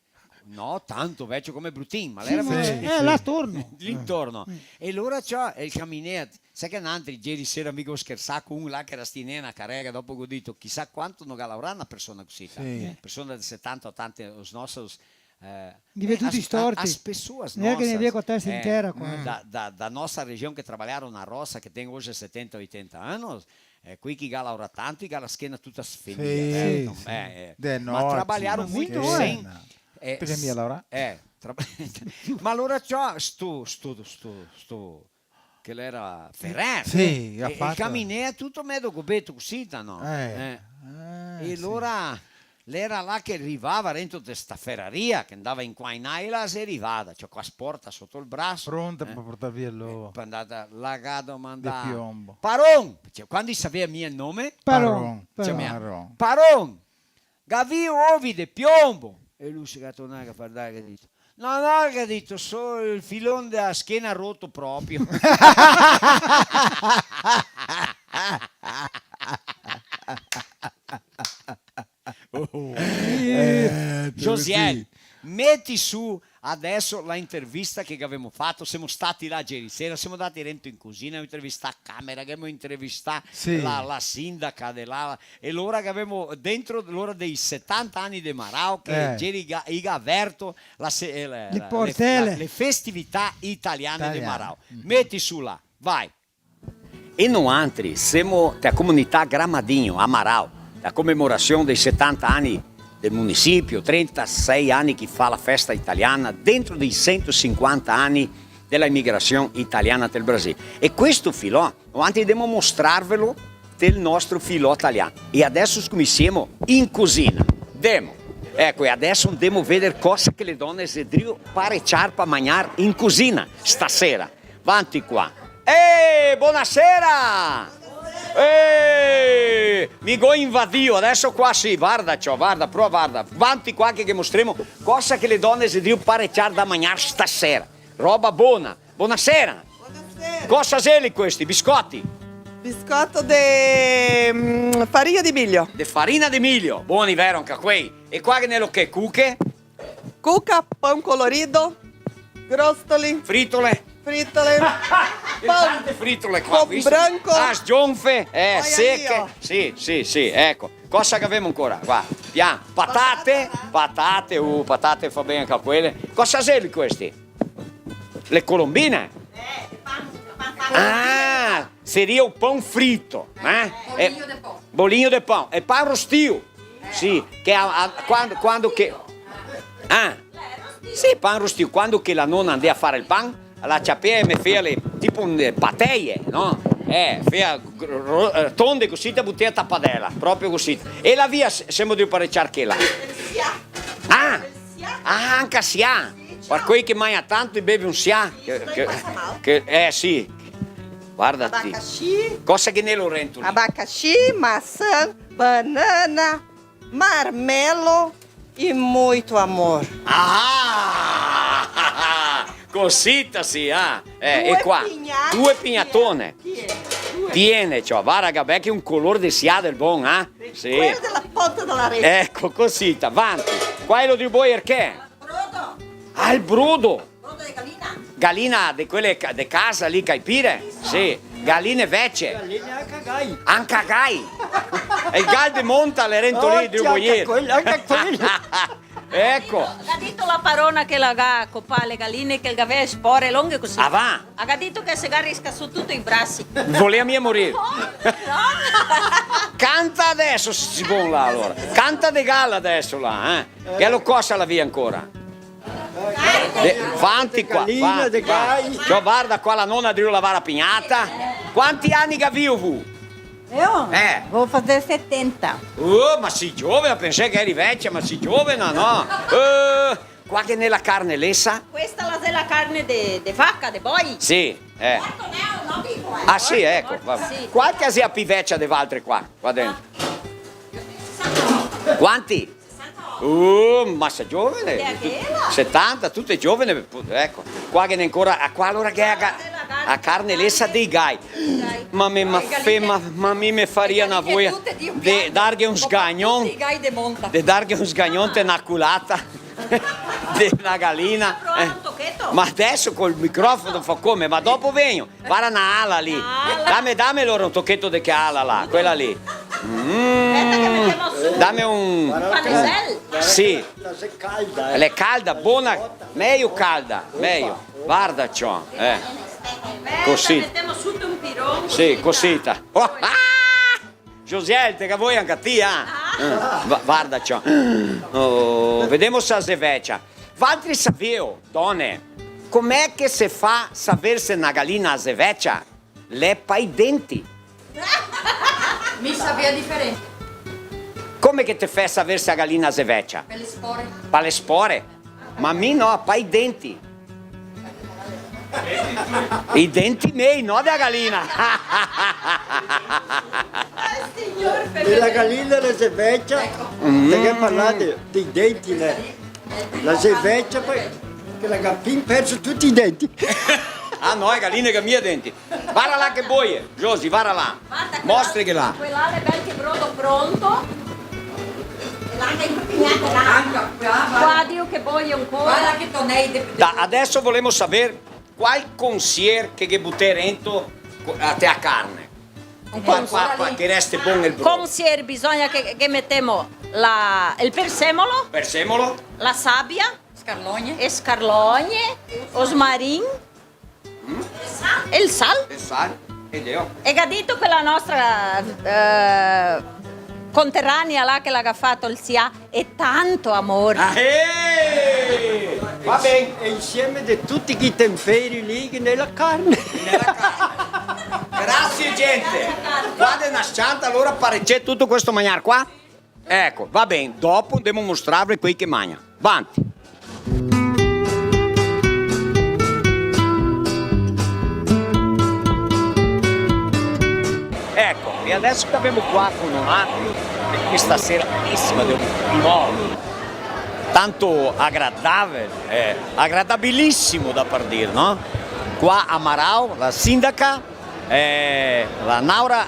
No tanto vecio come Brutin, ma l'era vecieto. Sì, sì. Eh, là torno. L'intorno. Eh. E alora, ciò, el caminea, sa che nantri, ieri sera mi go schersà co un là che rastignea na carega, dopo go dito, chisà quanto no ga laorà na persona cusì, sì, persona de setanta, otanta, os nossos Eh, i vien tuti storti. A, a spesura, no, che ne vien co a testa in tera qua. Da, da, da nostra region che trabalharon na roça, che ten oxe setenta, oitenta anos, eh, quei che ga laorà tanto, i ga la schena tuta sfenida, sì, eh, sì. De note, ma trabalharon muito, sì, sen, eh, te che mi laorà? Eh, tra-, ma alora ciò, sto, sto, sto, sto, che l'era ferer. Sì, e, e fato. Caminea tuto medo gobeto cusì, no? Eh. Eh. Ah, e sì. Alora l'era là che rivava dentro de sta feraria, che ndava in qua in là, e la xe rivada, ciò, co a sporta soto el braso. Pronta, eh, par portar via l'ovo. Eh, par ndar là, la ga domandà. De piombo. Paron! Ciò, quando i savea mia el nome? Paron. Paron. Ciò, mia, Paron. Paron! Gavì ovi de piombo! E lu se ga tornà a fardar, che ga dito: No, no, el ga dito, so el filon dela schena roto proprio. Oh. Eh, Josiel, sì. Meti su adeso la intervista che gavemo fato. Semo stati là ieri sera, semo ndati rento in cusina, gavemo intervistà a Camera, gavemo intervistà, sì, la, la sindaca de là, e lora che gavemo dentro, lora dei setanta ani de Marau, che, eh, ieri i ga, i ga averto la se-, eh, la, le, le portele, la, le festività italiane de Marau. Italiane. Mhm. Meti su là, vai. E noantri semo te a comunità Gramadinho, a Marau, te a comemorasion dei setanta ani del municipio, trentasei ani che fa la festa italiana, dentro dei sento e sinquanta ani de la imigrasion italiana del Brasil. E questo filò, noantri ndemo mostrarvelo del nostro filò talian. E adeso scominsiemo in cusina. Ndemo. Eco, e adeso ndemo veder cosa che le done xe drio pareciar par magnar in cusina stasera. Vanti qua. Eh, bonasera! Eh, mi go invadìo, adeso qua sì, varda ciò, varda, prova, varda. Vanti qua che, che mostremo cosa che le done xe drio pareciar da magnar stasera. Roba bona. Bonasera. Bonasera. Cosa xeli questi? Biscoti? Biscoto de, mm, farina de milho. De farina de milho. Boni, vero, anca quei. E qua che ne lo che, cuche? Cuca, pão colorido, grostoli. Fritole. Fritole. Che tante fritole qua, pão visto? Branco. Ah, sgionfe, eh, seche. Sì, sì, sì, eco. Cosa che gavemo ancora? Qua, pian. Patate, patate, uh, patate fa ben anca quele. Cosa xeli questi? Le colombine? Eh, pan, pan, pan. Ah, saria o pão frito, né? Eh, bolinho de pão. Bolinho de pão. E pan rostio. Sì, che a, a, quando, quando che... Ah, sì, pan rostio. Quando che la nona ndea far el pan, la ciapea e me fea le, tipo un, eh, pateie, no? Eh, fea gro-, ro-, eh, tonde cusì, te butea tapadela, proprio cusì. E la via, s-, semo drio pareciar che là. Ah! Ah, anca sià! Par quei che magna tanto e beve un sià. Che, che, che, eh, sì. Varda ti. Abacaxi. Cosa che ne lo rento lì? Abacaxi, maçã, banana, marmelo e muito amor. Ah! Cosita sì, ah! Eh, e qua? Due pignate. Due pignatone. Piene, piene. Due. Piene, ciò, varda che bel, che un color de sià del bon, eh? Sì. Quel de la ponta de la rete. Eco, cosita, vanti. Qua xe lo drio boier che? Brodo. Ah, el brodo. Brodo de galina. Galina de quele ca-, de casa lì, caipire? Sì. Galine vece. Galine anca gai. Anca gai. E el gal de monta l'è rento lì, drio boier. Anca quel, anca quel. Eco. Ga dito la parona che la ga copà le galine che le gavea spore longhe cusì. Ah, va? La ga dito che se ga riscà su tuti i brasi. Volea mia morir. No, no. Canta adeso, Simon, là, alora. Canta de gala adeso, là, eh. Che lo cosa la via ancora? De, vanti qua, galina, vanti, de vanti. Gai. Ciò, varda qua la nona drio lavar la pignata. Quanti ani che gavìo vu? Eo? Eh. Vo fazer setenta. Oh, ma sì giovena, pensea che eri vecia, ma sì giovena, no? Eh, qua che n'è la carne lesa? Questa la xe la carne de, de vaca, de boi. Sì, eh. Morto, no, no vivo, eh. Ah, sì, eco, va. Sì. Qual che xe la pi vecia de valtre qua, qua dentro? Quanti? Uh, ma xe giovene, tute, setanta, tute giovene, pu-, eco. Qua che n'è ancora, a qua alora che xe a ga-, a carne lesa dei gai. Ma me, ma fe-, ma, ma mi me faria na voia de darghe un sgagnon, de darghe un sgagnon te na culata de na galina, eh. Ma adeso col microfono fa come? Ma dopo vegno. Varda na ala lì. Na ala. Dame, dame alora un tocheto de che ala là, quela lì. Mm. Speta che metemo su. Dame un... Panesel. Sì. La xe calda, eh. L'è calda, bona, mejo calda, mejo. Varda ciò, eh. Speta, cosita. Metemo su un piron, sì, cosita. Cosita. Josiel, te ga voia anca ti, ah? Ah. Eh, va-, varda ciò. Oh, vedemo se la xe vecia. Valtri saveo, done, com'è che se fa saver se na galina la xe vecia? L'è pa i denti. Mi savea diferente. Come che te fè saver se a galina la xe vecia? Pa le spore. Pa le spore? Ma mi no, pa i denti. I denti mei, no dea galina. Ai, signor, e la galina la xe vecia, eco. Mm. Parché parlà de, dei denti, né? La xe vecia, poi La ga fin perso tuti i denti. Ah no, e galine ga mia denti. Vara là che boie, Josi, vara là. Varda, quel là, mostreghe là. Quel là l'è bel che brodo pronto. E là che incupignate là. Anca qua, varda. Qua, Dio, che boie ancora. Varda che tonei de, de... Da, adeso volemo saver qual consier che ghe butè rento co-, a te a carne. Qua, qua, qua, che reste bon el brodo. Consier bisogna che, che metemo la, el persemolo. Persemolo. La sabia. Scarlogne. E scarlogne, osmarin. Mm? E el sal. E sal. E deo. E ga dito quela nostra, eh, conteranea là che la ga fato el sià, e tanto amor. Ah, eh! Va ben. E insieme de tuti chi temperi lì, nela carne. Nela carne. Grasie, gente. Qua de na s-cianta, alora, parecè tuto questo magnar qua? Eco, va ben, dopo ndemo mostrarve quei che magna. Vanti. Eco, e adeso che gavemo qua co noantri, de questa sera belisima, de un, no, tanto agradavel, eh, agradabilisimo da par dir, no? Qua a Marau, la sindaca, eh, la Naura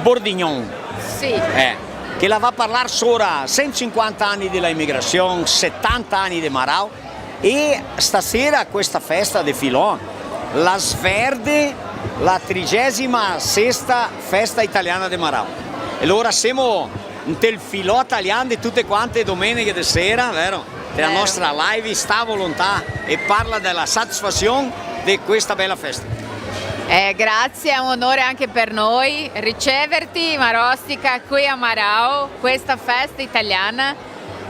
Bordignon. Sì. Eh, che la va parlar sora sento sinquanta ani de la imigrasion, setanta ani de Marau, e stasera questa festa de filò la sverde la trigesima sesta festa italiana de Marau. E alora semo ntel filò talian de tute quante e domeneghe de sera, vero? Dela nostra live, sta a volontà e parla dela satisfasion de questa bela festa. Eh, grazie, è un onore anche per noi riceverti, Marostica, qui a Marau, questa festa italiana,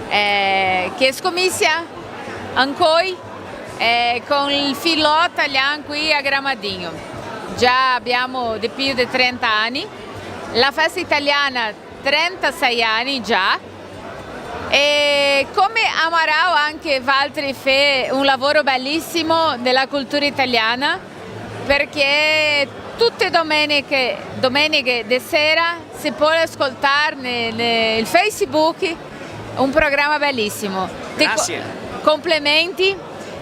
eh, che scomisia ancoi, eh, con el filò talian qui a Gramadinho. Già abbiamo di più di trenta anni. La festa italiana trentasei ani già, e come a Marau anche valtri fè un lavoro belisimo dela cultura italiana, parché tute domeneghe, domeneghe de sera se pol scoltar ne, ne el Facebook un programa belisimo. Te co-, grazie. Complementi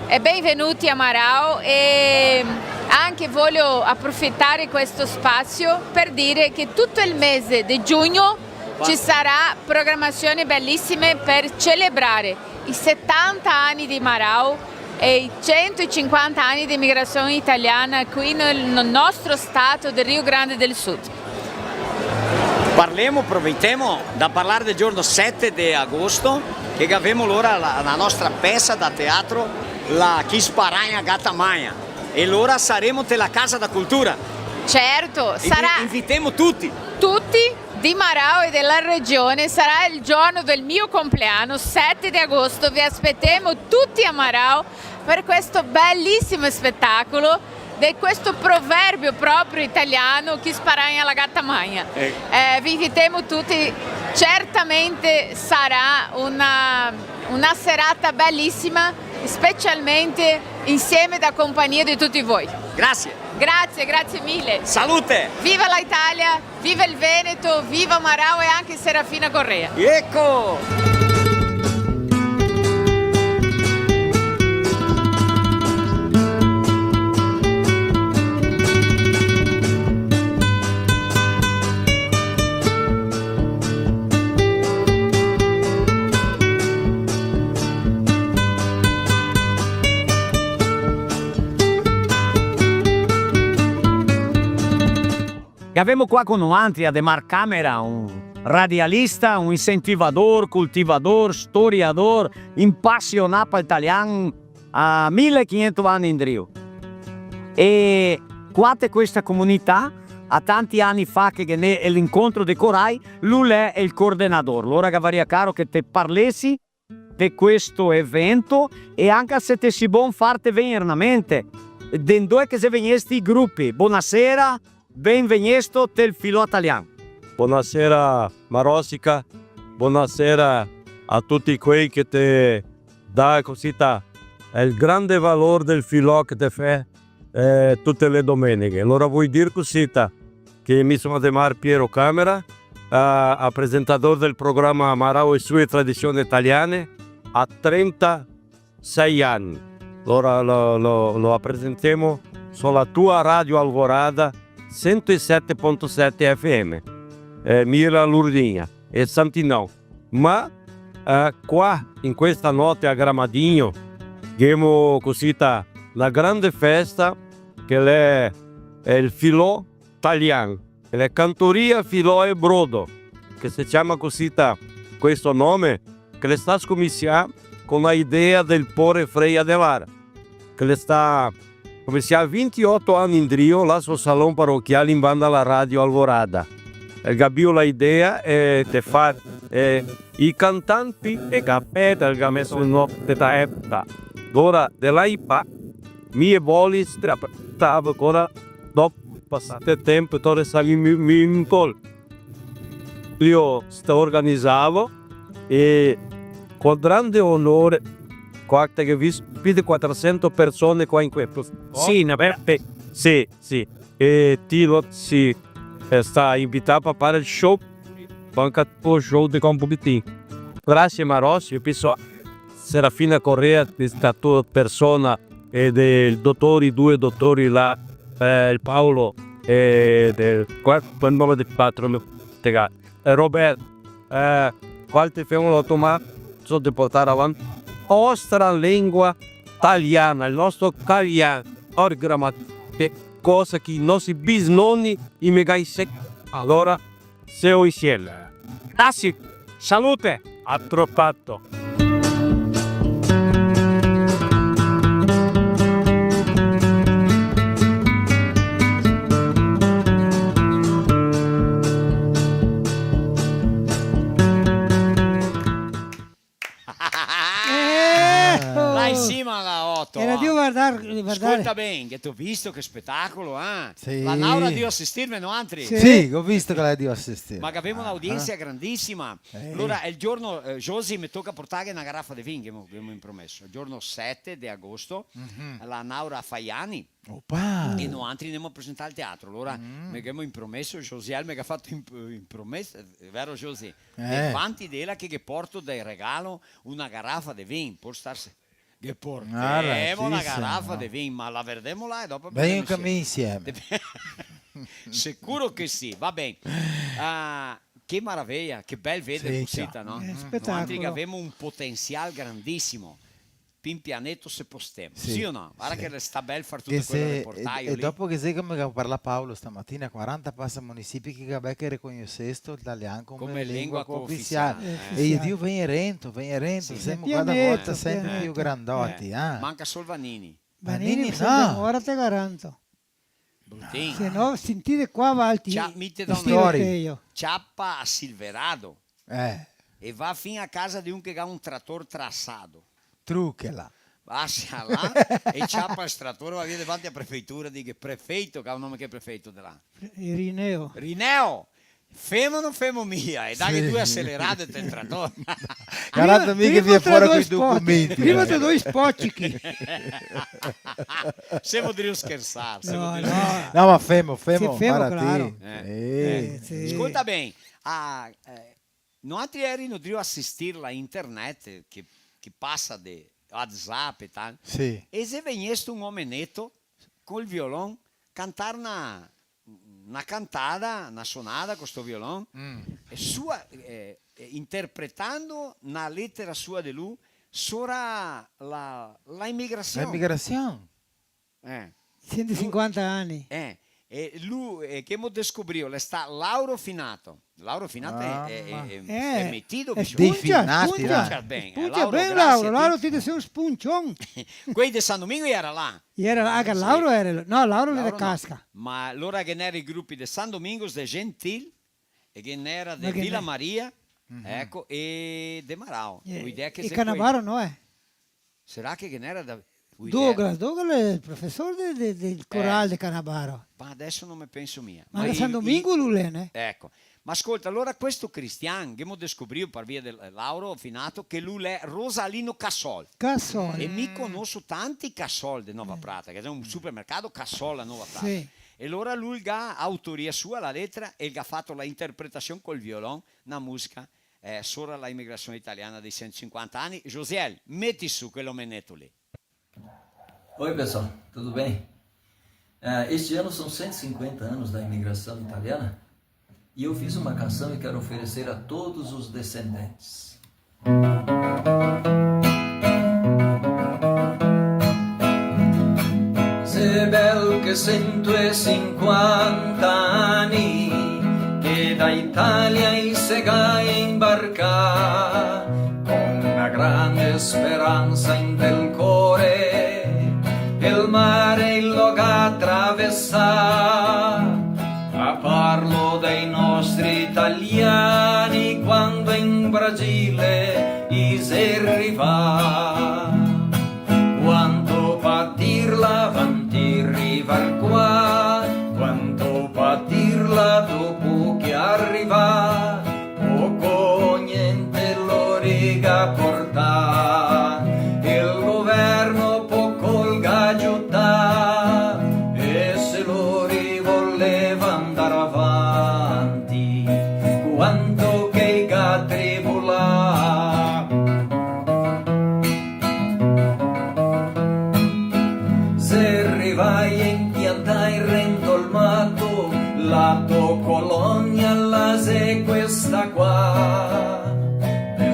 e benvenuti a Marau, e anche voglio approfittare questo spazio per dire che tutto il mese di giugno ci sarà programmazioni bellissime per celebrare i settanta anni di Marau e i centocinquanta anni di immigrazione italiana qui nel, nel nostro stato del Rio Grande del Sul. Parlemo, aproveitemo da parlar del giorno sete de agosto, che gavemo alora la, la nostra pesa da teatro, la Chi sparagna gata magna. E alora saremo te la Casa da Cultura. Certo, invi-, sarà, invitemo tuti. Tuti di Marau e dela regione, sarà il giorno del mio compleanno, sette di agosto. Vi aspettiamo tutti a Marau per questo bellissimo spettacolo, di questo proverbio proprio italiano, "Chi sparagna la gata magna". Eh. Eh, vi invitemo tuti, certamente sarà una, una serata bellissima, specialmente insieme da compagnia di tutti voi. Grazie. Grazie, grazie mille. Salute! Viva l'Italia, viva il Veneto, viva Marau e anche Serafina Corrêa. Eco! Gavemo qua co noantri Ademar Camera, un radialista, un incentivador, cultivador, storiador, impasionà pal talian a mile e quinhentos ani indrio. E qua te questa comunità, a tanti ani fa che ghe n'è l'incontro de corai, lu l'è el coordenador. Lora gavaria caro che te parlesi de questo evento, e anca se te si bon farte vegner na mente, de ndove che xe vegnesti i grupi. Bonasera, benvegnesto tel Filò Talian. Bonasera Marosica, bonasera a tuti quei che te dà cosita el grande valor del filò che te fè eh, tute le domeneghe. Alora voi dir cusita, che mi son Ademar Piero Camera, eh, presentador del programa Marau e sue tradizioni taliane, a trentasei ani. Alora lo, lo, lo apresentemo su la tua Radio Alvorada, sento e sete ponto sete F M, eh, Mira Lurdinha, e Santinau. Ma, eh, qua, in questa note a Gramadinho, ghemo cosita na grande festa, che l'è, è el Filò Talian, e l'è Cantoria Filò e Brodo, che se ciama cosita questo nome, che l'è sta scomisià co na idea del pore Freia de Lara, che l'è sta scomisià vintioto ani indrio, là sul salon parochial in banda a la Radio Alvorada. E ga bio la idea, eh, de far, eh, i cantanti e capeta, el ga meso el nome de ta epoca. Alora, de là in qua, mi e Bolis, te la presentavo ancora dopo pasà tanto tempo, torna a salir mi, mi un po'. Io sto organizavo e con grande onore, qua te ghè visto più de quatrocento persone qua in questo. Sì, na bella. Sì, sì. E ti lo si, eh, sta invità a fare el show, anca el tuo show de computing. Grazie Marossi, io penso Serafina Correa, questa tua persona, e del dotori, due dotori là, eh, el Paolo e del, qua, quel nome del patron, eh, Roberto, eh, qual te femo la domanda, so de portare avanti. Ostra lengua taliana, el nostro talian, or gramat-, che cosa che i nostri bisnoni i me ga insegna. Alora, semo insieme. Grazie, salute, atropato. Eh! Là in sima là, Oto, era ah. Drio vardar, vardar. Scolta ben, che te go visto che spetacolo, eh? Sì. La Naura drio asistirme, no, Antri? Sì. Sì, go visto che la drio asistir. Ma che gavemo un'audiensa grandisima. Eh. Alora, el giorno, eh, Josi, me toca portarghe na garafa de vin, che gavemo, che gavemo inpromeso. El giorno sete de agosto, la Naura fa i ani. Opa! E noantri ndemo a presentar al teatro. Alora, me gavemo inpromeso, Josiel me ga fato imp-, inpromeso, eh, vero, Josi? Eh. E vanti de ela che ghe porto de regalo una garafa de vin, por starse. Ghe portemo una garafa de vin, ma la vardemo là e dopo... Vegno anca mi insieme. Sicuro che sì, va ben. Ah, che maraveia, che bel veder cusita, no? Sì, ciò. Xe un spetacolo. Noantri che gavemo un potensial grandisimo. Pin pianeto se postemo. Sì, sì o no? Varda che sta bel far tuto quel reportajo lì. E dopo che xe che me ga parlà Paolo stamatina, quaranta pasa munisipi che ga bel che reconosesto el talian come lengua coofisial. Come lengua coofisial, eh. E io digo, vegni rento, vegni rento, sì, semo cada volta sempre più grandoti, eh. Manca sol Vanini. Vanini, no. Ora te garanto. Brutin. Se no, sentite qua, Valti. Ciapa a Silverado. Eh. E va fin a casa de un che ga un trator trasado. Truchela. Pasa là e ciapa el trator, va via davanti a prefeitura, dixe: "Prefeito", che ga un nome che xe prefeito de là. Rineo. Rineo! Femo o no femo mia? E daghe due aselerade te trator. Varda mica che vien fora coi documenti. Prima te do i spocichi. Semo drio schersar, semo drio schersar. No, no. No, ma femo, femo, sì, femo, claro. Eh, sì. Scolta ben, ah, eh, noantri ierimo drio asistir la internet che, che pasa de WhatsApp e tal. Sì. E xe vegnesto un omeneto col violon cantar na, na cantada, na sonada co sto violon, e sua, eh, eh, interpretando na letera sua de lu sora la, la imigrasion. La imigrasion. Eh. Sento e sinquanta ani. Eh, e lu, eh, che ghemo descobrio, l'è sta Lauro Finato. Lauro Finato xe, xe, xe, xe metido, eh, dei finati, spuncia ben, spuncia ben, Lauro, Lauro, ti te sei un spuncion. Quei de San Domingo i era là. I era là, anca Lauro era, no, Lauro l'è de Casca. Ma alora ghe n'era i grupi de San Domingo, de Gentil, e ghe n'era de Vila Maria, eco, e de Marau. Eh, e Canavaro no xe? Sarà che ghe n'era da... Douglas, Douglas l'è el profesor de, de, del coral de Canavaro. Ma deso no me penso mia. Ma da San Domingo lu l'è, né? Eco. Ma scolta, alora questo Cristian, che ghemo descobrio par via del Lauro Finato, che lu l'è Rosalino Cassol. Cassol. E mi conoso tanti Cassol de Nova Prata, che xe un supermercato Cassol a Nova Prata. Sì. E alora lu el ga autoria sua la letera e el ga fato la interpretasion col violon, na musica, eh, sora la imigrasion italiana dei sento sinquanta ani. Josiel, meti su quel omeneto lì. Oi, pessoal, tudo bem? Ah, este ano são cento e cinquenta anos da imigração italiana e eu fiz uma canção e quero oferecer a todos os descendentes. Xe bel che sento e sinquanta ani che da Italia i se ga inbarcà, con na grande speransa in del core, el mare i lo ga travesà. Ma parlo dei nostri italiani quando in Brasile i xe rivà. Quanto patirla vanti rivar qua, quanto patirla dopo che arriva, poco o gnente lori ga portà, el governo poco el ga giutà, e se lori voleva andar avanti, quanto che i ga tribulà. Se rivai a impiantar rento el mato, la to colonia la xe questa qua.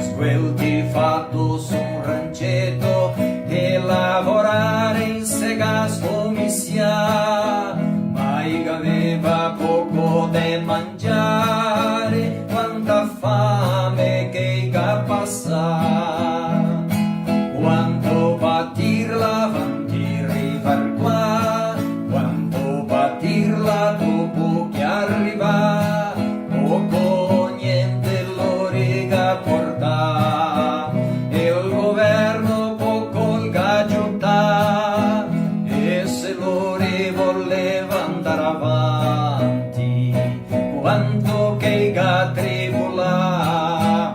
Sguelti fato su un ranceto, e lavorare i se ga scomisià, ma i gaveva poco de mangiare, quanta fame che i ga pasà. Quanto patirla vanti rivar qua, quanto patirla dopo che arriva, poco o gnente lori ga portà, e el governo poco el ga giutà, e se lori voleva andar avanti, quanto che i ga tribulà.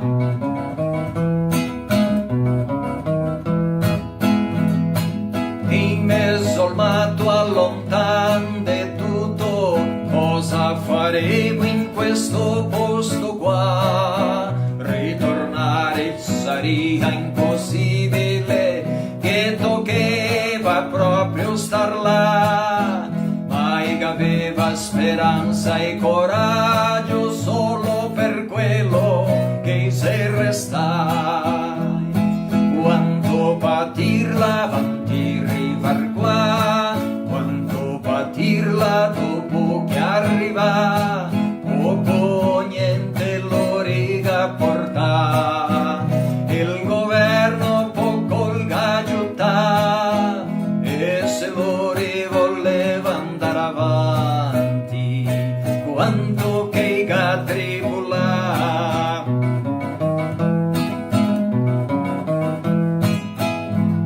In mezo al mato, lontan de tuto, cosa faremo in questo posto qua? Ritornare saria impossibile, che tocheva proprio star là, ma i gaveva speransa e corajo solo per quelo che i xe restà. Quanto patirla vanti rivar qua, quanto patirla dopo che arriva, poco o gnente lori ga portà, el governo poco el ga giutà, e se lori voleva andar avanti, quanto che i ga tribulà.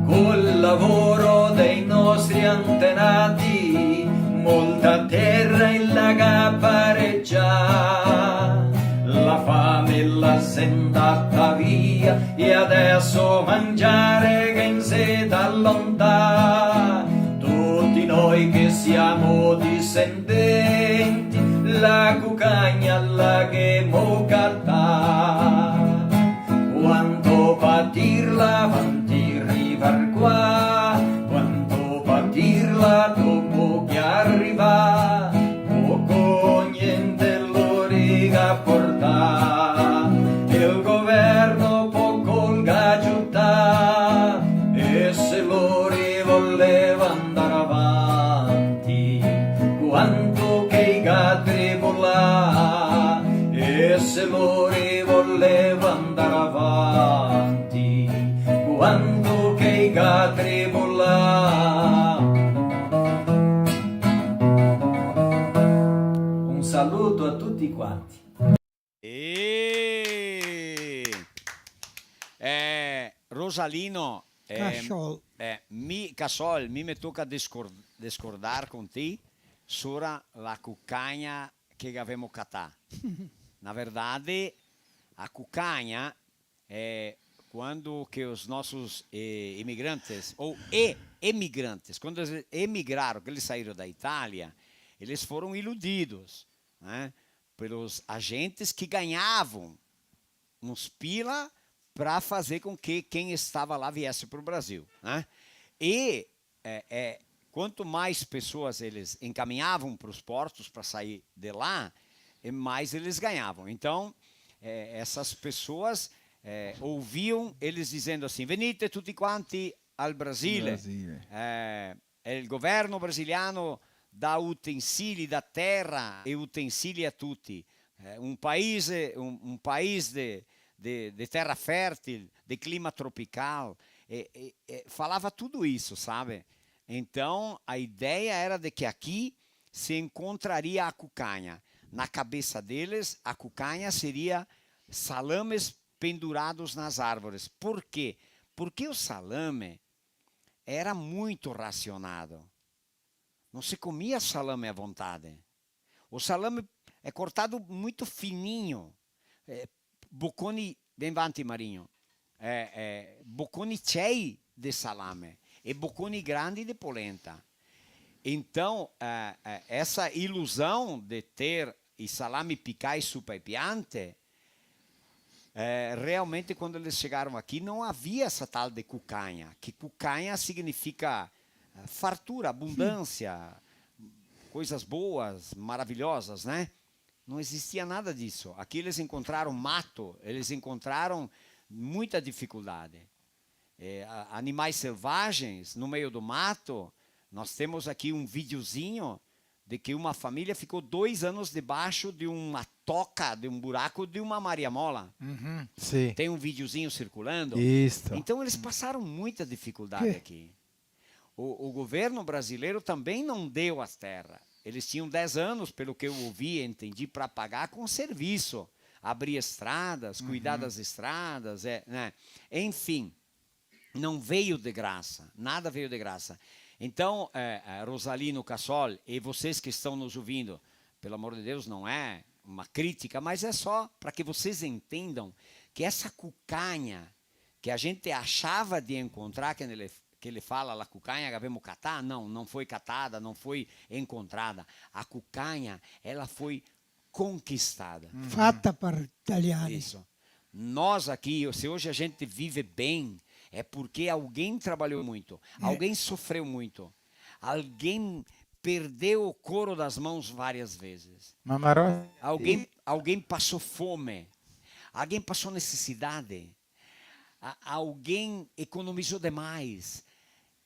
Col lavoro dei nostri antenati, molta tera i la ga paregià. La fame la xe ndata via, e adeso mangiare che i xe da lontà. Tuti noi che siamo discendenti, la cucagna la ghemo catà. Quanto patirla vanti rivar qua, quanto patirla dopo che arriva, poco o gnente lori ga portà, el governo poco el ga giutà, e se lori voleva andar avanti, quanto che i ga tribulà, e se lori voleva andar avanti, quanto che i ga tribulà. Un saluto a tuti quanti. E... Eh, Rosalino, eh, Casciol. Eh, mi, Casciol, mi me toca descor-, descordar con ti sora la cucagna che gavemo catà. Na verdade, a cucagna, eh, quando que os nossos, eh, imigrantes, ou e-, emigrantes, quando eles emigraram, que eles saíram da Itália, eles foram iludidos, né, pelos agentes que ganhavam uns pila pra fazer com que quem estava lá viesse pro Brasil, né? E é, é, quanto mais pessoas eles encaminhavam para os portos para sair de lá, e mais eles ganhavam. Então, é, essas pessoas, é, ouviam eles dizendo assim: "Venite tutti quanti al Brasile." Brasile. É, é, il governo brasiliano dà utensili, dà terra e utensili a tutti. É, um país, um, um país de, de, de terra fértil, de clima tropical. E, e, e falava tudo isso, sabe? Então, a ideia era de que aqui se encontraria a cucanha. Na cabeça deles, a cucanha seria salames pendurados nas árvores. Por quê? Porque o salame era muito racionado. Não se comia salame à vontade. O salame é cortado muito fininho. É, boconi, vem vanti, Marinho. É, é, boconi cei de salame e boconi grandi de polenta. Então, é, é, essa ilusão de ter i salami picai su pa e piante, é, realmente, quando eles chegaram aqui, não havia essa tal de cucanha, que cucanha significa, é, fartura, abundância, coisas boas, maravilhosas, né? Não existia nada disso. Aqui eles encontraram mato, eles encontraram muita dificuldade. É, a-, animais selvagens no meio do mato. Nós temos aqui um videozinho de que uma família ficou dois anos debaixo de uma toca, de um buraco de uma mariemola. Uhum, sì. Tem um videozinho circulando. Isso. Então, eles passaram muita dificuldade aqui. O, o governo brasileiro também não deu as terras. Eles tinham dez anos, pelo que eu ouvi e entendi, pra pagar com serviço. Abrir estradas, cuidar das estradas, é, né? Enfim, não veio de graça, nada veio de graça. Então, é, é, Rosalino Cassol, e vocês que estão nos ouvindo, pelo amor de Deus, não é uma crítica, mas é só pra que vocês entendam que essa cucanha que a gente achava de encontrar, que ele, que ele fala, la cucagna che avemo catà, não, não foi catada, não foi encontrada. A cucagna, ela foi conquistada. Uhum. Fatta par italiani. Isso. Nós aqui, se hoje a gente vive bem, é porque alguém trabalhou muito, alguém sofreu muito, alguém perdeu o couro das mãos várias vezes. Ma Marò, alguém, alguém passou fome, alguém passou necessidade, a-, alguém economizou demais.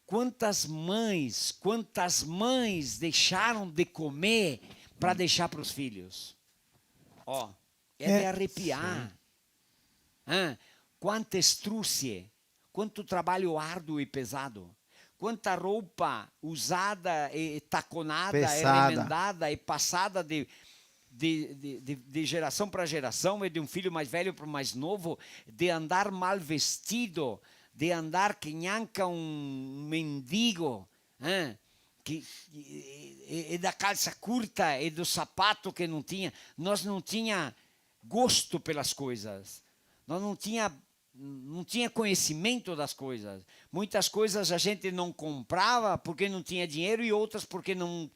Quantas mães, quantas mães deixaram de comer pra deixar pros filhos? Ó, é de arrepiar. Sì. Hã? Quante strusie, quanto trabalho árduo e pesado, quanta roupa usada e, e taconada, e remendada e passada de, de, de, de, de geração pra geração, e de um filho mais velho pro mais novo, de andar mal vestido, de andar que gnanca um, um mendigo, eh? Que, e, e, e da calça curta e do sapato que não tinha. Nós não tinha gosto pelas coisas. Nós não tinha, não tinha conhecimento das coisas. Muitas coisas a gente não comprava porque não tinha dinheiro e outras porque não,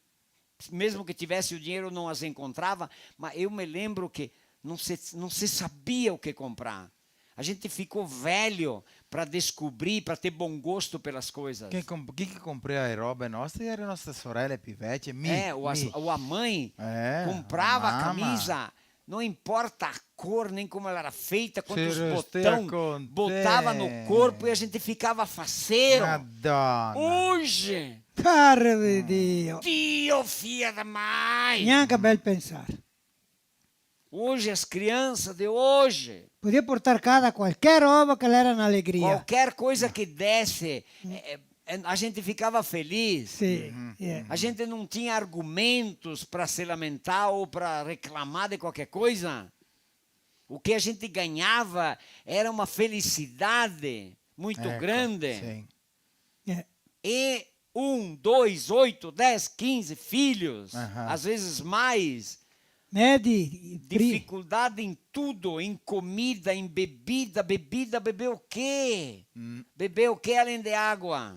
mesmo que tivesse o dinheiro, não as encontrava. Mas eu me lembro que não se, não se sabia o que comprar. A gente ficou velho pra descobrir, pra ter bom gosto pelas coisas. Chi che comp-, chi che comprea e robe nostre iera nostre sorele pi vecie, mi, eh, o a, mi. O a mãe comprava a camisa, não importa a cor, nem como ela era feita, quantos botão botava no corpo e a gente ficava faceiro. Madonna. Hoje! Caro de Dio! Dio, fia da mãe! Gnanca bel pensar. Hoje, as crianças de hoje. Podia portar casa qualquer roba que ela era na alegria. Qualquer coisa que desse, é, é, a gente ficava feliz. Sim, é. A gente não tinha argumentos pra se lamentar ou pra reclamar de qualquer coisa. O que a gente ganhava era uma felicidade muito grande. Sim. É. E um, dois, oito, dez, quinze filhos, às vezes mais. Né, de, de pri- Dificuldade em tudo, em comida, em bebida. Bebida, beber o quê? Hum. Beber o quê além de água?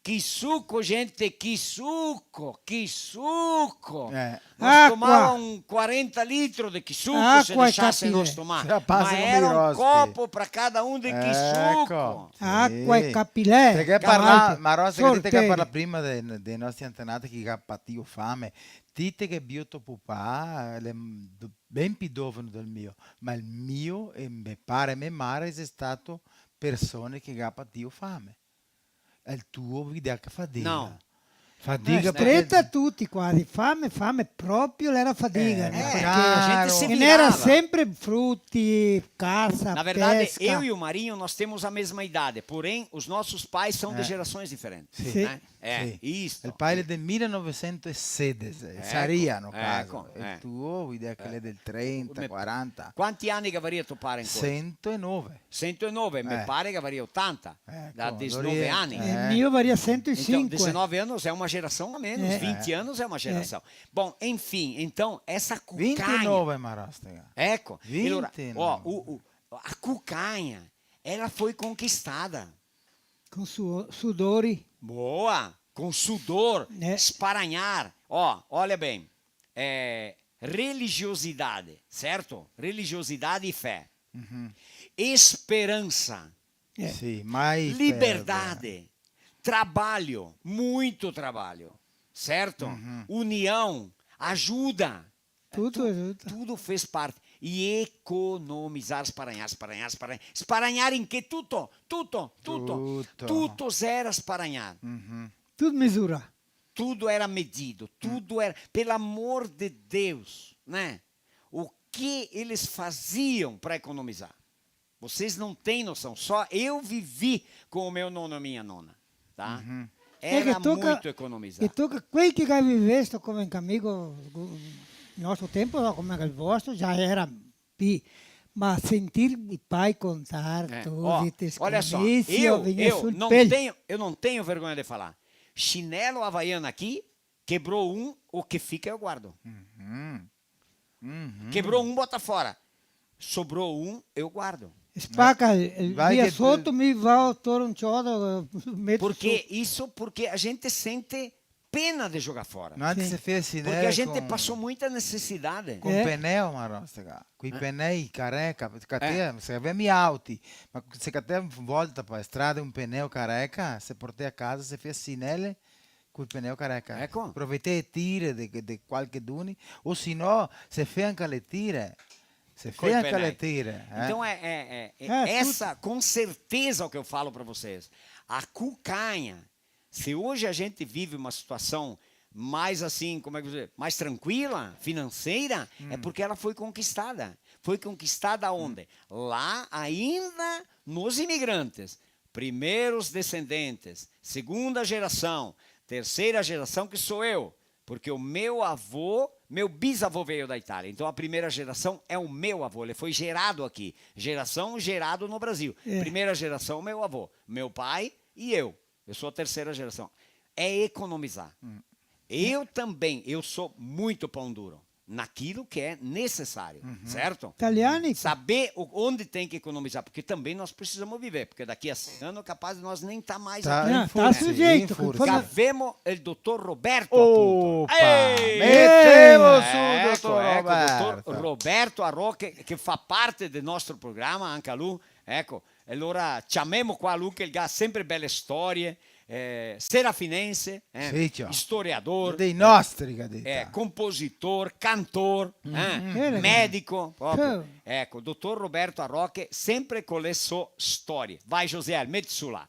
Chi suco, gente, chi suco, chi suco! Eh. Nós tomava um quarenta litros de quisuco, se deixasse nós tomar. Acqua e capilé. Mas era um copo pra cada um de quisuco. Eco, sì. Acqua e capilé. Te ghe parlà, ma Rosa, che ti te ghe parlà prima de, dei nostri antenati che ga patìo fame. Ti te ghe bio to pupà, l'è ben pi doveno del mio, ma el mio e me pare e me mare xe stato persone che ga patìo fame. El tuo, vedi che fadiga. No. Fadiga. Eh, parché streta tuti quasi, fame, fame proprio, l'era fadiga, eh, né? Eh, parché a gente se virava. Ghe n'era sempre fruti, casa, pesca. Na verdade, eu e o Marinho, nós temos a mesma idade, porém, os nossos pais são de gerações diferentes, né? Sì. É, isso. El pai l'è del mile novesento e sedese, saria, no caso. Eco, eco. El tuo, vedi che l'è del trenta, quaranta. Quanti ani che gavaria to pare ancora? Sento e nove. Sento e nove, me pare che gavaria otanta, da desenove ani. Eh, el mio gavaria sento e sinque. Então, dezenove anos é uma geração a menos, vinte anos é uma geração. Bom, enfim, então, essa cucanha. Vintenove, Marastega. Eco, e alora, ó, o, o, a cucanha, ela foi conquistada. Com suo-, sudori. Boa! Com sudor, sparanhar. Ó, olha bem. É, religiosidade, certo? Religiosidade e fé. Esperança. Sì, mai perdere. Liberdade. Trabalho, muito trabalho. Certo? União, ajuda. Tudo, tudo. Tudo fez parte. E economizar, sparanhar, sparanhar, sparanhar. Sparanhar em quê? Tudo, tudo, tudo. Tudo. Tudo era sparanhar. Tudo misura. Tudo era medido, tudo era, pelo amor de Deus, né? O que eles faziam pra economizar? Vocês não têm noção, só eu vivi com o meu nono e minha nona, tá? Era muito economizar. E toca quei che ga vivesto come anca mi, co, co, el nostro tempo, no? Come anca el vostro, già era pi-, ma sentir i pai contar tuti ste scrivisi, vegnia su el pelo. É, ó, olha só, eu, eu não tenho, eu não tenho vergonha de falar. Chinelo Havaiana aqui, quebrou um, o que fica eu guardo. Quebrou um, bota fora. Sobrou um, eu guardo. Spaca, eh, via soto, mi vao toro un ciodo, meto su. Porque isso, porque a gente sente pena de jogar fora. Antes se fea sinele. Porque a gente passou muita necessidade. Com pneu, Marastega. Coi pnei careca, se catea, se gavea mia auti, ma se catea in volta par strada un pneu careca, se portea a casa, se fea sinele, col pneu careca. Eco. Aproveitei e tire de, de qualcheduni, o se no, se fea anca le tire. Se fea anca le tire, eh. Então, é, é, é, é essa, com certeza, o que eu falo pra vocês. A cucanha, se hoje a gente vive uma situação mais assim, como é que eu vou dizer, mais tranquila, financeira, é porque ela foi conquistada. Foi conquistada aonde? Lá ainda nos imigrantes. Primeiros descendentes, segunda geração, terceira geração, que sou eu, porque o meu avô, meu bisavô veio da Itália. Então a primeira geração é o meu avô, ele foi gerado aqui. Geração gerado no Brasil. É. Primeira geração, meu avô, meu pai e eu. Eu sou a terceira geração. É economizar. Eu também, eu sou muito pão duro naquilo que é necessário, certo? Italiani. Saber o, onde tem que economizar, porque também nós precisamos viver, porque daqui a cem anos é capaz de nós nem tá mais aqui. Tá, tá sujeito, forse. Gavemo el dotor Roberto, appunto. Opa! Ei! Metemo su el dotor Roberto. Eco, eco, dotor Roberto Arroche, che fa parte del nostro programa, anca lu, eco, E alora ciamemo qua lu che el ga sempre bele storie, eh, serafinense, eh, sì, ciò, istoriador, dei nostri, che ga dito, eh, compositor, cantor, eh, medico, proprio. Sì. Eco, dotor Roberto Arroche, sempre co le so storie. Vai, Josiel, meti su là.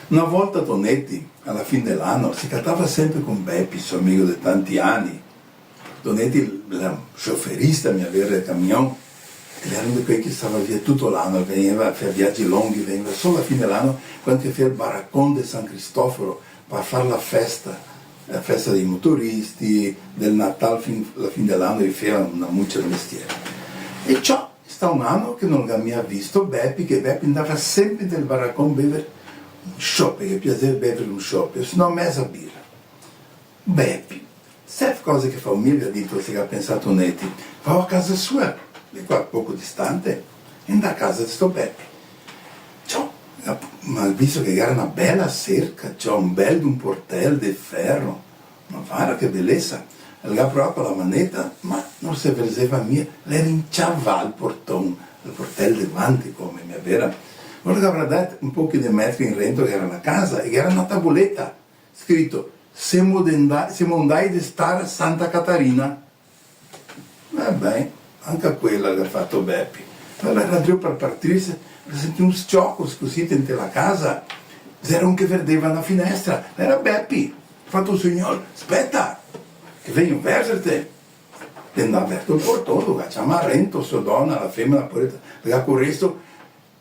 Na volta Tonetti, a la fin de l'ano, se catava sempre con Bepi, so amigo de tanti ani. Tonetti l'era scioferista, mi, vero, de camion, e l'era un de quei che stava via tuto l'ano, vegneva, fea viagi longhi, vegneva solo a la fin de l'ano, quando che fea el baracon de San Cristoforo, par far la festa, la festa dei motoristi, del Natal, fin, la fin de l'ano, i fea na mucia de mestieri. E ciò, sta un ano che no lo ga mia visto Bepi, che Bepi ndava sempre del baracon bever un sciope, che ghe piaseva bever un sciope, o se no meza bira. Bepi, Sèf cose che fao mi, el ga dito, se ga pensà Tonetti, fao a casa sua, de qua poco distante, e ndà a casa de sto Bepi. Ciò, ma visto che gera na bela serca, ciò, un bel d'un portel de fero, ma varda che belesa, el ga provà co la maneta, ma no se verzeva mia, l'era inciavà el porton, el portel de vanti come, mia vera. Alora el ga vardà un pochi de metri in rento che gera la casa, e che gera na taboleta, scrito, "Semo de nda-, semo ndai de star a Santa Catarina." Va ben, anca quela el ga fato Bepi. Alora el ga drio par partirse, el ga sentì un s-cioco cusì inte la casa, gera un che verdeva na finestra, l'era Bepi. Fato, "Signor, speta, che vegno verzerte." L'è ndà verto el porton, el ga ciamà rento so dona, la femena, poreta, el ga coresto,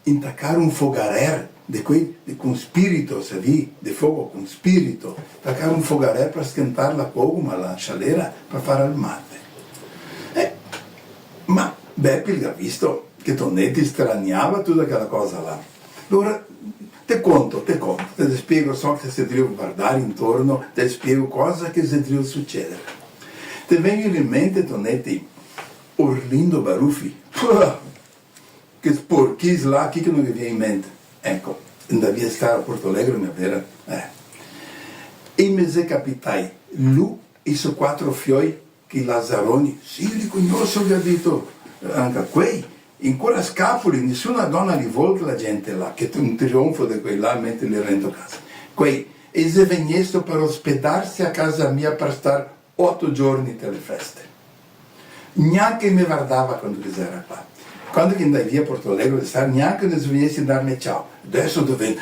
intacar un fogarer, de quei, de, con spirito, savì, de fogo con spirito, intacar un fogarer par scantar la coguma, la scialera, par far el mate. Eh, ma Bepi el ga visto che Tonetti straniava tuta quela cosa là. Alora, te conto, te conto, te spiego, so che te si drio vardar intorno, te spiego cosa che xe drio suceder. Te vegno in mente, Tonetti, Orlindo Barufi? Puah! Che sporchis là, chi che no ghe vien in mente? Eco, ndà via, star a Porto Alegre, mia vera? Eh. E me xe capitai lu e i so quatro fioi, che i lazaroni, "Sì, li cognoso", el ga dito, "anca quei, ancora scapoli, nisuna dona li vol, che la gente là", che un trionfo de quei là, mentre li rento casa. "Quei, e xe vegnesto par ospedarse a casa mia par star oto giorni te le feste. Gnanca me vardava quando che xera qua. Quando che ndai via Porto Alegre, sa, gnanca ne sovegnesti darme ciao. Deso dove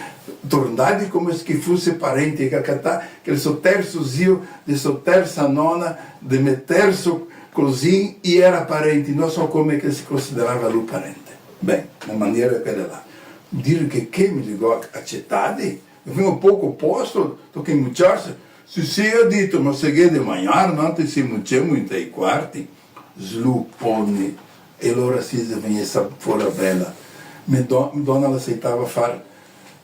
tornarli come se che fose parenti, che catà, che el so terso zio, de so tersa nona, de me terso cosin, i era parenti, no so come che se considerava lu parente." Ben, na maniera de quela là. Dir che, che mi digo, acetadi, fin un poco posto, toca inmuciarse. "Sì, sì", ga dito, "ma se ghè de magnar, noantri se inmuciemo inte i quarti." Sluponi. E alora sì, xe vegnesta fora bela. Me do-, me dona la seitava far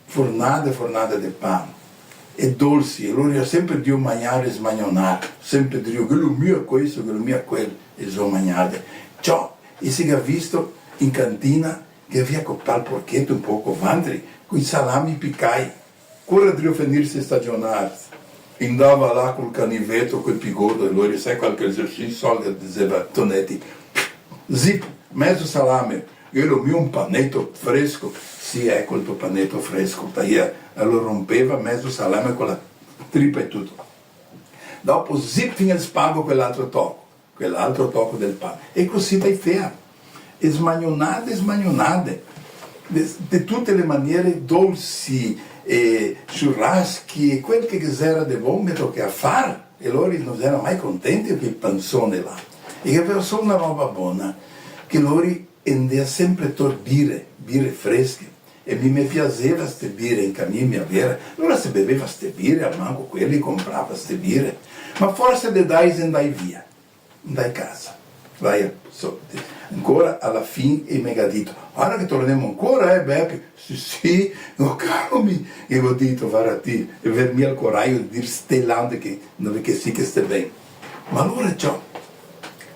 fornade, fornade de pan. E dolsi, e alora i ga sempre drio magnar e smagnonar, sempre drio, "Ghe lo mia questo, ghe lo mia quel", e so magnade. Ciò, e se ga visto in cantina che gavea copà el porcheto un poco vantri, coi salami picai. Cora drio fenirse stagionar, ndava là col caniveto, col pigordo, e lori, sa qual che xe, sì, so che dixeva Tonetti, zip, mezo salame, "Ghe lo mia un paneto fresco?" "Sì, eco el to paneto fresco." Taia, e lo ronpeva, mezo salame co la tripa e tuto. Dopo, zip, fin el spago, quel altro toco. Quel altro toco del pan. E cusì tai fea. E smagnonade, smagnonade. De, de tute le maniere, dolsi, e churraschi, e quel che ghe xera de bon, me tochea far. E lori no xera mai contenti de quel panzone là. E gavea solo na roba bona, che lori ndea sempre tor bire, bire fresche. E mi me piaseva ste bire, anca mi, mia vera. Alora se beveva ste bire, almanco queli comprava ste bire. Ma forse de dai xe ndai via. Ndai casa. Vai, so, ancora ala fin e me ga dito: "Varda che tornemo ancora, eh, Bepi?" "Sì, sì, no, caro mi", ghe go dito, "varda ti, e ver mi el corajo de dir ste là dove che, dove che sì che ste ben." Ma alora ciò,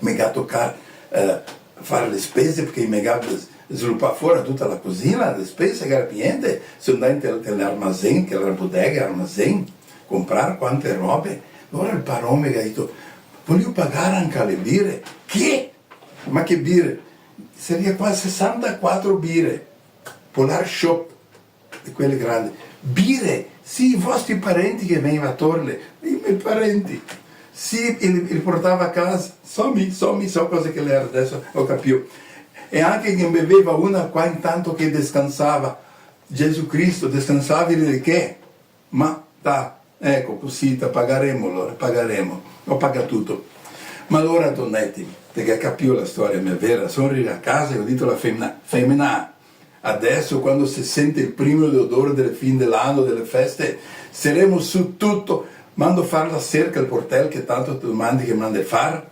me ga tocà, eh, far le spese, parché me ga s-, slupà fora tuta la cusina, le spese, che gera pi gnente, so ndà inte, inte l'armazen, che gera bodega, armazen, comprar quante robe. Alora el paron me ga dito: "Volìo pagar anca le bire." "Che?" "Ma che bire?" Saria qua sesantaquatro bire, Polar Shop, de quele grande. "Bire?" "Sì, i vostri parenti che vegniva a torle." "I me parenti?" "Sì, e li, e li portava a casa." "So mi, so mi, so cosa che l'era, deso go capìo." "E anca che beveva una qua intanto che descansava." "Gesù Cristo, descansavi de che?" "Ma, ta, eco, cusì, ta, pagaremo, alora, pagaremo. Go pagà tuto." Ma alora, Tonetti, te ga capìo la storia mia vera? So rivà a casa e go dito a la femena: "Femena, adeso, quando se sente el primo de odore del fin de l'ano, dele feste, seremo su tuto, mando far la serca, el portel che tanto te domandi che mande far,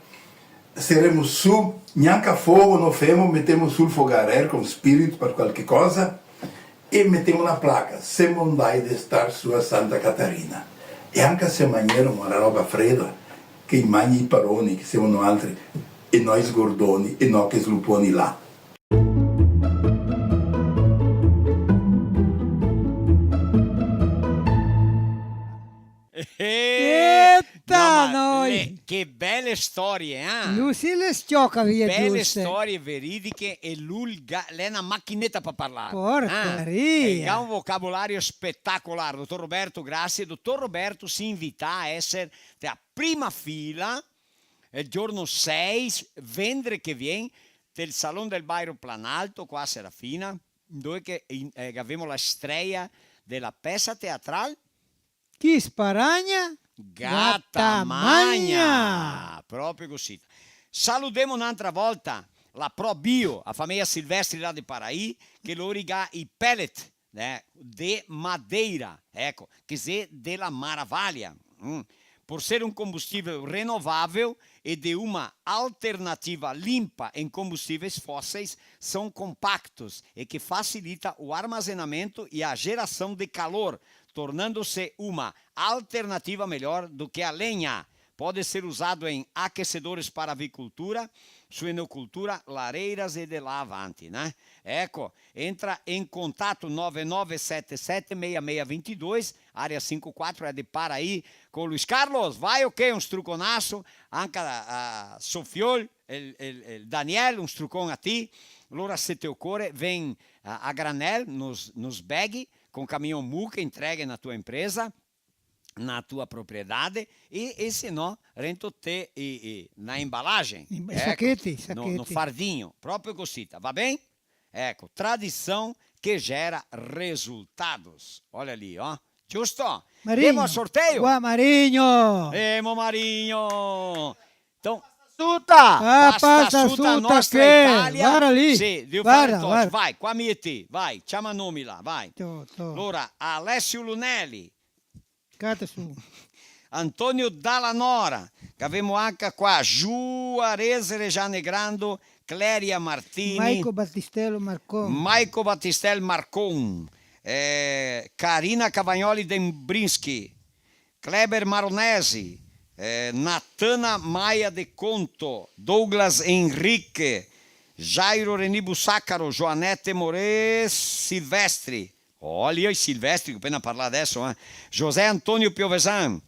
seremo su, gnanca fogo no femo, metemo su el fogarer con spirito par qualche cosa, e metemo na placa: 'Semo ndai de star su a Santa Catarina.' E anca se magnemo na roba freda, che i magni i paroni, che semo noaltri, e no i sgordoni, e no che sluponi là. Eh, Eta, no, ma noi! Le, che bele storie, eh? Lu sì le s-cioca via, bele giuste. Storie veridiche e lu el ga-, l'è na machineta pa parlar. Porcaria! Eh, el ga un vocabolario spetacolar. Dotor Roberto, grasie. Dotor Roberto si invita a eser te a prima fila el giorno sei, vendre che vien, del Salon del Bairro Planalto, qua a Serafina, dove che in-, eh, che gavemo la streia de la pesa teatral Chi sparagna? Gata magna! Gata magna! Proprio cusì. Saludemo n'antra volta la Pro Bio, a fameia Silvestri là de Paraí, che lori ga i pellet, eh, de madeira, eco, che xe de la maravalha. Mm. Por ser un combustível renovável e de uma alternativa limpa em combustíveis fósseis, são compactos e que facilita o armazenamento e a geração de calor, tornando-se uma alternativa melhor do que a lenha. Pode ser usado em aquecedores para avicultura, suinocultura, lareiras e de lá avante, né? Eco, entra em contato nove nove sete sete, seis seis vinte e dois, área cinco quatro, é de Paraí, com Luiz Carlos. Vai o quê? Um struconasso, anca a, a Sofiol, el, el, el Daniel, un strucon a ti. Alora, se te ocore, vien a, a granel, nos, nos beghi, con camion Muca, intreghe na tua impresa, na tua propriedade, e, e se no, rento te, e, e, na embalagem. Em-, eco, sachete, no, no sachete. Fardinho, proprio cosita, va ben? Eco, tradição que gera resultados. Olha ali, ó. Giusto? Marinho. Demo al sorteio? Qua Marinho! Demo Marinho! Então, suta! Ah, pasta, pasta suta, suta, nostra che Italia. Varda lì. Sì, devo fare varda, tosse. Varda. Vai, qua mi e ti, vai, ciama nomi là, vai. To, to. Alora, Alessio Lunelli. Cata su. Antonio Dalla Nora, che gavemo anca qua, Juarez Rejane Grando, Cleria Martini, Maico Battistello Marcon. Maico Battistello Marcon, eh, Carina Cavagnoli Dembrinski, Kleber Maronesi, eh, Natana Maia de Conto, Douglas Henrique, Jairo Reni Bussacaro, Joanete Moreira Silvestri, olha i Silvestri che go pena parlà deso, eh. José Antonio Piovesan,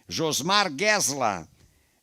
Josmar Gesla,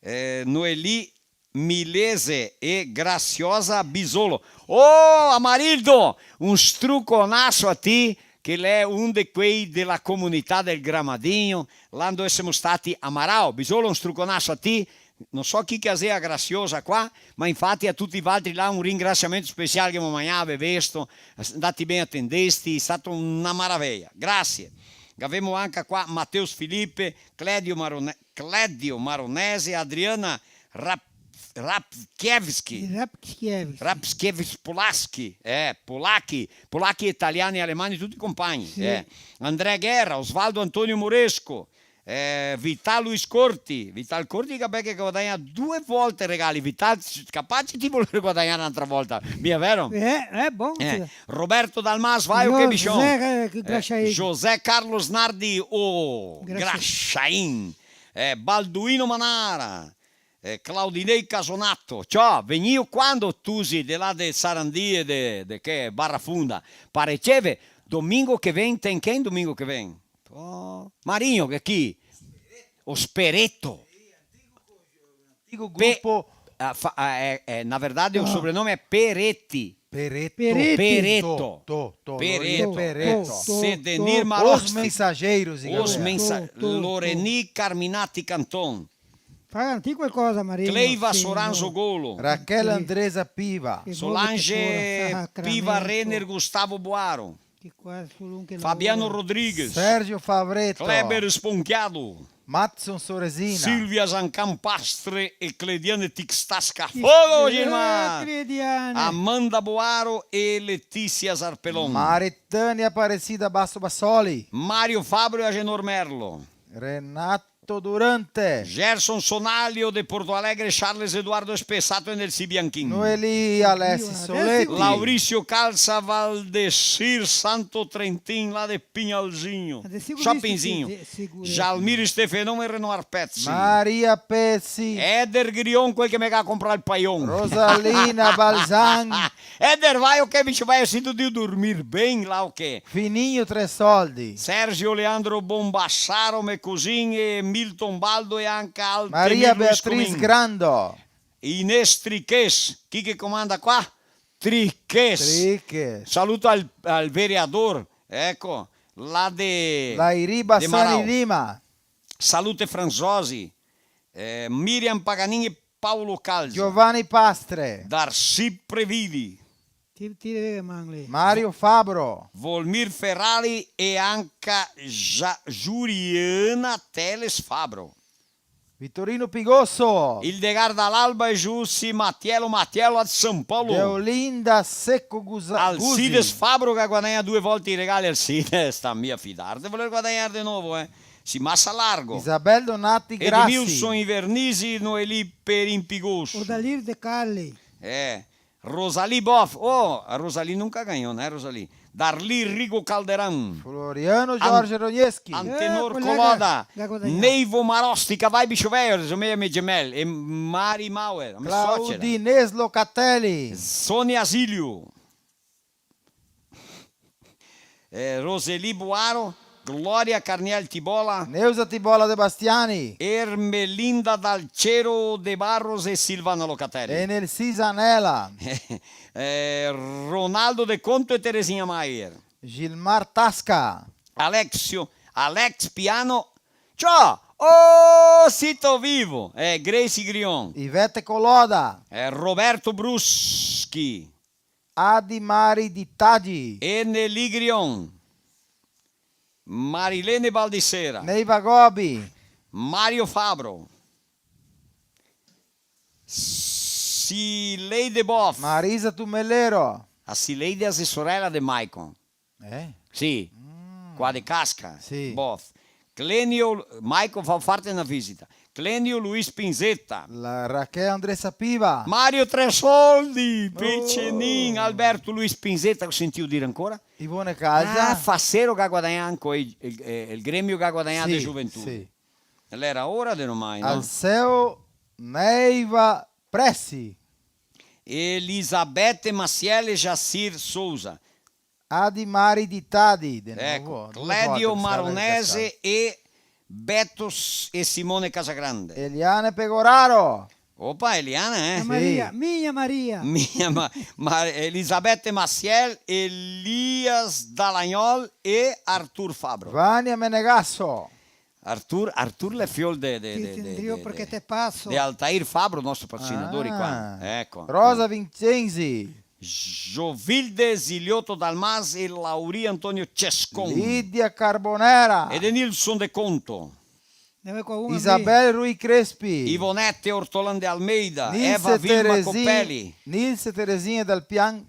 eh, Noeli Milese e Graciosa Bisolo. Oh, Amarildo, un struconasso a ti, che l'è un de quei de la comunità del Gramadinho, là dove semo stati a Marau. Bisolo, un struconasso a ti, no so chi che a xe a Graciosa qua, ma infati a tuti valtri là un ringrasiamento speciale che emo magnà, vesto, ndati ben, atendesti, xe stato na maraveia. Grasie. Gavemo anca qua Mateus Filipe, Cledio Marone-, Cledio Maronese, Adriana Rap-, Rapkiewicz. Rapkiewicz. Rapkiewicz Polaski, eh, polacchi, polacchi, italiani, alemani, tuti compagni, sì. Eh. Andrea Guerra, Osvaldo Antonio Moresco, eh, Vital Luis Corti, Vital Corti che, beh, che guadagna due volte regali, Vital, capace ti voler guadagnare n'altra volta, mia vero? Eh, eh, bon, eh, sì. Roberto Dalmas, vai o che, Bichon? José, eh, Grashain. Eh, José Carlos Nardi, o Grashain. Grashain. Eh, Balduino Manara, eh, Claudinei Casonato, ciò, vegnìo quando tusi de là de Sarandì e de, de che, Barra Funda, pareceve, domingo che vien, ten che domingo che vien? Oh, Marinho, che chi? O Spereto. Antigo grupo. Pe-, ah, fa-, ah, eh, eh, na verdade o sobrenome é Peretti. Pereto. Pereto. Pereto. To, to, to, Pereto. Lori Pereto. To, to, Sedenir to. Maroschi. Os Mensageiros, Os Mensa-, to, to, to. Loreni Carminati Canton. Fa anca ti qualcosa, Marinho. Cleiva Soranzo Golo. Raquel Andresa Piva. Che Solange Piva Renner, Gustavo Boaro. Che qua solo un che lavora. Fabiano Rodrigues. Sergio Favretto. Kleber Sponchiado. Matson Soresina. Silvia Zancampastre e Clediane Tixtasca. Chi-, Fogo, eh, Gilmar! Clediane. Amanda Boaro e Letizia Zarpelon. Maritânia Aparecida Basso Bassoli. Mario Fabro e Agenor Merlo. Renato Durante. Gerson Sonalho de Porto Alegre, Charles Eduardo Spessato e Nelsi Bianchin. Noeli Alessi Soletti. Lauricio Calza Valdesir Santo Trentin, là de Pinhalzinho. Chopinzinho. Jalmir Stefenon e Renoir Pezzi. Maria Pezzi. Eder Grion, quel che me ga comprà el paion. Rosalina Balzan. Eder, vai o che, bicho, vai, sito de dormir ben là o che? Fininho Tresoldi. Sergio Leandro Bombassaro, me cusin, e Milton Baldo e anca Altemir Luis Comin. Maria Beatriz Grando. Inês Triques, chi che comanda qua? Triques. Triques. Saluto al, al vereador, eco, là de, Lairi Bassani de Marau. Lima. Salute Franzosi, eh, Miriam Paganin e Paolo Calza. Giovanni Pastre. Darcy Previdi. Ti, ti le man lì. Mario Fabro. Volmir Ferrari e anca Gia-, Giuliana Teles Fabro. Vitorino Pigosso. Hildegard Dall'Alba e Giussi Mattiello, Mattiello a San Paolo. Deolinda Secco Gusa-, Gusi. Alcides Fabro che ga guadagnà due volte i regali, Alcides, sta mia fidarte de voler guadagnar de novo, eh. Si masa largo. Isabel Donati Grassi. Edmilson Ivernisi, Noeli Perin Pigosso. Odalir De Carli. Eh. Rosalie Boff. Oh, a Rosalie nunca ganhou, né, Rosalie? Darli Rigo Calderan. Floriano An-, Jorge Roneschi. Antenor Eh, colega, Coloda. Ga guadagnà. Neivo Marostica, vai bicho velho, resomei a me gemel. E Mari Mauer, a me socera. Claudinês Locatelli. Sonia Zilio. Eh, Roseli Buaro, Gloria Carniel Tibola, Neusa Tibola De Bastiani, Ermelinda Dalcero De Barros e Silvana Locatelli. E Nelsi Zanella. Eh, Ronaldo De Conto e Terezinha Maier. Gilmar Tasca. Alexio, Alex Piano. Ciò! Oh, sito vivo! Eh, Gracie Grion. Ivete Coloda. Eh, Roberto Bruschi. Adi Mari Di Tadi. Eneli Grion. Marilene Baldissera. Neiva Gobi. Mario Fabro. Sileide Boff. Marisa Tumelero. A Sileide a xe sorela de Maicon. Eh? Sì. Mm. Qua de Casca. Sì. Boff. Clenio, Maicon, fa farte na visita. Clenio Luis Pinzetta. La Raquel Andressa Piva. Mario Tresoldi, Oh. Pecenin, Alberto Luis Pinzetta, go sentìo dire ancora? Ivone Calza. Ah, Fasero che ga guadagnà anca el, el, el gremio che ga guadagnà Sì, de gioventù. Sì. L'era ora de ormai, no? Alceu Neiva Pressi. Elisabete Maciel e Jacir Souza. Adi Mari Di Tadi, de Eco, novo, due Cledio volte che sta Maronese e Beto S-, e Simone Casagrande. Eliane Pegoraro. Opa, Eliane, eh? Sì. Maria, mia Maria. Mia Ma-, Ma-, Elisabete Maciel, Elias Dalagnol e Artur Fabro. Vania Menegasso. Artur, Artur l'è fiol de, de, Ti de, de, tendrio de, parché de, te paso. De Altair Fabro, nostro patrocinador Ah. qua. Eco. Rosa Vincenzi. Jovilde Ziliotto Dalmas e Lauri Antonio Cescon. Lidia Carbonera. Edenilson De Conto. Ne vuoi qua una Isabel Rui Crespi. Ivonete Ortolan de Almeida. Nils Eva e Vilma Teresin-, Copelli. Nils e Teresinha Dal Pian.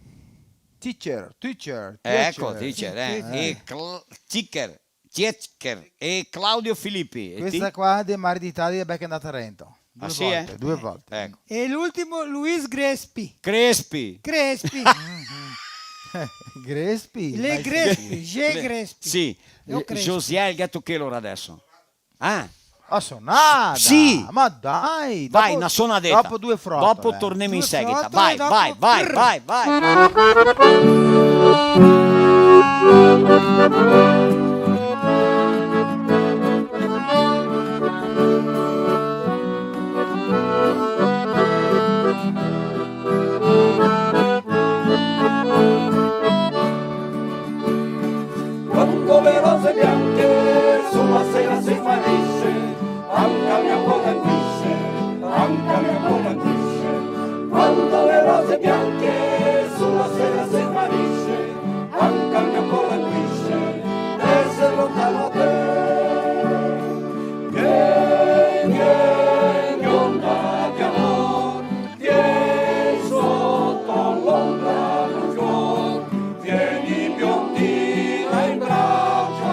Teacher, teacher, Eco, teacher. Teacher, eh. Sì, sì. E Cl-, Ticker. Tietker e Claudio Filippi. E Questa ti? Qua de Mari d'Italia, beh, che è andata a Rento. Due Ah, sì, volte, eh? Due volte. Eco. E l'ultimo, Luis Grespi. Crespi. Crespi. Grespi? Le Ma Grespi, je Gre-, Grespi. Sì. Io Crespi. Josiel, che tu che l'ora adesso? Ah. A sonada! Sì! Ma dai! Vai, dopo, na sonadeta. Dopo due frotole. Dopo tornemo in seguita. Due frotole, vai, dopo vai, vai, vai, vai. Quando le rose bianche sulla sera si smarrisce, anche il mio cuore languisce, anche il mio cuore languisce. Quando le rose bianche sulla sera si smarrisce, anche il mio cuore languisce, d'esser lontano da te. Vieni, vieni, onda di amor, vieni sotto l'ombra del fior, vieni, biondina, in braccio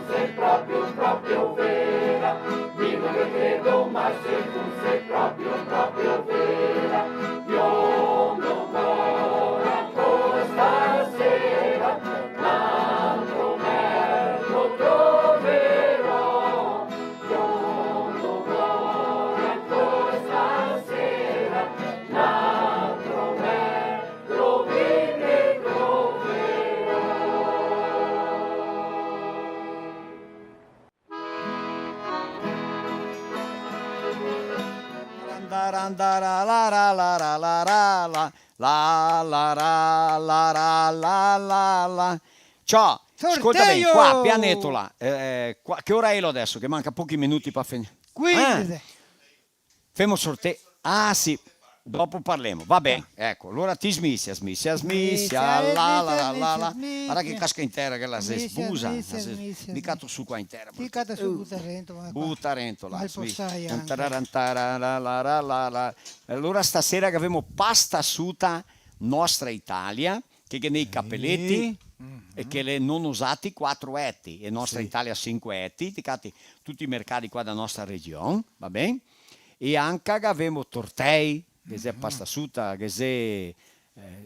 Fuse proprio, proprio vera, mi no ghe credo, ma se fuse proprio, proprio vera, biondo ancora stasera, n'altro me lo troverò, biondo ancora stasera, n'altro me Ciò, scolta ben, qua, pianetola, eh, qua, che ora elo deso? Che manca pochi minuti par finir. Quindese. Eh? Femo sorteio. Ah, sì. Dopo parlemo. Va ben, eco. Alora ti smisia, smisia, smisia, la, la, la, la, la. Varda che casca in tera che la se sbusa. Mi cato su qua in tera. Ti cata su, buta rento, va qua. Buta rento, la. Alora stasera che gavemo pasta suta, Nostra Italia, che ghe n'è i capeleti, e che l'è non usati quatro eti, e Nostra Italia sinque eti, ti cati tuti i mercati qua da nostra region, va ben? E anca gavemo tortei, che xe pasta suta, che xe, eh,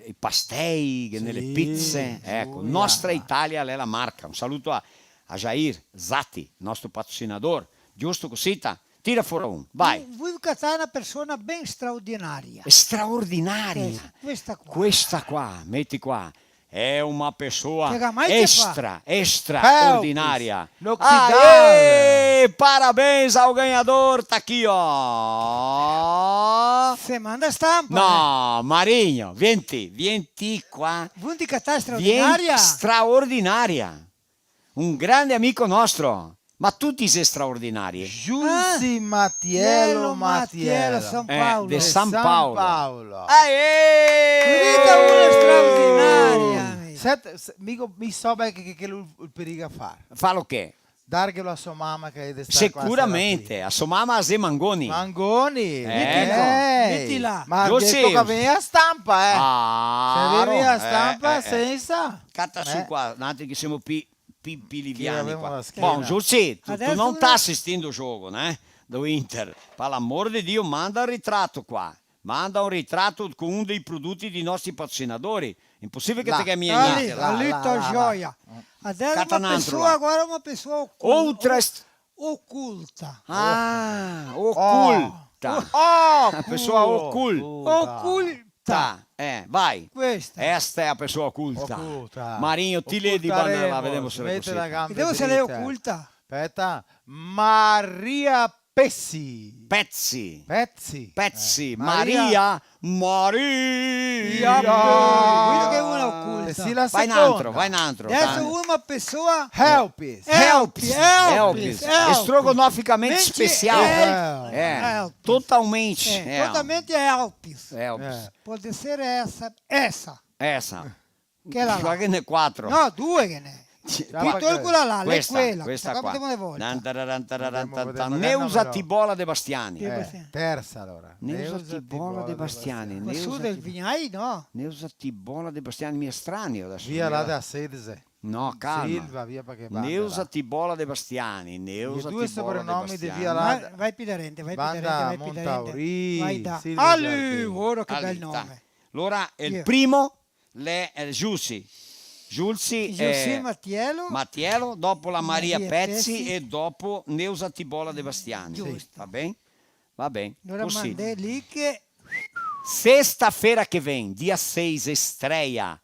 i pastei, che ne le pize, eco. Nostra Italia l'è la marca. Un saluto a, a Jair Zatti, nostro patrocinador, giusto cosita? Tira fora un, vai. Vui, vui catar na persona ben straordinaria. Straordinaria? Eh, questa qua. Questa qua, meti qua. Xe una pesoa estra, estraordinaria. Inoxidabile. Aê! Parabéns ao ganhador, tá aqui, ó. Se manda stampa. No, Marinho, vien ti, vien ti qua. Vui catar straordinaria? Vien straordinaria. Un grande amico nostro. Ma tuti xe straordinari. Giusy Matiello, Matiello, San Paolo. Eh, de San Paolo. Aê! Vedi una straordinaria, mi. Senti, se, mi, mi so ben che, che, che lu el periga far. Falo che? Darghelo a so mama che xe de star qua. Sicuramente, a so mama xe Mangoni. Mangoni. Eh. Meti là, meti là. Ma ghe toca vegner a stampa, eh. Ah, se vegner a stampa, eh, eh, sensa. Cata su qua, noantri che semo pi pi, pi liviani qua. Bon, Giusy, tu, tu no te sta asistindo el giogo, né? Do Inter. Par l'amor de Dio, manda un ritrato qua. Manda un ritrato con un dei prodoti dei nostri patrocinadori. Imposibile che te ghe mia gnente. Là, là, là, là. Adeso una pesoa, agora una pesoa oculta. Outra est- Oculta. Ah, oculta. Oh. Una pesoa oculta. Oculta. Tá, eh, vai. Questa. Esta é a pessoa oculta. Oculta. Marinho, ti ledi, banda là, vedemo se la è cusì. Vedemo se la è oculta. Speta. Maria Pezzi. Pezzi. Pezzi. Pezzi. Eh, Maria. Maria. Maria. Guarda che una oculta. Sì, la seconda. Vai n'antro, vai n'antro. Adeso una pesoa. Helps. Helps. Helps. Helps. Estrogonoficamente especial. Helps. Eh, totalmente. Eh, totalmente helps. Helps. Eh. Pode ser essa, essa. Essa. Quela là. Qua ghe n'è quatro. No, due ghe n'è. Ti tolgo quela là, l'è quela. Questa, questa qua. Neusa Tibola de Bastiani. De Bastiani. Eh, tersa alora. Neusa Tibola de Bastiani. Ma su del Vignai, no? Neusa Tibola de Bastiani, mi è strano adeso. Via là da Sedese. No, calma. Silva, via, parché banda là. Neusa Tibola de Bastiani, Neusa Tibola de Bastiani. I due soprenomi de via là. Vai, vai pi darente, vai pi darente, vai pi darente. Banda Montauri, Silva Giardini. Alora, che bel nome. Alora, el primo l'è, eh, Giusy. Giusy, eh, Matiello. Matiello, dopo la Maria Pezzi e dopo Neusa Tibola de Bastiani. Giusto. Va ben? Va ben. Alora cusì. Mandè lì che... Sesta-feira que vem, dia seis, estreia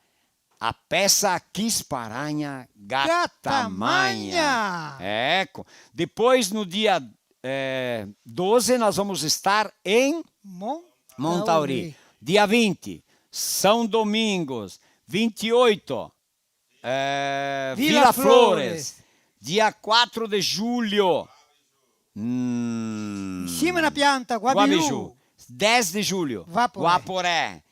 a peça Chi sparagna gata magna. Gata magna. Eco. Depois, no dia, eh, doze, nós vamos estar em Montauri. Montauri. Dia vinte, São Domingos. Vinte e oito, eh, Vila Flores. Vila Flores. Dia quatro de julho. Hum. Em cima na pianta, Guabiju. Guabiju. Dez de julho. Guaporé. Guaporé.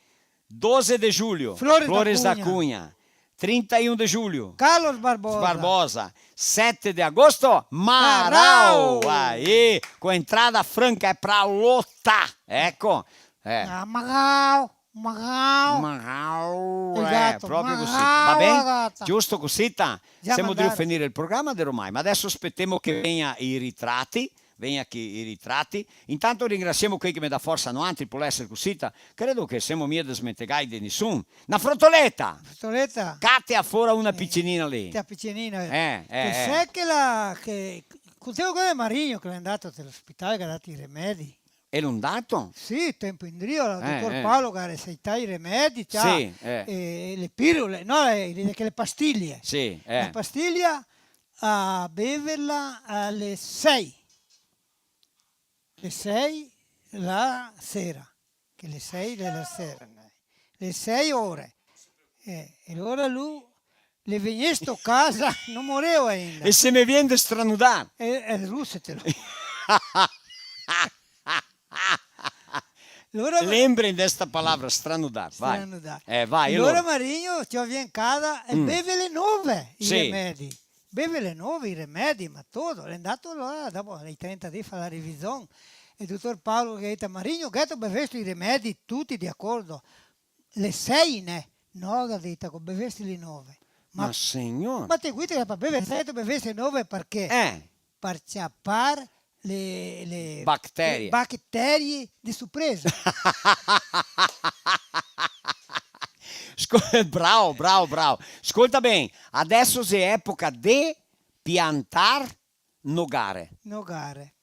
Doze de julho. Flores da Cunha. Flores da Cunha. Trinta e um de julho. Carlos Barbosa. Barbosa. Sete de agosto, Marau. Marau. Aí, com entrada franca, é pra lotar. Eco. É. Ah, Marau. Magau. Magau, el eh, gato, proprio cusì. Magau, va ben? La gata. Giusto cusì, ta? Semo drio finir el programa de ormai, ma deso spetemo che vegna i ritrati, vegna chi i ritrati. Intanto ringrasiemo quei che me dà forsa noantri, pol eser cusì, ta? Credo che semo mia desmentegai de nisun. Na frotoleta! Frotoleta! Cate a fora una picinina lì. Te a picinina. Eh, eh, eh. Che xe che la, che, conteo quela de Marigno che l'è ndà te l'ospital, che ga dato i remedi. E l'è ndato? Sì, tempo indrio, el dotor Paolo che ga resetà i remedi, ciò, sì, eh, e le pirole, no, le, le, che le pastilie. Sì, eh. La pastilia a beverla ale sei. Le sei la sera, che le sei de la sera, le sei ore. Eh, e alora lu l'è vegnesto casa, no moreo ainda. E se me vien de stranudar? E, e rusetelo. Alora, lembren de sta palavra, stranudar, vai. Stranudar. Eh, vai, alora. Alora Marigno, ciò, vien casa e beve le nove i remedi. Beve le nove i remedi, ma todo. L'è ndato là, dopo i trenta dì, far la revison. E el dotor Paolo che ga dito: "Marigno, gheto bevesto i remedi?" Tuti de acordo. Le sei, né? "No", ga dito, "go bevesto le nove." Ma, ma signor! Ma te guiti che par bever sei, te bevesto nove parché? Eh. Par ciapar le, le bacterie. Le bacterie de sorpresa. Sco-, bravo, bravo, bravo. Scolta ben, adeso xe epoca de piantar nogare. Nogare.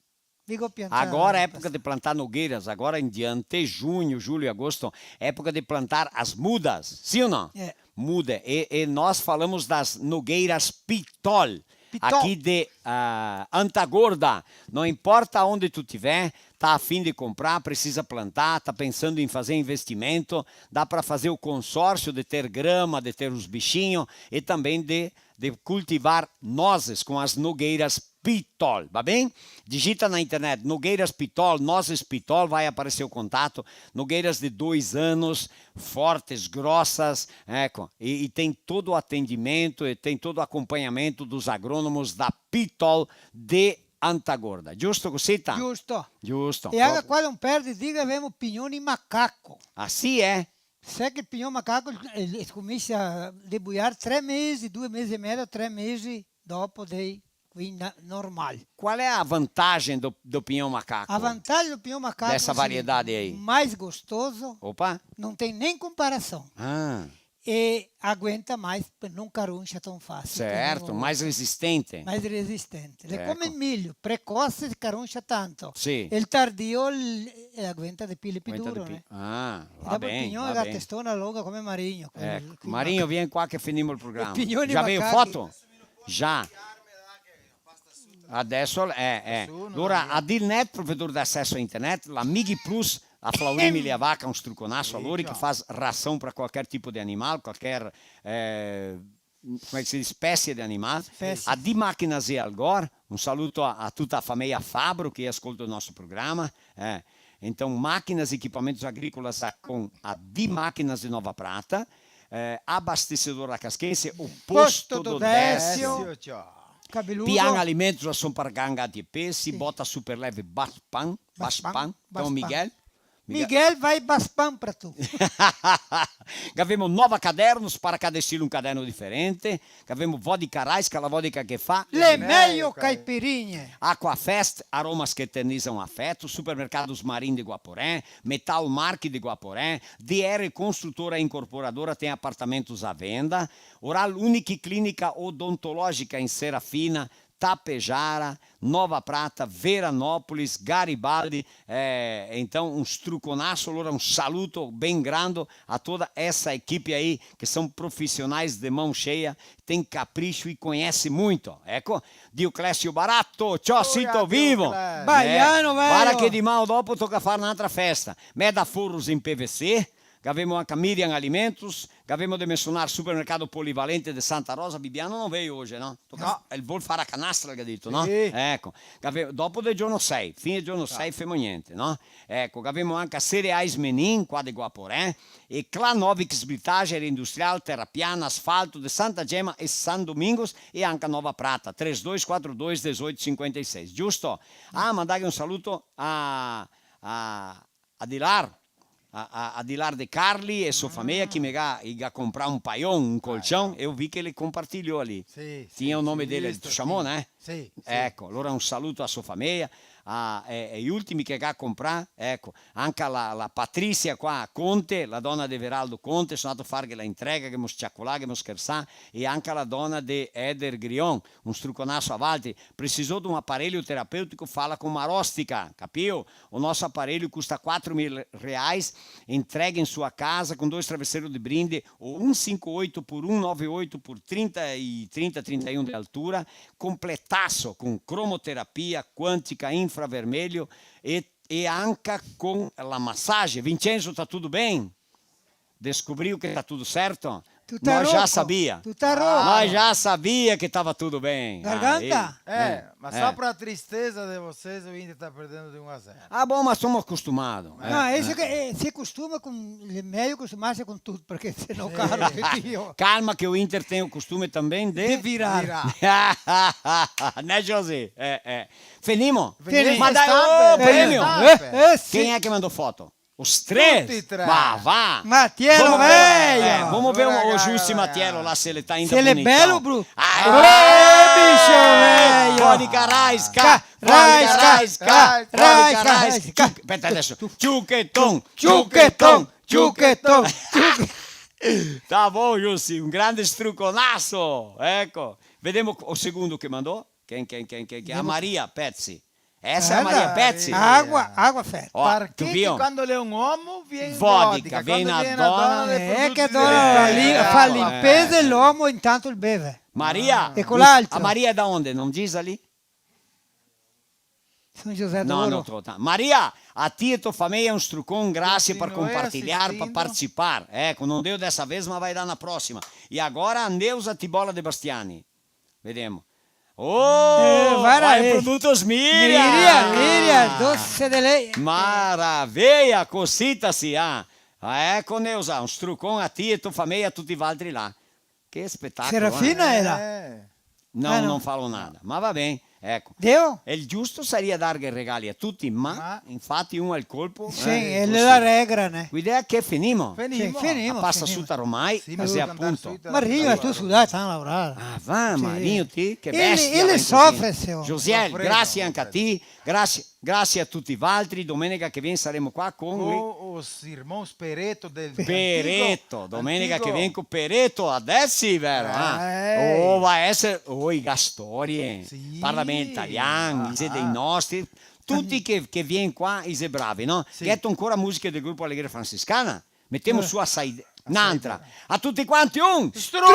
Digo piantar. Agora é época de plantar nogueiras, agora em diante, junho, julho e agosto, é época de plantar as mudas, sim ou não? É. Muda. E, e nós falamos das nogueiras Pitol, Pitol, aqui de, ah, Anta Gorda. Não importa onde tu tiver, tá a fim de comprar, precisa plantar, tá pensando em fazer investimento, dá pra fazer o consórcio de ter grama, de ter os bichinhos e também de de cultivar nozes com as nogueiras Pitol, va ben? Digita na internet, nogueiras Pitol, nozes Pitol, vai aparecer o contato. Nogueiras de dois anos, fortes, grossas, eco, e, e tem todo o atendimento, e tem todo o acompanhamento dos agrônomos da Pitol de Anta Gorda. Giusto cusì, ta? Giusto. Giusto. E anca qua no perdi, diga, gavemo pignoni macaco. Ah, sì, eh? Sa che el pignon macaco, eh, el scominsia a debuiar tre mesi, due mesi e mezo, tre mesi dopo dei, quindi na-, normal. Qual é a vantagem do, do pinhão macaco? A vantagem do pinhão macaco é o seguinte, dessa variedade aí? Mais gostoso, opa, não tem nem comparação. Ah. E aguenta mais, não caruncha tão fácil. Certo, mais resistente. Mais resistente. Ele come milho, precoce, caruncha tanto. Sì. El tardio, el, el aguenta de pi, de pi duro, né? Ah, va ben, va ben. Dopo el pinhon, la testona longa come Marigno, quel, eco, quel Marigno, vien qua che finimo el programa. Già vedo foto? Già. Adeso, eh, eh. Alora, a Dilnet, provedor de acesso a internet, la Mighi Plus, a Flaurimili, a Vaca, un struconasso a lori, che fa ração pra qualquer tipo de animal, qualquer, eh, come se diz, espécie de animal. Espécie. A Di Máquinas e Algor, um saluto a, a tuta a fameia Fabro que escolta o nosso programa. Eh, então, máquinas e equipamentos agrícolas a, com a Di Máquinas de Nova Prata. Eh, abastecedor da Casquense, o Posto do Décio. Décio, ciò. Cabeludo. Pian Alimentos, ração pra ganga de peixe, bota super leve, Baspan, Baspan, Baspan, Dom Miguel. Miguel, vai Baspan pra tu. Gavemo Nova Cadernos, para cada estilo um caderno diferente. Gavemo Vodka Raiska, la vodka che fa le meio caipirinhe. Aquafest, aromas que eternizam afeto. Supermercados Marim de Guaporé, Metal Mark de Guaporé, D R Construtora e Incorporadora, tem apartamentos à venda. Oral Unique Clínica Odontológica em Serafina, Tapejara, Nova Prata, Veranópolis, Garibaldi. É, então, um struconasso, alora um saluto ben grando a toda essa equipe aí, que são profissionais de mão cheia, tem capricho e conhece muito. Eco, Dioclésio Barato, ciò, sito vivo! Baiano, velho! Varda che diman dopo toca far n'altra festa. Meda Forros em P V C, gavemo anca Miriam Alimentos, gavemo de mensionar Supermercado Polivalente de Santa Rosa, Bibiano no veio hoje, no? Toca, no. El vol far a canastra, el ga dito, no? Sì. Eco, gave-, dopo del giorno sei, fine giorno sei femo gnente, no? Eco, gavemo anca Cereais Menin, qua de Guaporé, e Clanovix Britagem Industrial, Terra Piana, Asfalto de Santa Gema e San Domingos, e anca Nova Prata, três dois quatro dois dezoito cinquenta e seis, giusto? Ah, mandar un saluto a, a, a Dilar, a, a, a Dilar de Carli e so fameia, che me ga, i ga comprà un paion, un colcion, e eu vi che le compartilhou ali. Sì, sì, sì, visto, sì. Tinha o nome dele, Chamona, eh? Sì, sì. Eco, alora un saluto a so fameia, a, e, e i ultimi che ga comprà, eco, anca la, la Patrícia qua, Conte, la dona de Veraldo Conte, so ndà farghe la entrega, che ghemo ciacolà, che ghemo schersà, e anca la dona de Eder Grion, un struconaso a valtri. Precisou de um aparelho terapêutico? Fala com Maróstica, capio? O nosso aparelho custa quatro mil reais, entrega em sua casa com dois travesseiros de brinde, o um cinco oito por um nove oito por trinta e trinta, trinta e um de altura, completaço com cromoterapia quântica, infravermelho e, e anca com la massagem. Vincenzo, tá tudo bem? Descobriu que tá tudo certo? Tuta roco. Nós já sabia. Tuta roco. Nós já sabia que tava tudo bem. Garganta? Aí, é, é. Ma só pra tristeza de vocês, o Inter tá perdendo de um a zero. Ah, bom, mas somos acostumados. No, ese che, eh, se costuma con, l'è mejo costumarse con tuto, parché se no, caro Dio. Calma che o Inter tem o costume também de... De virar. Virar. Né, José? É, é. Finimo? Finimo. Ma dai, oh, premio! Eh, eh, sì. Quem é que mandou foto? Os três? Tuti e tre. Ma va! Matielo, vamo ver, vejo! Eh, vamo ver o Giusti Matielo là se l'è tanto bonito. Se l'è belo o bruto. Ah, eh, bicho vejo! Fora de carrasca! Fora de carrasca! Fora de carrasca! Speta adeso. Ciucheton! Ciucheton! Ciucheton! Tá bom, Giusti, un grande struconaso! Eco, vedemo o secondo che mandou. Quem, quem, quem, quem, quem? A Maria Pezzi. Essa é a Maria Pezzi. Água, água ferve. Ó, parché che quando l'è un omo vien vodka, vodka, vien quando vien na dona, l'è produto... Eh, che dona, eh, fa limpeza, eh, l'omo intanto el beve. Maria, e quel altro? A Maria da onde? No dise lì? São José do Ouro. No, no, tô, tá. Maria, a ti e tua fameia un strucon, grasie par compartilhar, par participar. Eco, no deu dessa vez, ma vai dar na próxima. E agora a Neuza Tibola de Bastiani. Vedemo. Oh, eh, vai, Produtos Miriam! Miriam, Miriam, doce de leite. Maravilha, cosita sì, ah. Ah, eco, Neuza, un strucon a ti e tua fameia, a tuti valtri là. Che spetacolo, eh. Serafina era? Eh. No, no falo nada, ma va ben, eco. Deu? E el giusto saria darghe regali a tuti, ma infati un al colpo, sì, eh, e così. L'è la regra, né? L'idea che finimo. Finimo. Sì, finimo, pasa finimo. Suta ormai, sì, ma sì, apunto. Marinho, tu sudà, sta a laorar. Ah, va, sì. Marinho, ti, che bestia, el sofre, sì. Josiel, grasie anca a ti, grasie. Grasie a tuti valtri, domenica che vien saremo qua con... Co, o s-, irmão Pereto del... Pereto, antigo, domenica che vien co Pereto, adeso sì, vero, ah? Eh. Oh, va eser, oh, i ga storie. Sì. Parla ben italian, i xe dei nostri. Tuti che, che vien qua, i xe bravi, no? Sì. Gheto ancora musiche del grupo Alegria Franciscana? Metemo su asai, n'antra. A tuti quanti un struconaso!